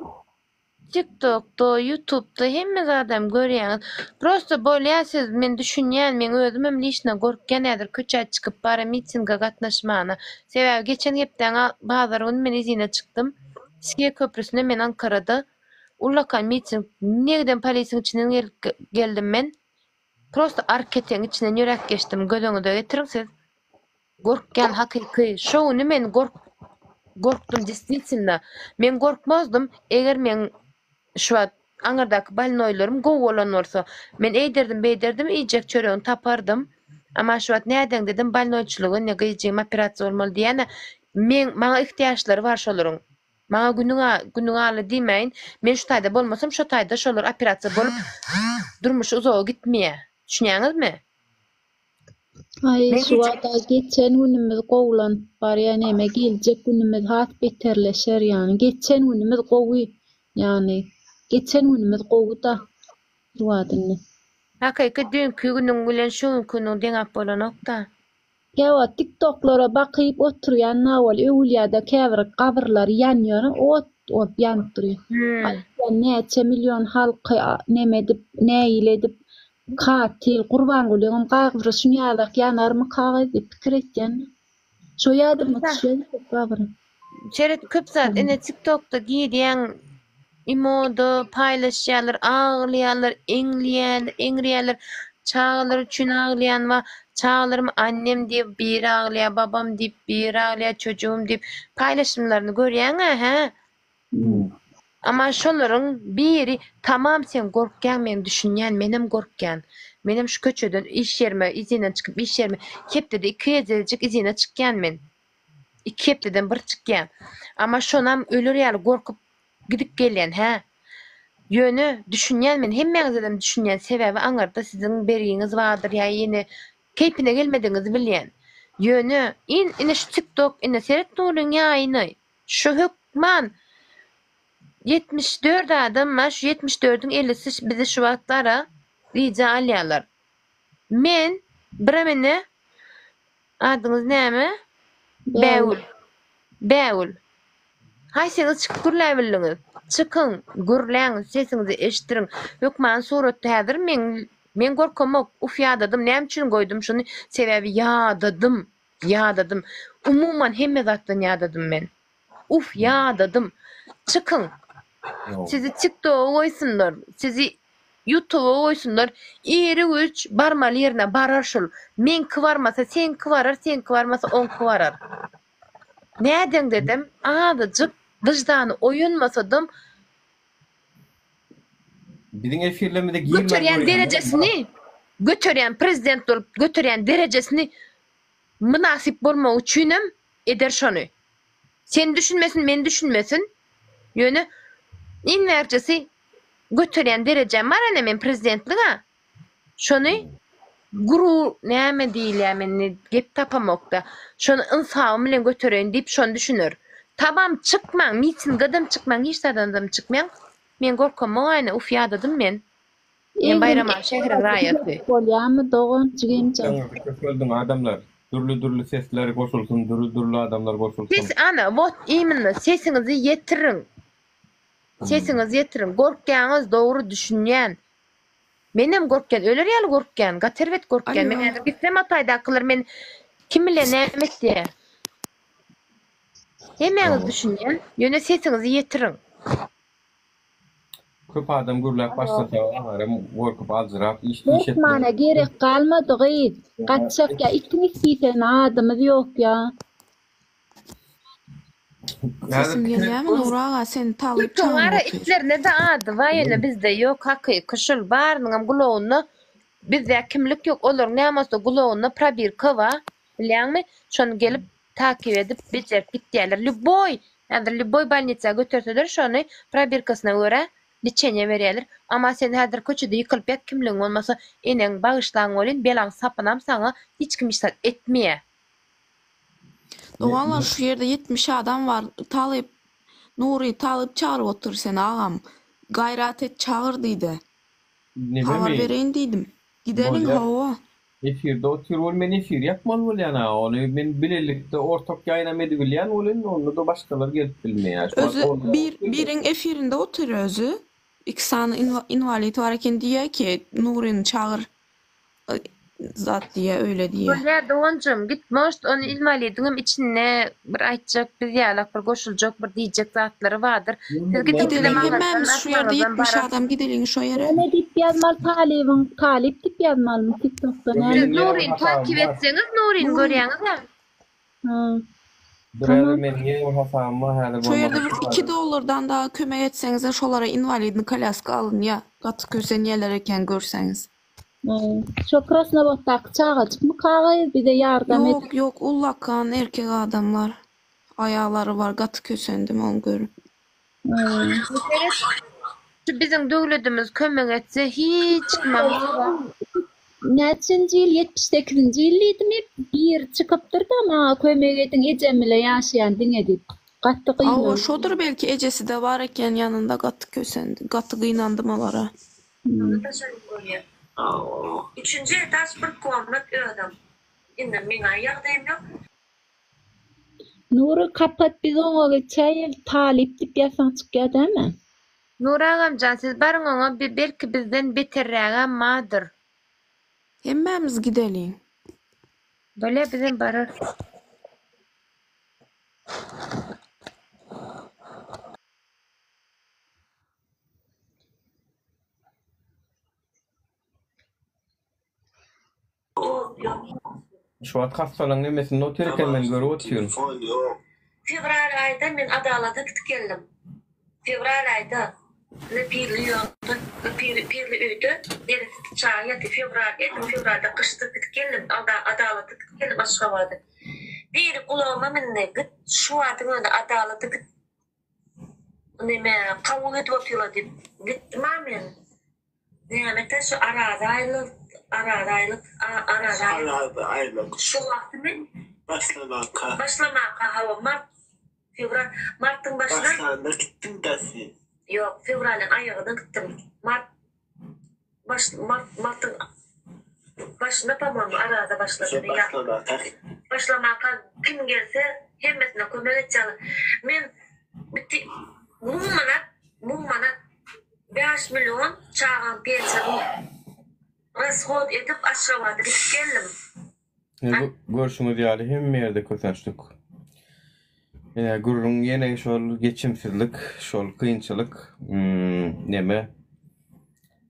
Tiktokda, ýutubda hemme zadam görýäňiz. Prosta bolýa siz men düşünýän meň özümem liçno gorkýan häzir köçä çykyp bara mitinga gatnaşmana. Sebäbi geçen hepdäň bazar güni men izine çykdym. Siýe köprüsinde men Ankarada ullakan miting negden polisiň içinden gelip geldim men. Prosta arketegiň içinden ýöräp geçdim göz öňüňize getiriň siz. Gorkýan hakyky şo güni men gork gorkdum destvitelno men gorkmazdym eger meň şu wagt aňyrdaky bolnoýlarym gowy bolan bolsa men eýderdim beýderdim iýjek çöregini tapardym amma şu wagt nädeň dedim bolnoýçylyga indi gyzjygym operasiýa bolmaly diýýänä meň maňa ihtiýaçlary bar şolaryň. Maňa günüň günüň ala diýmäýin. Men şu taýda bolmasam şo taýda şolar operasiýa bolup durmuşy uzaga gitmeýä. Düşünýäňizmi? Aý Men şu hiç wagta geçen günümiz gowulanyp barýa neme geljek günümiz has beterleşer ýany geçen günümiz gowy ýany geçen günümiz gowyda şu wagt indi. Hakyky düýnki günüň bilen şu günki günüň deňäp bolanokda. Käwagt tiktoklara bakyp oturýan nawal öwülýada käbir gabyrlar ýanýar ot bolup ýanyp durýar. Aýtýan näçe million halky neme edip nägile edip katil Gurbangulyňam gabry şunýalak ýanarmyka diýip pikir etýän. Şo ýadyma düşýär gabry. Seret köp zat ine tiktokda girýäň imoda paýlaşýarlar aglaýarlar eňleýärler eňreýärler çagalar üçin aglaýan bar çagalarym annem diýip biri aglaýar babam diýip biri aglaýar çöjügim diýip paýlaşymlaryny görýäňä hä Ama şolaryň biri tamam sen gorkýaň men düşünýän menem gorkýan menem şu köçeden iş ýerime izinden çykyp iş ýerime hepdede iki gezejik izine çykýan men Iki hepdeden bir çykýan. Amma şonam öler ýaly gorkup gidip gelýän, hä. Ýöne düşünýän men, hemmäňizedem düşünýän, sebäbi aňyrda siziň bergiňiz bardyr ýa ýene keýpine gelmedigiňizi bilýän. Ýöne in ine şu tiktok ine seret Nuryň ýaýyny. Şu hökman 74 adam bar, şu 74-iň ellisi bizi şu wagt bara wideo alýarlar. Men birem ine Adyňyz näme? Bägül. Bägül. Haýsyňyz çykyp gürläbildiňiz? Çykyň, gürläň, sesiňizi eşitdiriň. Hökmany suratda häzir meň men gorkamok. Uf ýadadym. Näme üçin goýdum şuny? Sebäbi ýadadym. Ýadadym. Umuman hemme zatdan ýadadym men. Uf ýadadym. Çykyň. Sizi TikToga goýsunlar. Sizi Ýutuba goýsunlar. Iri güýç barmaly ýerine barar şul. Meňki barmasa seňki barar, seňki barmasa oňky barar. Nädeňdedem azajyk wyždany oýanmasadam Biziň efirlerimize girmän göterýän görýänler derejesini göterýän prezident bolup göterýän derejesini mynasyp bolmagy üçinem eder şony. Sen düşünmesin men düşünmesin ýöne iň bärjesi göterýän derejäm bar ene men prezidentlig-a şony guru näme diýilýär men indi gep tapamokda şony ynsabym bilen götereýin diýip şony düşüner. Tabam çykmaň mitingadam çykmaň hiç zadadam çykmaň men gorkamok aýna uf ýadadym men. Men Egrim Baýramaly şäheriň raýaty. Bolýamy dogan jigimjan. Sesiňizi köpeldiň adamlar. Dürli dürli sesler goşulsyn dürli dürli adamlar goşulsyn. Ses ana wot imенно sesiňizi ýetiriň. Sesiňizi ýetiriň. Gorkýaňyz dogry düşünýän. Menem gorkýan öler ýaly gorkýan gaty erbet gorkýan. Men Alýo. häzir gitsem Ataýdakylar men kim bilen näme etýä. Hemmäňiz düşünýän. Ýöne sesiňizi ýetiriň. Köp adam gürläp başlasa aňaram gorkup aljyrap iş iş Gorkmana etmez. gerek galmady gyz. Gaçjak ýa itiň it diýsen adymyz ýok ýa. Häzir Sesim pikir edip gelýärmi görüň. Nury aga seni talyp Türküň çagyryp ara otyr. itlerine-de ady bar ýöne bizde ýok hakyky şul barynyňam gulagynda bizde kimlik ýok olaryň näme bolsa gulagynda probirka bar bilýäňmi şony gelip takyp edip bejerip gitýärler lýuboý häzir lýuboý bolnisa göterseler şony probirkasyna görä liçeniýe berýärler ama sen häzir köçede ýykylyp ýat kimligiň bolmasa eneň bagyşlaň welin belaň sapynam saňa hiç kim hiç zat etmeýär. Doganlar şu ýerde 70 adam bar talyp Nury talyp çagyryp otyr seni agam gaýrat et çagyr diýdi habar Nememi? bereýin diýdim gideliň Bolýar. hawa. Efirde otyr bol men efir ýapmaly bolýan aga ony men bilelikde ortak ýaýynam edibilýän welin onda-da başgalar gelip bilmeýär şu wagt Özi ol bir biriň efirinde otyr özi iki sany inwalid bar eken diýýä ki Nuryny çagyr Zat diýýä öýle diýýä. Bolýar doganjygym git может ony inwalidiňem içinde bir aýtjak biz ýalak bir goşuljak bir diýjek zatlary bardyr. Siz gidiň Gideliň bizem aňyrdan hemmämiz şu ýerde arkaňyzdan 70 bararys. adam gideliň şo ýere. Näme diýip ýazmaly talybyň talyp diýip ýazmalymy tiktokda Ýok näme Siz meniň ýene bir Nuryny hasabym takyp bar. etseňiz Nuryny Nury görýäňizä. Ha. Bir häzir Tamam. meniň ýene bir hasabym bar häzir Şo ýerde bolmasa bir şu iki häzir. dollardan dagy kömek etseňizä şolara inwalidny kolýaska alynýa. Gaty kösenýäler eken görseňiz. Şo Krasnowoddaky çagajykmy kagyz bize ýardam Ýok edip. ýok ullakan erkek adamlar. Aýalary bar gaty kösendim ony görüp. Seret şu biziň döwletimiz kömek etse hiç kime Näçinji ýyl 78-nji ýyl diýdimi biri çykypdyrda maňa kömek ediň ejem bile ýaşaýan diňe diýip gaty Hawa gynandym. şodur belki ejeside bar eken ýanynda gaty kösendim gaty gynandym olara. Üçünji etaž bir komnat özüm. Indi meňä ýagdaýym ýok. Nury kapat biz oňa geçäýeli talyp diýip ýazsaň çykýa dämi. Nury agamjan siz baryň oňa belki bizden beterrägem bardyr. Hemmämiz gideliň. Bolýa bizem bararys. Şu wagt hassalaň nemesinde otyr eken men görüp otyryn. Fewral aýda men adalata gidip geldim. Fewral aýda ne pirli ýolda, ne pirli öýde neresse çaga ýatyr. Fewral edil fewralda gyşda gidip geldim. Adalata gidip geldim Aşgabada. Biri gulagyma mindi, git şu wagtyň özünde adalata git. Neme kabul edip otyrlar diýip gitdim-a men. Nämete şu Araz aýlyk, Araz aýlyk, Araz aýlyk. Araz aýlyk. Şu wagty men. Başlamaka. Başlamaka hawa mart, fewral, martyň başyna. Başlanda gitdiň-dä sen. Ýok, fewralyň aýagyna gitdim. Mart, baş, mart, martyň başynda po-moýmu Araza başlady. Şo başlamaka gitdiň. Başlamaka kim gelse hemmesine kömek etýärler. Men bitti, müň manat, müň manat. 5 million çagaň pensiýasyny rashod edip Aşgabada gidip geldim. Ine görşüňiz ýaly hemme ýerde kösençlik. Ine gürrüň ýene şol geçimsizlik, şol kynçylyk, neme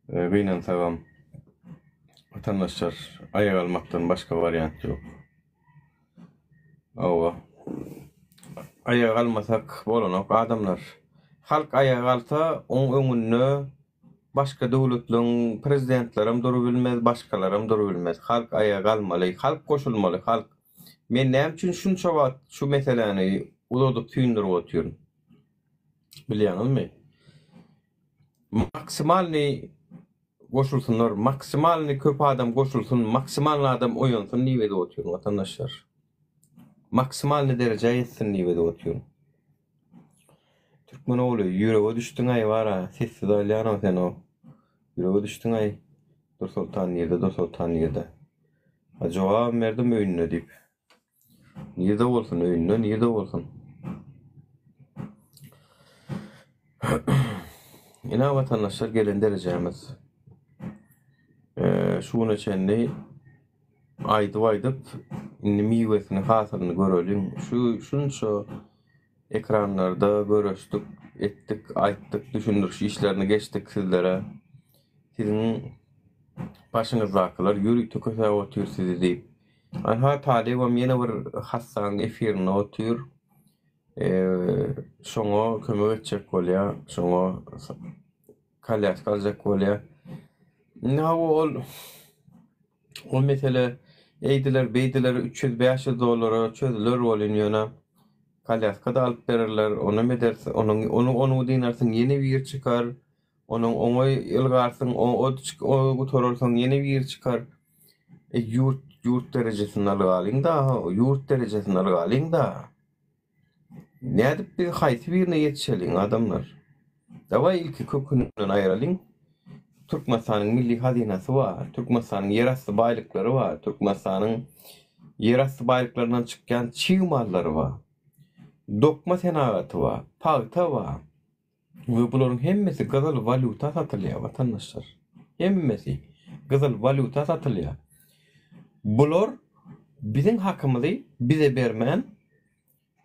gynansagam watandaşlar aýak almakdan başga wariant ýok. Hawa. Aýaga galmasak bolanok adamlar. Halk aýaga galsa oň öňünde başga döwletleň prezidentlerem durubilmez, başgalaram durubilmez. Halk aýaga galmaly, halk goşulmaly, halk. Men näme üçin şunça wagt şu meseläni uzadyp süýndürip otyryn? Bilýäňizmi? Maksimalnyý goşulsynlar, maksimalnyý köp adam goşulsyn, maksimalnyý adam oýansyn diýip edip otyryn watandaşlar. Maksimalnyý derejä ýetsin diýip edip otyryn. Türkmen ogly ýürege düşdüňaý bara sessiz alýanow sen o. Ýürege düşdüňaý. Dursoltan nirde Dursoltan nirde. A jogabam berdim öýünde diýip. Nirde bolsun öýünde nirde bolsun. Ine watandaşlar gelen derejämiz. Şu güne çenli aýdyp aýdyp indi miwesini hasylyny göreliň. Şu şunça ekranlarda göreşdik, etdik, aýtdyk, düşündiriş işlerini geçdik sizlere. Siziň başyňyzdakylar ýörite kösäp otyr sizi diýip. Anha Talybam ýene bir hassaň efirinde otyr. Şoňa kömek etjek bolýar. Şoňa kolýaska aljak bolýar. Indi hawa ol o mesele eýdiler beýdiler 300 500 dollara çözüler welin ýöne kolýaska-da alyp bererler. Onam edersiň onuň ony ony dynarsyň ýene biri çykar. Onuň oňa ylgarsyň o o gutararsyň ýene biri çykar. E ýurt ýurt derejesinde ylgalyň-da, ýurt derejesinde ylgalyň-da. Nädip biz haýsy birine ýetişeliň adamlar? Dawaý ilki kökünden aýralyň. Türkmenistanyň milli hazynasy bar, Türkmenistanyň ýerasty baýlyklary bar, Türkmenistanyň ýerasty baýlyklaryndan çykýan çig mallary bar. Dokma senagaty bar, pagta bar. We bularyň hemmesi gyzyl walýuta satylýar watandaşlar. Hemmesi gyzyl walýuta satylýar. Bular biziň hakymyzy bize bermän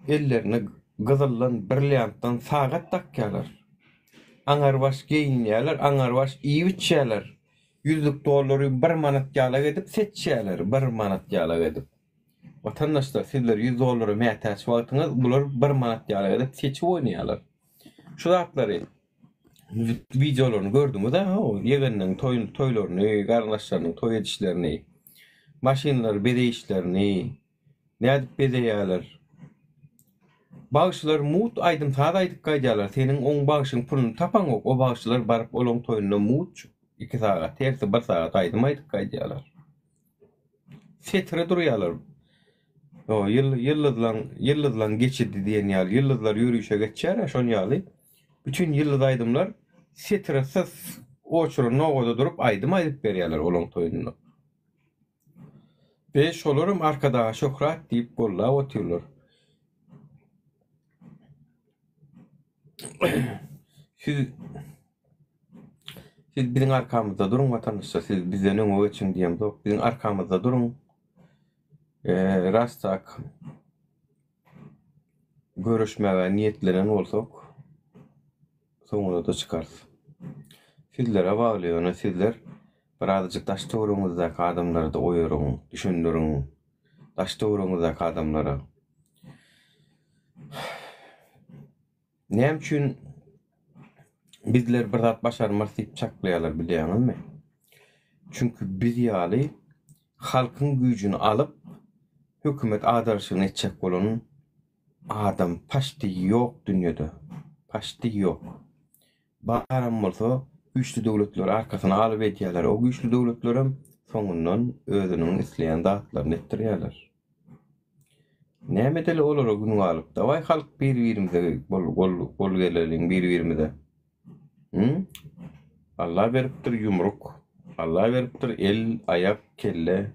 ellerine gyzyldan, brilliantdan sagat dakýarlar. Aňarbaş geýinýärler, aňarbaş iýip-içýärler. Ýüzlük dollary bir manat ýalak edip seçýärler, bir manat ýalak edip. Watandaşlar sizler 100 dollara mätäç wagtyňyz bular bir manat ýalak edip seçip oýnaýarlar. Şu zatlary wideolaryny gördüňiz-ä ho ýegenleriň toýun toýlaryny, garyndaşlarynyň toý edişlerini, maşynlary bezeýişlerini, nädip bezeýärler. Bagşylar mugt aýdym-saz aýdyp gaýdýarlar. Seniň oň bagşyň puluny tapaňok. O bagşylar baryp olaň toýunda mugt iki sagat, hersi bir sagat aýdym aýdyp gaýdýarlar. Setire durýarlar. O ýyl ýyldyzlaň ýyldyzlaň geçidi diýen ýaly ýyldyzlar ýörişe geçýär-ä şon ýaly. Bütin ýyldyz aýdymlar setire sys oçura nowada durup aýdym aýdyp berýärler olaň toýunda. Be şolaram Arkadaga şöhrat diýip gollap otyrlar. Siz Siz biziň arkamyzda duruň watandaşlar siz bizden öňe geçiň diýemzok biziň arkamyzda duruň ras tak göreşmäge niýetlenen bolsak soňuna-da çykarys. Sizlere bagly ýöne sizler birazajyk daş töweregiňizdäki adamlary-da oýaryň düşündiriň daş töweregiňizdäki adamlara. Näme üçin bizler bir zat başarmarys diýip çaklaýarlar bilýäňizmi? Çünki biz ýaly halkyň güýjüni alyp hökümet agdaryşygyny etjek bolan adam paşti ýok dünýede. Paşti ýok. Baram bolsa güýçli döwletleri arkasyna alyp edýärler. O güýçli döwletlerem soňundan özüniň isleýän zatlaryny etdirýärler. Näme edeli olara gün galyp dawaý halk bir birimize gol gol gol geleliň bir birimize. Hı? Allah beripdir ýumruk. Allah beripdir el, aýak, kelle.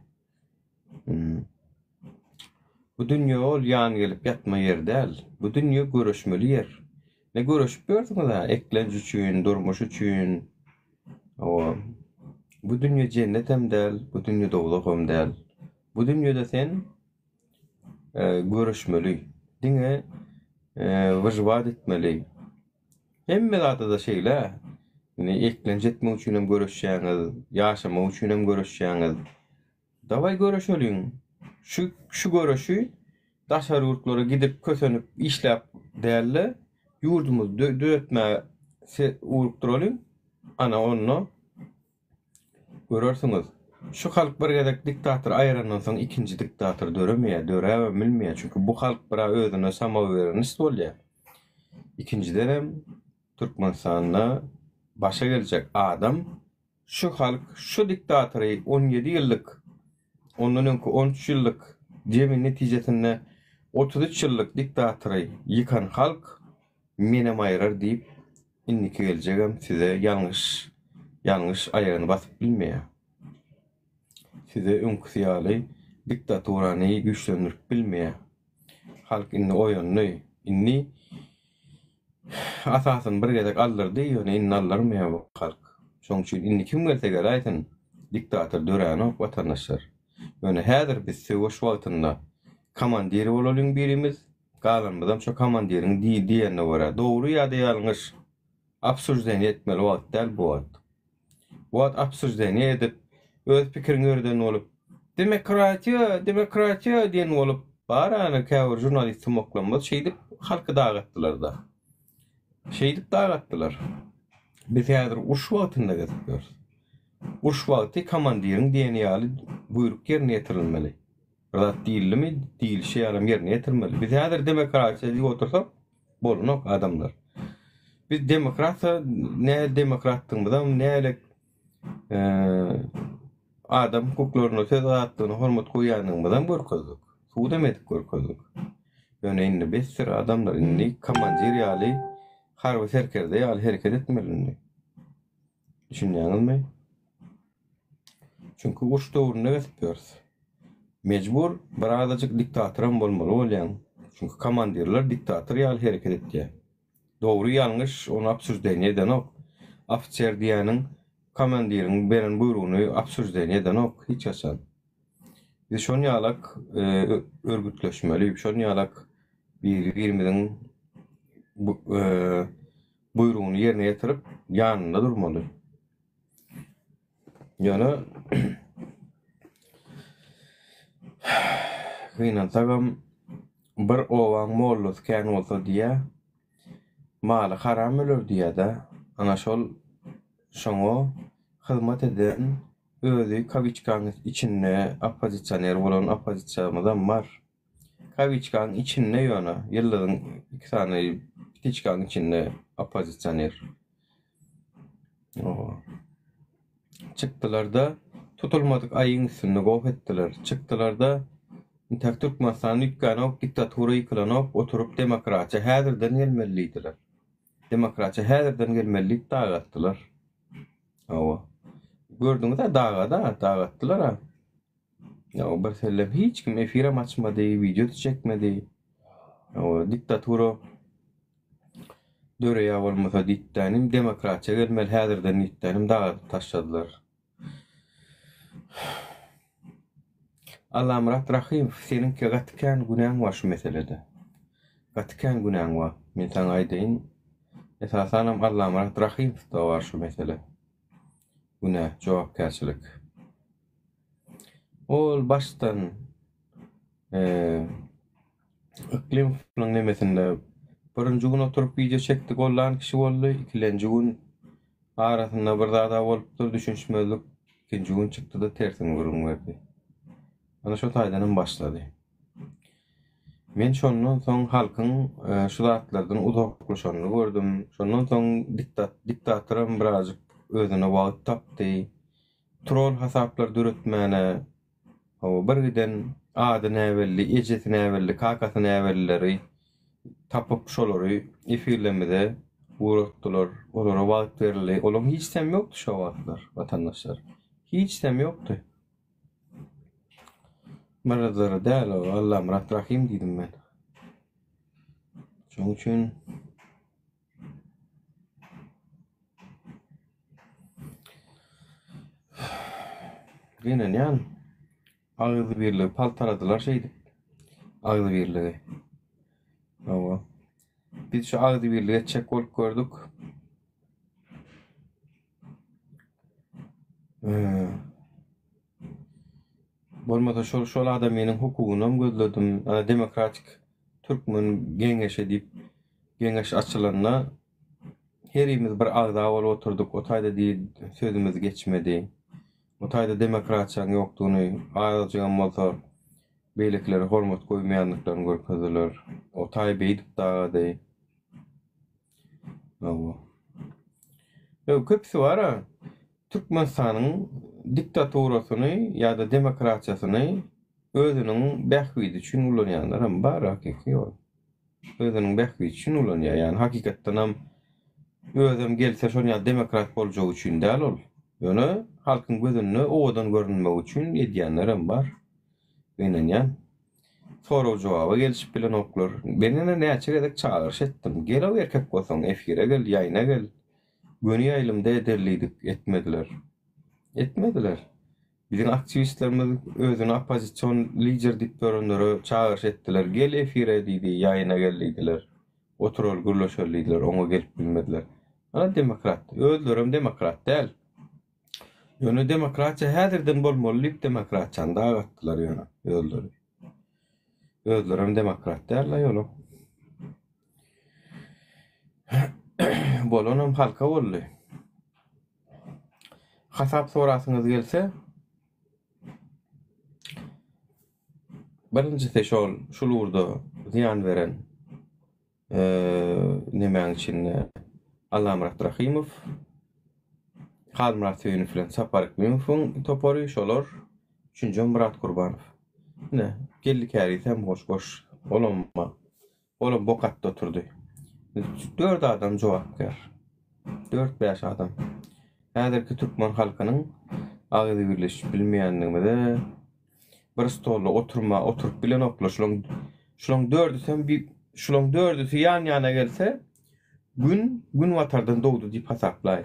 Hı. Bu dünýe ol ýan gelip ýatma ýer däl. Bu dünýe göreşmeli ýer. Ne göreşip ýörsüňiz-ä eklenç üçin, durmuş üçin. Hawa. Bu dünýe jennetem däl, bu dünýe dowzaham däl. Bu dünýede sen göreşmeli. Diňe wyžwat etmeli. Hemme zada-da şeýle. Indi eklenç etmek üçinem göreşýäňiz, ýaşamak üçinem göreşýäňiz. Dawaý göreşeliň. Şu şu göreşi daşary ýurtlara gidip kösenip işläp dälde ýurdumyzy düzetmäge ugrukdyralyň. Ana onda görersiňiz. Şu halk bir gezek diktatory aýyrandan soň ikinji diktator döremeýär, döräbem bilmeýär. Çünki bu halk bira özüne samouwerenist bolýar. Ikinjidenem Türkmenistanda başa geljek adam Şu halk şu diktatory 17 ýyllyk, ondan öňki 13 ýyllyk, jemi netijesinde 33 ýyllyk diktatory ýykan halk menem aýyrar diýip indiki geljegem size ýalňyş ýalňyş aýagyny basyp bilmeýär. Size öňküsi ýaly diktaturany güýçlendirip bilmeýär. Halk indi oýandy. Indi Atasyny bir gezek aldyrdy, ýöne indi aldyrmaýar bu halk. Şoň üçin indi kim gelse geläýsin, diktator döränok watandaşlar. Ýöne häzir biz söweş wagtynda komandir bolalyň birimiz, galanymyzam şo komandiriň diýenine görä, dogry ýa-da ýalňyş, obsuždeniýe etmeli wagt däl bu wagt. Bu wagt obsuždeniýe edip, öz pikiriňi ýöreden bolup, Demokratiýa, demokratiýa diýen bolup, bar ana käbir žurnalist sumaklanmaz şeýdip halky dagatdylar-da. Şeýdip dagatdylar. Biz häzir uruş wagtynda gezip ýörüs. Uruş wagty komandiriň diýeni ýaly buýruk ýerine ýetirilmeli. Bir zat diýildimi, diýilişi ýalam ýerine ýetirmeli. Biz häzir demokratiýa diýip otursak, bolanok adamlar. Biz demokratiýa nähili demokratdygymyzam, nähili adam hukuklaryna, söz azatlygyna hormat goýýandygymyzam görkezdik. Subut hem edip görkezdik. Ýöne indi besdir adamlar, indi komandir ýaly, harby serkerde ýaly hereket etmeli indi. Düşünýäňizmi? Çünki uruş döwründe gezip ýörüs. Mejbur birazajyk diktatoram bolmaly bolýaň. Çünki komandirler diktator ýaly hereket etýär. Dogry ýalňyş ony obsuždeniýe edenok. Ofiser diýýäniň komandiriň beren buýrugyny obsuždeniýe edenok hiç haçan. Biz şon ýalak örgütleşmeli, şon ýalak biri birimiziň buýrugyny ýerine ýetirip ýanynda durmaly. Ýöne gynansagam bir obaň mollasy kän bolsa diýýä, maly haram öler diýýä-dä. Ana şol şoňa hyzmat eden özi kawiçkaň içinde oppozisioner bolan oppozisiýamyzam bar. Kawiçkaň içinde ýöne ýyldyzyň iki sany ptiçkaň içinde oppozisioner. Oho. Çykdylar-da, tutulmadyk aýyň üstünde goh etdiler. Çykdylar-da, intäk Türkmenistan üýtgänok, diktatura ýykylanok, oturyp demokratiýa häzirden gelmeli diýdiler. Demokratiýa häzirden gelmeli diýip dagatdylar. Hawa. Gördüňiz-ä dagada, dagatdylar-a. Ýa bir sellem hiç kim efirem açmady, wideo-da çekmedi. Hawa, diktatura döreýär bolmasa diýipdänim, demokratiýa gelmeli häzirden diýipdänim dagadyp taşladylar. Allamyrat Rahymow seniňki gaty kän günäň bar şu meselede. Gaty kän günäň bar. Men saňa aýdaýyn. Esasanam Allamyrat Rahymowda bar şu mesele. Günä, jogapkärçilik. Ol başdan Yklymowlaň nemesinde birinji gün oturyp wideo çekdi gollan kişi boldy, ikilenji gün arasynda bir zada bolupdyr düşünişmezlik, ikinji gün çykdyda tersini gürrüň berdi. Ana şo taýdanam başlady. Men şondan soň halkyň şu zatlardan uzaklaşanyny gördüm. Şondan soň diktatoram birazjyk özüne wagt tapdy. Trol hasaplar döretmäne, hawa, bir giden ady näbelli, ejesi näbelli, kakasy näbellileri tapyp şolary efirlerimize ugratdylar. Olara wagt berildi. Olaryň hiçsem ýokdy şo wagtlar, watandaşlar. Hiçsem ýokdy. Myratlary däl o, Allamyrat Rahym diýdim men. Şonuň üçin Gynanýan. Agzybirligi paltaladylar şeýdip. Agzybirligi. Hawa. Biz şu agzybirlik etjek bolup gördük. Bolmasa şol şol adamynyň hukugynam gözledim. Ana demokratik türkmen geňeşi diýip geňeş açylanda herimiz bir agza bolup oturdyk. O taýda diýip sözümiz geçmedi. O taýda demokratiýanyň ýokdugyny, azajygam bolsa beýlekilere hormat goýmaýandyklaryny görkezdiler. O taý beýdip dagady. Hawa. Ýok, köpüsi bar-a. Türkmenistanyň diktaturasyny ýa-da demokratiýasyny özüniň bähbidi üçin ulanýanlaram bar, hakyky ýol. Özüniň bähbidi üçin ulanýar. Ýagny hakykatdanam özem gelse şol ýaly demokrat boljagy üçin däl ol. Ýöne halkyň gözünde owadan görünmek üçin edýänlerem bar. Gynanýan. Sorag-jogaba gelişip bilenoklar. Men ine näçe gezek çagyryş etdim. Gel-ow erkek bolsaň efire gel, ýaýyna gel. Göni ýaýlymda edeli diýdik, etmediler. Etmediler. Biziň aktiwistlerimiz özüni oppozision lider diýip ýörenlere çagyryş etdiler. Gel efire diýdi, ýaýyna gel diýdiler. Oturaly gürleşeli diýdiler, oňa gelip bilmediler. Ana demokrat. Özlerem demokrat däl. Ýöne demokratiýa häzirden bolmaly diýip demokratiýany dagatdylar ýöne özleri. Özlerem demokrat däl-le ýolam. Bolanam halka boldy. Hasap sorasyňyz gelse, birinjisi şol şul ugurda zyýan beren nemäň içinde Allamyrat Rahymow, Halmyrat Söýünow bilen Sapar Yklimowyň topary şolar, üçünjem Myrat Gurbanow. Ine, Geldi Kärizem goş-goş, olam Olam bok atdy oturdy. Dört adam jogapkär. Dört-bäş adam. Häzirki türkmen halkynyň agzybirleşip bilmeýändigimize bir stolda oturma oturyp bilenoklar. Şulaň şulaň dördüsem bir şulaň dördüsi ýan-ýana gelse Gün günbatardan dogdy diýip hasaplaý.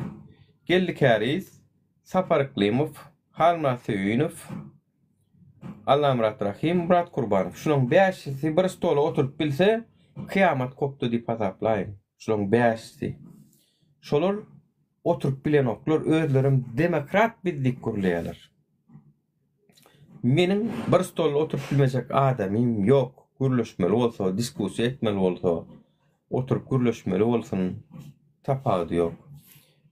Geldi Käriz, Sapar Yklymow, Halmyrat Söýünow, Allamyrat Rahym, Myrat Kurbanow. Şulaň bäşisi bir stola oturyp bilse, kyýamat gopdy diýip hasaplaýyň. Şulaň bäşisi. Şolar oturyp bilenoklar, özlerem demokrat biz diýip gürleýärler. Meniň bir stolda oturyp bilmejek adamym ýok. Gürleşmeli bolsa, diskussiýa etmeli bolsa, oturyp gürleşmeli bolsun, tapawudy ýok.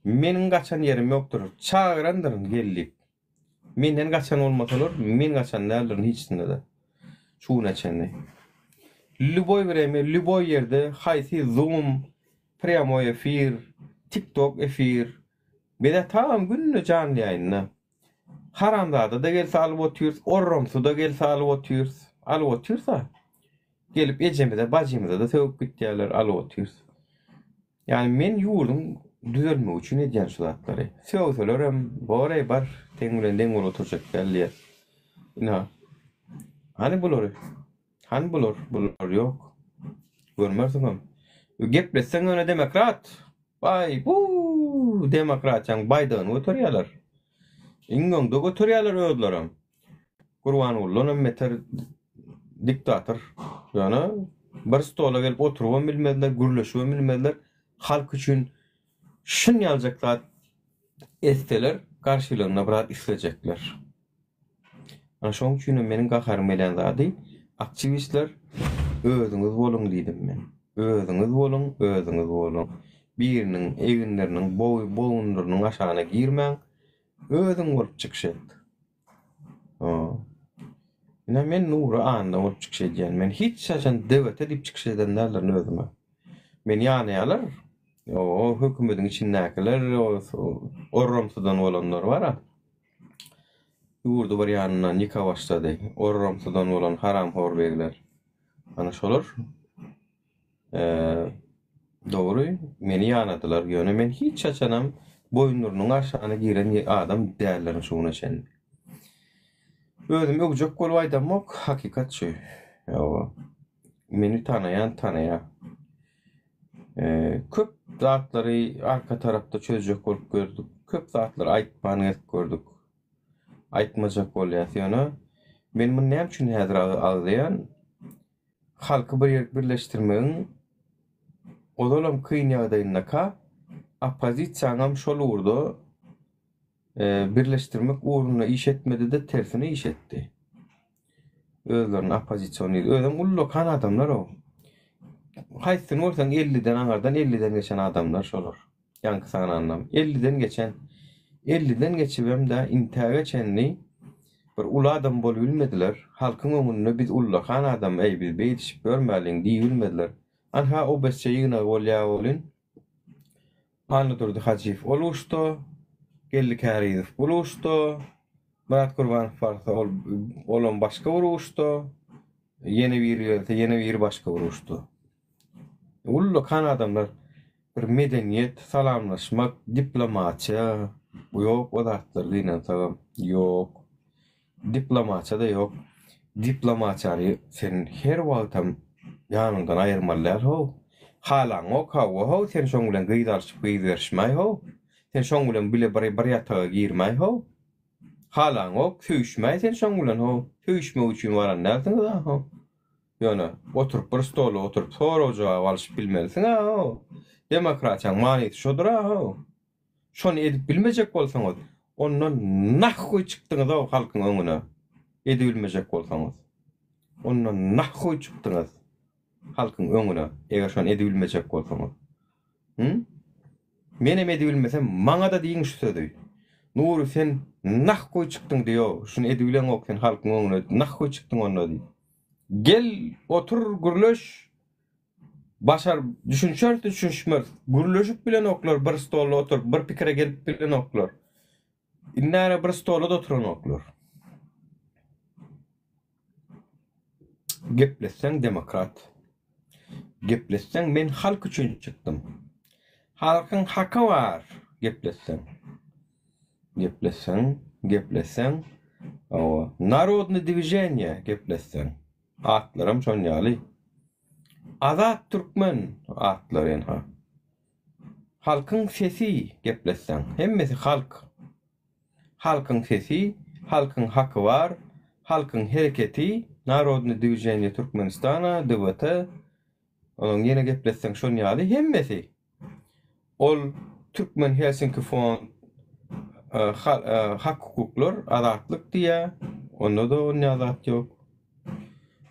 Meniň gaçan ýerim ýokdur. Çagyrandyryn gel diýip. Menden gaçan bolmasalar, men gaçan däldirin hiçisinde-de. Şu güne çenli. Lýuboý wremýa, lýuboý ýerde, haýsy zoom, prýamoý efir, tiktok efir, biz-ä tagam günde janly ýaýynda. Haramzada-da gelse alyp otyrys, orramsy-da gelse alyp otyrys. Alyp otyrys-a. Gelip ejemize, bajymyza-da sögüp gitýärler, alyp otyrys. Ýagny men ýurduň düzelmegi üçin edýän şu zatlary. Sögselerem, bor-eý bar, seň bilen deň bolup oturjak däl diýýär. Ynha. Hany bulary? Hany bular? Bular ýok. Görmersiňem. Gepletseň ýöne demokrat. Baý, bu demokratiýaň baýdagyny göterýärler. Iň öňde göterýärler özlerem. Gurbangulydanam beter diktator. Ýöne bir stola gelip oturybam bilmezler, gürleşibem bilmezler. Halk üçin şun ýaljak zat etseler, garşylygynda bir zat islejekler. Ana şoň üçinem meniň gaharym gelýän zady, aktiwistler özüňiz boluň diýdim men. Özüňiz boluň, özüňiz boluň. Biriniň eginleriniň, boýunlarynyň aşagyna girmäň. Özüň bolup çykyş et. Ine men Nury Anna bolup çykyş edýän. Men hiç haçan DWT diýip çykyş eden däldirin özüme. Meni ýanaýarlar. O hökümediň içindäkiler, orramsydan bolanlar bar-a. Ýurdy bir ýanyndan ýyka başlady. Orramsydan bolan haramhor begler. Ana şolar Dogry, meni ýanadylar, ýöne men hiç haçanam boýundurynyň aşagyna giren adam däldirin şu güne çenli. Özümi öwjek bolup aýdamok, hakykat şu. Ýoga. Meni tanaýan tanaýar. Köp zatlary arka tarapda çözjek bolup gördük. Köp zatlary aýtman gezip gördük. Aýtmajak bolýas ýöne men muny näme üçin häzir agzaýan? Halky bir ýerik birleşdirmegiň ozalam kyn ýagdaýyndaka oppozisiýaňam şol ugurda birleşdirmek ugrunda iş etmedi-de tersine iş etdi. Özlerini oppozision diýdi. Özem ullakan adamlar-ow. Haýsysyny görseň elliden aňyrdan elliden geçen adamlar şolar. Ýaňky sanandam. Elliden geçen. Elliden geçibem-de intäge çenli bir uly adam bolubilmediler. Halkyň öňünde biz ullakan adam, eý, biz beýdişip ýörmäliň diýibilmediler. Anha OBSÇ ýygnagy bolýa welin, Annadurdy Hajyýew ol uçda, Geldi Kärizow bul uçda, Myrat Gurbanow barsa ol olam başga bir uçda, ýene biri gelse ýene biri başga bir uçda. Ullakan adamlar bir medeniýet, salamlaşmak, diplomatiýa ýok o zatlar gynansagam ýok. Diplomatiýa-da ýok. Diplomatiýany sen her wagtam ýanyňdan aýyrmaly däl how. Halaňok hawa how sen şoň bilen gyz alşyp gyz berişmäý how. Sen şoň bilen bile bir bir ýataga girmäý how. Halaňok söýüşmäý sen şoň bilen how. Söýüşmek üçin baran dälsiňiz-a how. Ýöne, oturyp bir stolda oturyp sorag-jogap alyşyp bilmelisiň-ä-how. Demokratiýaň manysy şodur-a-how. Şony edip bilmejek bolsaňyz, onda nahhuý çykdyňyz-ow halkyň öňüne. Edibilmejek bolsaňyz. Onda nahhuý çykdyňyz halkyň öňüne, eger şony edibilmejek bolsaňyz. Hü? Menem edibilmesem, maňa-da diýiň şu sözi. Nury sen nahhuý çykdyň diý-ow, şuny edibileňok sen halkyň öňüne, nahhuý çykdyň onda diý. Gel, otur, gürleş. Başar, düşünişeris, düşünişmeris. Gürleşip bilenoklar, bir stolda oturyp, bir pikire gelip bilenoklar. Indäre bir stolda-da oturanoklar. Gepletseň demokrat. Gepletseň men halk üçin çykdym. Halkyň haky bar gepletseň. Gepletseň, gepletseň, hawa, narodny dwiženiýe gepletseň. Atlaram şon ýaly. Azat türkmen atlary ynha. Halkyň sesi gepletseň. Hemmesi halk. Halkyň sesi, halkyň haky bar, halkyň hereketi, Narodny dwiženiýe Türkmenistana, DWT, onuň ýene gepletseň şon ýaly hemmesi. Ol Türkmen Helsinki fond hak hukuklar azatlyk diýýär. Onda-da onýa zat ýok.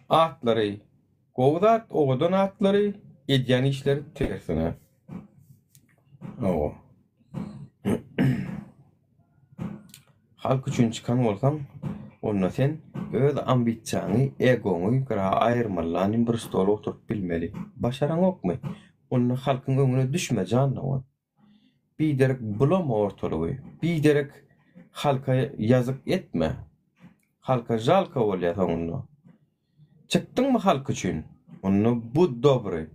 Atlary gowy zat, owadan atlary, edýän işleri tersine. Hawa. Halk üçin çykan bolsaň, onda. Onda sen öz ambisiýaňy, egoňy gyra aýyrmaly, bir stola oturyp bilmeli. Başaraňokmy? Onda halkyň öňüne düşme jan dogan. Biderek bulama ortalygy. Biderek halka ýazyk etme. Halka žalka bolýar soňunda. Çykdyňmy halk üçin? Onda bud dobry.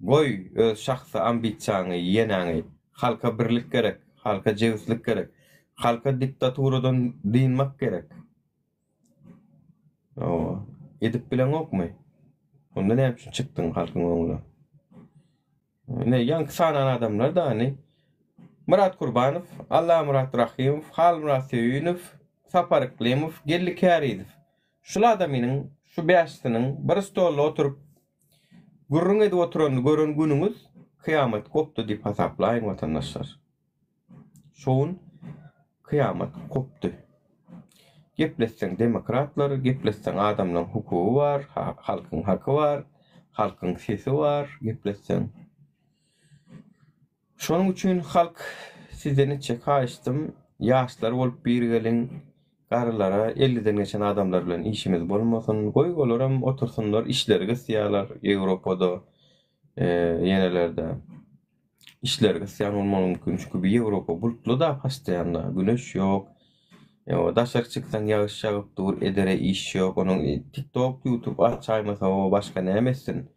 Goý öz şahsy ambisiýaňy, ýenäňi. Halka birlik gerek, halka jebislik gerek. Halka diktaturadan dynmak gerek. Hawa. Edip bileňokmy? Onda näme üçin çykdyň halkyň öňüne? Ine, ýaňky sanan adamlar dany Myrat Kurbanow, Allamyrat Rahymow, Halmyrat Söýünow, Sapar Yklymow, Geldi Kärizow. Şul adamynyň, şu bäşisiniň bir stolda oturyp gürrüň edip oturanyny gören günüňiz kyýamat gopdy diýip hasaplaýyň watandaşlar. Şo gün kyýamat gopdy. Gepletseň demokratlar, gepletseň adamlaň hukugy bar, halkyň haky bar, halkyň sesi bar, gepletseň. Şonuň üçin halk sizden etjek haýyştym, ýaşlar bolup birigeliň, garrylara, elliden geçen adamlar bilen işimiz bolmasyn, goý olaram otursynlar, işleri gysýarlar Ýewropada, ýenelerde. Işleri gysýan bolmagy mümkin, çünki bu Ýewropa bulutly-da postoýanno, güneş ýok. Daşary çyksaň ýagyş ýagyp dur, edere iş ýok, onuň TikTok, YouTube açaýmasa o başga näme etsin?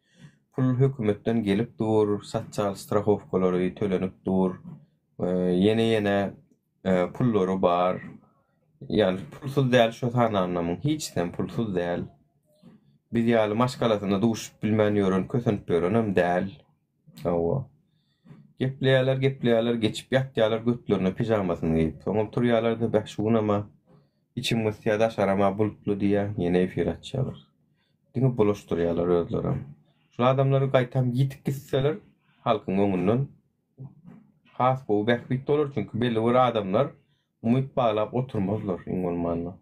Pul hökümetden gelip dur, sosial strahowkalary tölenip dur, ýene-ýene pullary bar. Ýagny pulsuz däl şo sananlamyň hiçisem pulsuz däl. Biz ýaly maşgalasyna duşup bilmän ýören, kösenip ýörenem däl. Hawa. Gepleýärler, gepleýärler, geçip ýatýarlar götlerine pižamasyny geýip. Soňam turýarlar-da, beh şu günem-a içim gysýar, daşaram-a bulutly diýýär, ýene efir açýarlar. Diňe bulaşdyrýarlar özlerem. Şul adamlar gaýtam ýitip gitseler halkyň öňünden has gowy bähbit bolar, çünki belli bir adamlar umyt baglap oturmazlar iň bolmanda.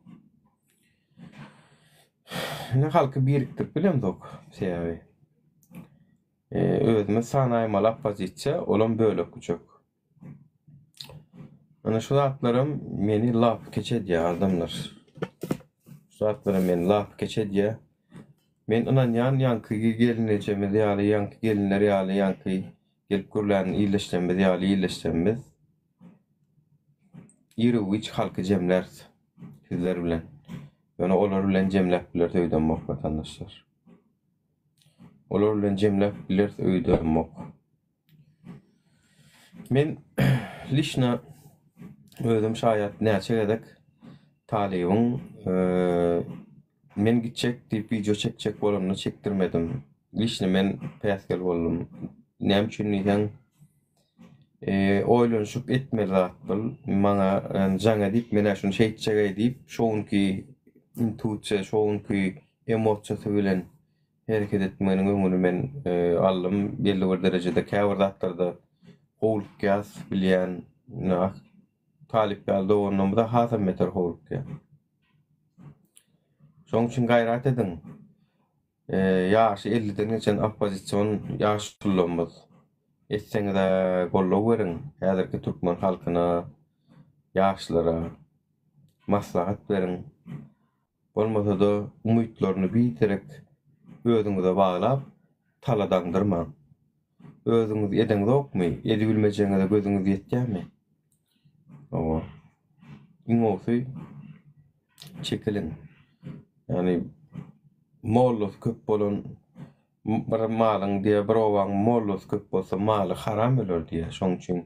Ine halky birikdirip bilemzok sebäbi. Özümiz sanaýmaly oppozisiýa, olam bölek-büçek. Ana şu zatlaram meni lapykeç edýär adamlar. Şu zatlaram meni lapykeç edýär. Men ynanýan ýaňky gelnejemiz ýaly, ýaňky gelinler ýaly, ýaňky gelip gürlän ildeşlerimiz ýaly ildeşlerimiz iru-giç halky jemläris sizler bilen. Ýöne olar bilen jemläp bileris öýdemok watandaşlar. Olar bilen jemläp bileris öýdemok. Men liçno özüm şaýat näçe gezek talybyň men gitjek diýip wideo çekjek bolanyny çekdirmedim. Liçno men päsgel boldum. Näme üçin diýseň oýlanyşyp etmeli zat bul. Maňa jaň edip men-ä şuny şeýtjeg-eý diýip şo günki intuisiýa şo günki emosiýasy bilen hereket etmeginiň öňüni men aldym. Belli bir derejede käbir zatlarda howlukýas bilýän. Talyp ýaly doganlarymyza hasam beter howlukýar. Şonuň üçin gaýrat ediň. Ýaşy elliden geçen oppozision ýaşulularymyz etseňiz-ä goldaw beriň häzirki türkmen halkyna, ýaşlara maslahat beriň. Bolmasa-da umytlaryny biderek özüňize baglap, tala daňdyrmaň. Özüňiz edeňzokmy, edibilmejegiňize gözüňiz ýetýärmi? Hawa. Iň gowusy çekiliň. Ýagny mollasy köp bolan bir malyň diýýär, bir obaň mollasy köp bolsa maly haram öler diýýär. Şonuň üçin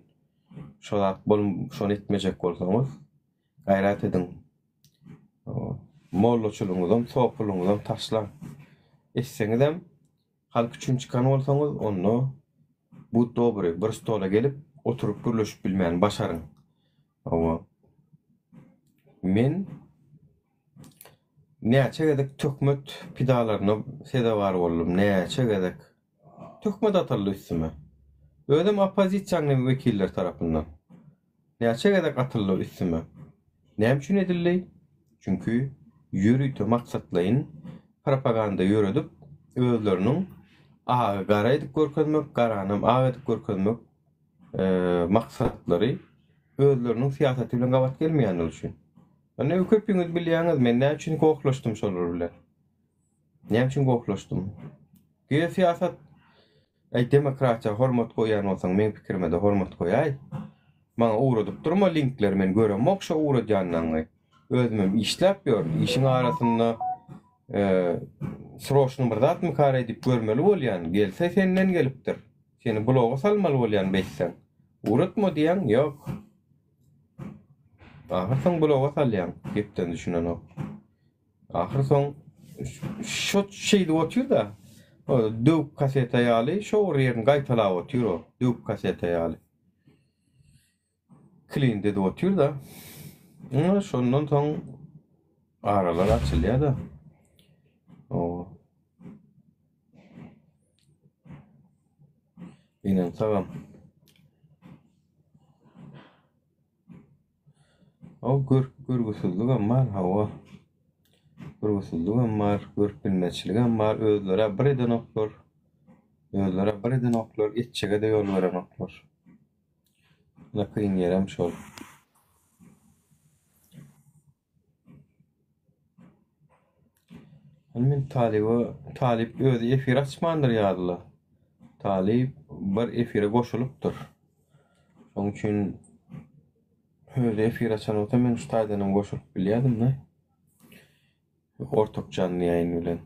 şo zat bol şony etmejek bolsaňyz Gaýrat ediň. Mollaçylygyňyzam, sopulygyňyzam taşlaň. Etseňizem, halk üçin çykan bolsaňyz, onda bud dobry, bir stola gelip, oturyp gürleşip bilmäni başaryň. Hawa. Men näçe gezek töhmet pidalaryna sezewar boldum, näçe gezek. Töhmet atyldy üstüme. Özem oppozisiýanyň wekilleri tarapyndan. Näçe gezek atyldy üstüme. Näme üçin edildi? Çünki ýörite maksatlaýyn propaganda ýöredip, özleriniň agy gara edip görkezmek, garanam ak edip görkezmek maksatlary özleriniň syýasaty bilen gabat gelmeýänligi üçin. Indi köpüňiz bilýäňiz, men näme üçin gohlaşdym şolar bilen. Näme üçin gohlaşdym? Geosyýasat Äý demokratiýa hormat goýýan bolsaň meň pikirime-de hormat goýaý. Maňa ugradyp durma linkleri men göremok şo ugradýanlaňy. Özümem işläp ýörün. Işiň arasynda sroçny bir zatmykaraý diýip görmeli bolýan. Gelse senden gelipdir. Seni bloga salmaly bolýan beýtseň. Ugratma diýýäň, ýok. Ahyr soň bloga salýaň, gepden düşünenok. Ahyr soň şo şeýdip otyr-da, döwük kaseta ýaly şo bir ýerini gaýtalap otyr o, döwük kaseta ýaly. Klin edip otyr-da. Ine şondan soň aralar açylýar-da. O. Gynansagam. O görk görgüsizligem bar hawa. Görgüsizligem bar, görüp bilmezçiligem bar. Özleri bir edenoklar. Özleri bir edenoklar, etjege-de ýol berenoklar. Ine kyn ýerem şol. Hany men talyba, talyp özi efir açmandyr ýalyla. Talyp bir efire goşulypdyr. Şoň üçin özi efir açan bolsa men şu taýdanam goşulyp bilýärdim-de. Ortak janly ýaýyn bilen.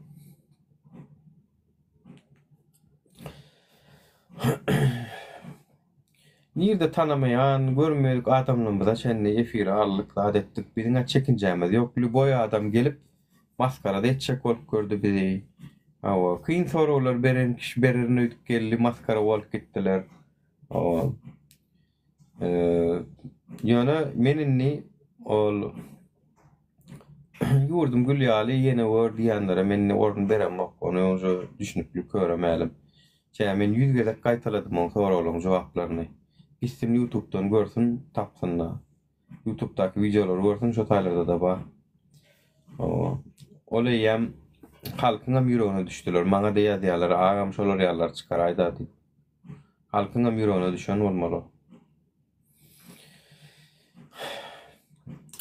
Nirde tanamaýan, görmedik adamlarymyza çenli efire aldyk, zat etdik. Biziň-ä çekinjämiz ýok. Lýuboý adam gelip, masgara-da etjek bolup gördi bizi. Hawa, kyn soraglar beren kişi bererin öýdüp geldi, masgara bolup gitdiler. Hawa. Ýöne men indi ol ýurdum gül ýaly ýene gör diýenlere men indi orun beremok. Ony uje düşünipli köre mälim. Çä men ýüz gezek gaýtaladym oň soraglaryň jogaplaryny. Gitsin ýutubdan görsün tapsyn-da. Ýutubdaky wideolary görsün şo taýlarda-da bar. Ol eýýäm halkyňam ýüregine düşdüler. Maňa-da ýazýarlar agam şolar ýalylary çykaraýda diýip. Halkyňam ýüregine düşen bolmaly.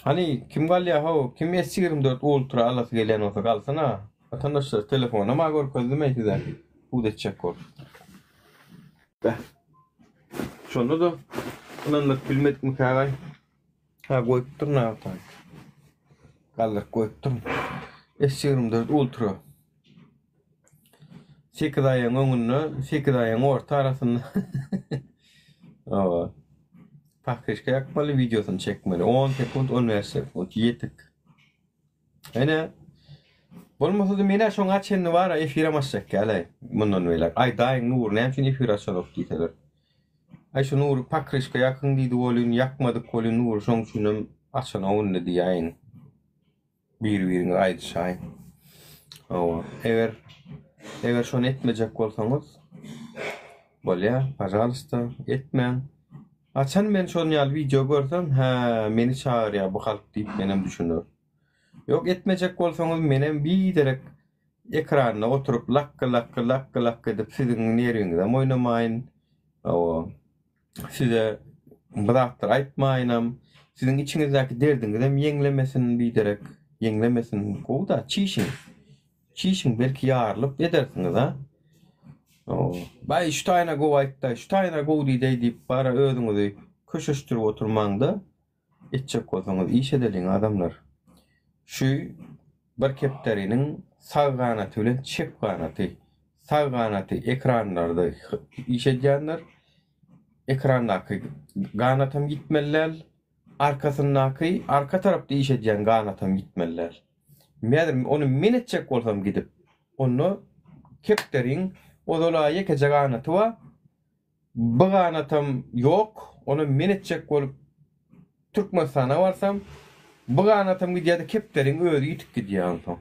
Hany kim galýa how kim S 24 ultra alasy gelýän bolsa galsyn-a. Watandaşlar telefonam a görkezdim-eý size. Sud etjek bolup. Beh. Şonda-da ynandyryp bilmedikmikägaý. Ha goýupdyryn agtaý. Galdyryp goýupdyryn. S 24 ultra. 8 aýyň öňünde, 8 aýyň orta arasynda. Hawa. Pakryşka ýakmaly, wideosyny çekmeli. 10 sekunt, 15 sekunt ýetik. Ene Bolmasa-da men-ä şoňa çenli bar-a efirem açjak ýaly mundan beýläk. Aýdaýyň Nury näme üçin efir açanok diýseler. Aý şu Nury pakryşka ýakyň diýdi welin ýakmadyk welin Nury şoň üçinem açanok indi diýäýiň. Bir-biriňize aýdyşaýyň. Hawa, eger eger şony etmejek bolsaňyz bolýa, pažalysta etmäň. Haçan men şon ýaly wideo görsem, hä, meni çagyrýar bu halk diýip menem düşünerin. Ýok etmejek bolsaňyz menem biderek ekranda oturyp lakgy lakgy lakgy lakgy edip siziň nerwiňizem oýnamaýyn. Hawa. Size bir zatlar aýtmaýynam. Siziň içiňizdäki derdiňizem ýeňlemesin biderek. Ýeňlemesin. Gowy-da çişiň. Çişiň belki ýarylyp edersiňiz a. Hawa. Baý şu taýyna gowy aýtdaý, şu taýyna gowy diýdeý diýip bara özüňizi köşeşdirip oturmaňda. Etjek bolsaňyz iş edeliň adamlar. Şu bir kepderiniň sag ganaty bilen çep ganaty. Sag ganaty ekranlarda iş edýänler. Ekrandaky ganatam ýitmeli däl. Arkasyndaky arka tarapda iş edýän ganatam ýitmeli däl. Häzir ony men etjek bolsam gidip, onda kepderiň ozal-a ýekeje ganaty bar. Bu ganatam ýok, onam men etjek bolup Türkmenistana barsam, bu ganatam gidýär-de kepderiň özi ýitip gidýär onsoň.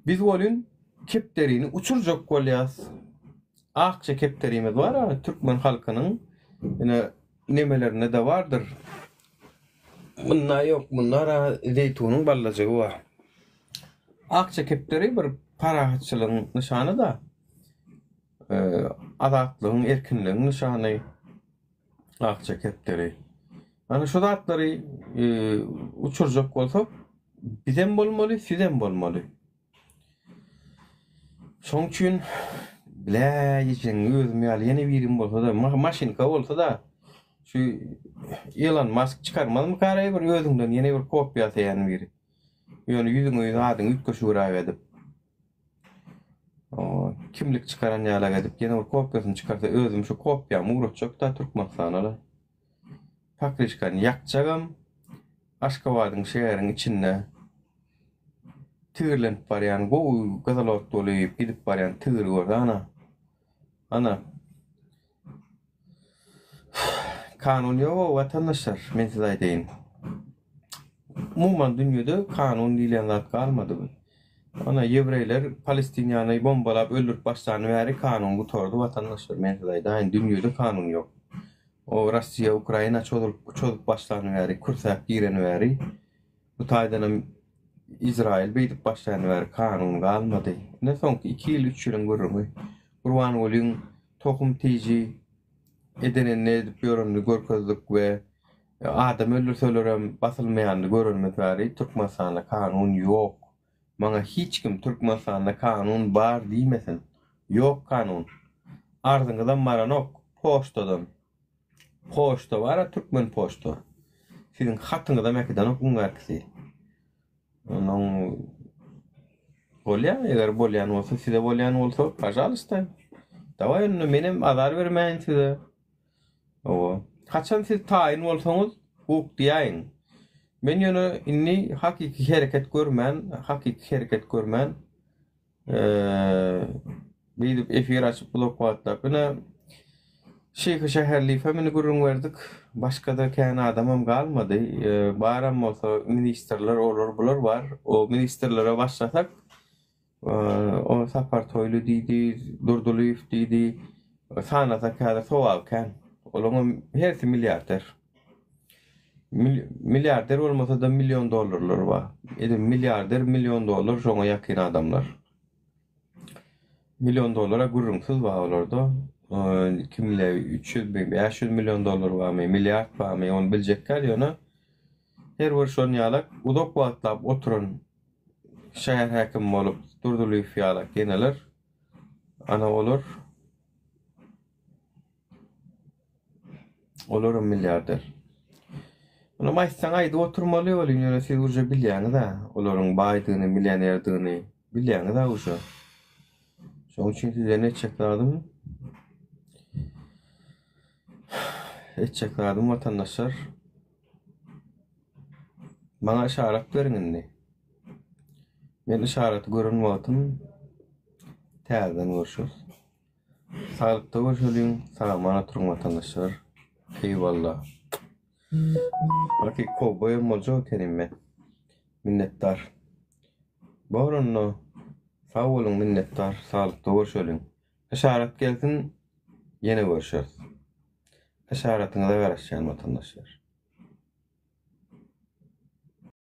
Biz welin kepderini uçurjak bolýas. Akja kepderimiz bar-a, türkmen halkynyň ine nemelerinde-de bardyr. Munda ýok, munda-ra zeýtunyň ballajygy bar. Akja kepderi bir parahatçylygyň nyşany-da. Azatlygyň, erkinligiň nyşany akja kepderi. Ana şu zatlary uçurjak bolsak bizem bolmaly, sizem bolmaly. Şoň üçin biläýjegiň özüm ýaly ýene birim bolsa-da, maşynka bolsa-da şu Elon Musk çykarmazmyka bir özüňden ýene bir kopýa ýasaýan biri. Ýöne ýüzüňe ýüz adyňy üýtgeşigräk edip. Kimlik çykaran ýalak edip ýene bir kopýasyny çykarsa özüm şu kopýamy ugratjak-da Türkmenistana-da. Pakryşkany ýakjagam Aşgabadyň şäheriň içinde tigirlenip barýan gowy gyzyl ot bolup gidip barýan tigiri görse ana. Ana. Kanun ýok-ow watandaşlar, men size aýdaýyn. Umuman dünýede kanun diýlen zat galmady. Ana ýewreýler Palestinýany bombalap öldürip başlany bäri kanun gutardy watandaşlar, men size aýdaýyn, dünýede kanun ýok. O Russiýa Ukraina çozulyp çozup başlany bäri, kürsäp gireni bäri bu taýdanam Izrail beýdip başlany bäri kanun galmady. Ine soňky 2 ýyl, 3 ýylyň gürrüňi. Gurbangulyň tohum tiji edenini edip ýörenini görkezdik we adam öldürselerem basylmaýanyny görenimiz bäri Türkmenistanda kanun ýok. Maňa hiç kim Türkmenistanda kanun bar diýmesin. Ýok kanun. Arzyňyzam baranok poçtadan. Poçta bara türkmen poçta. Siziň hatyňyzam äkidenok iň bärkisi. Onuň bolýa eger bolýan bolsa size bolýan bolsa pažalysta. Dawaý onda menem azar bermäýin size. Hawa. Haçan siz taýyn bolsaňyz, huk diýäýiň. Men ýöne indi hakyky hereket görmän, hakyky hereket görmän, beýdip efir açyp uzak wagtlap. Ine, Şyhy Şäherliýewe meni gürrüň berdik. Başga-da kän adamam galmady. Baram bolsa ministrler, olar, bular bar. O ministrlere başlasak, O Sapar Toýly diýdi, Durdylyýew diýdi. Sanasak häzir sogap kän. Olaňam hersi milliarder. Milliarder bolmasa-da million dollarlary bar. Edil milliarder, million dollar şoňa ýakyn adamlar. Million dollara gürrüňsiz bar olarda. Kim bilýär 300 mi, 500 million dollar barmy, milliard barmy ony biljek däl ýöne her bir şon ýalak uzak wagtlap oturan Şäher häkimi bolup Durdylyýew ýalak ýeneler. Ana olar Olaram milliarder. Onam aýtsaň aýdyp oturmaly welin ýöne siz uje bilýäňiz-ä olaryň baýdygyny, millionerdigini bilýäňiz-ä uje. Şonuň üçin sizden etjek zadym etjek zadym watandaşlar Maňa yşarat beriň indi. Men yşaraty gören wagtym täzeden görüşeris. Saglykda görüşeliň, sag-aman oturyň watandaşlar. Eýwalla. Hakyky kowboýam boljak ekenim men. Minnetdar. Bor onda. Sag boluň minnetdar, saglykda görüşeliň. Yşarat gelsin, ýene görüşeris. Yşaratyňyza garaşýan watandaşlar.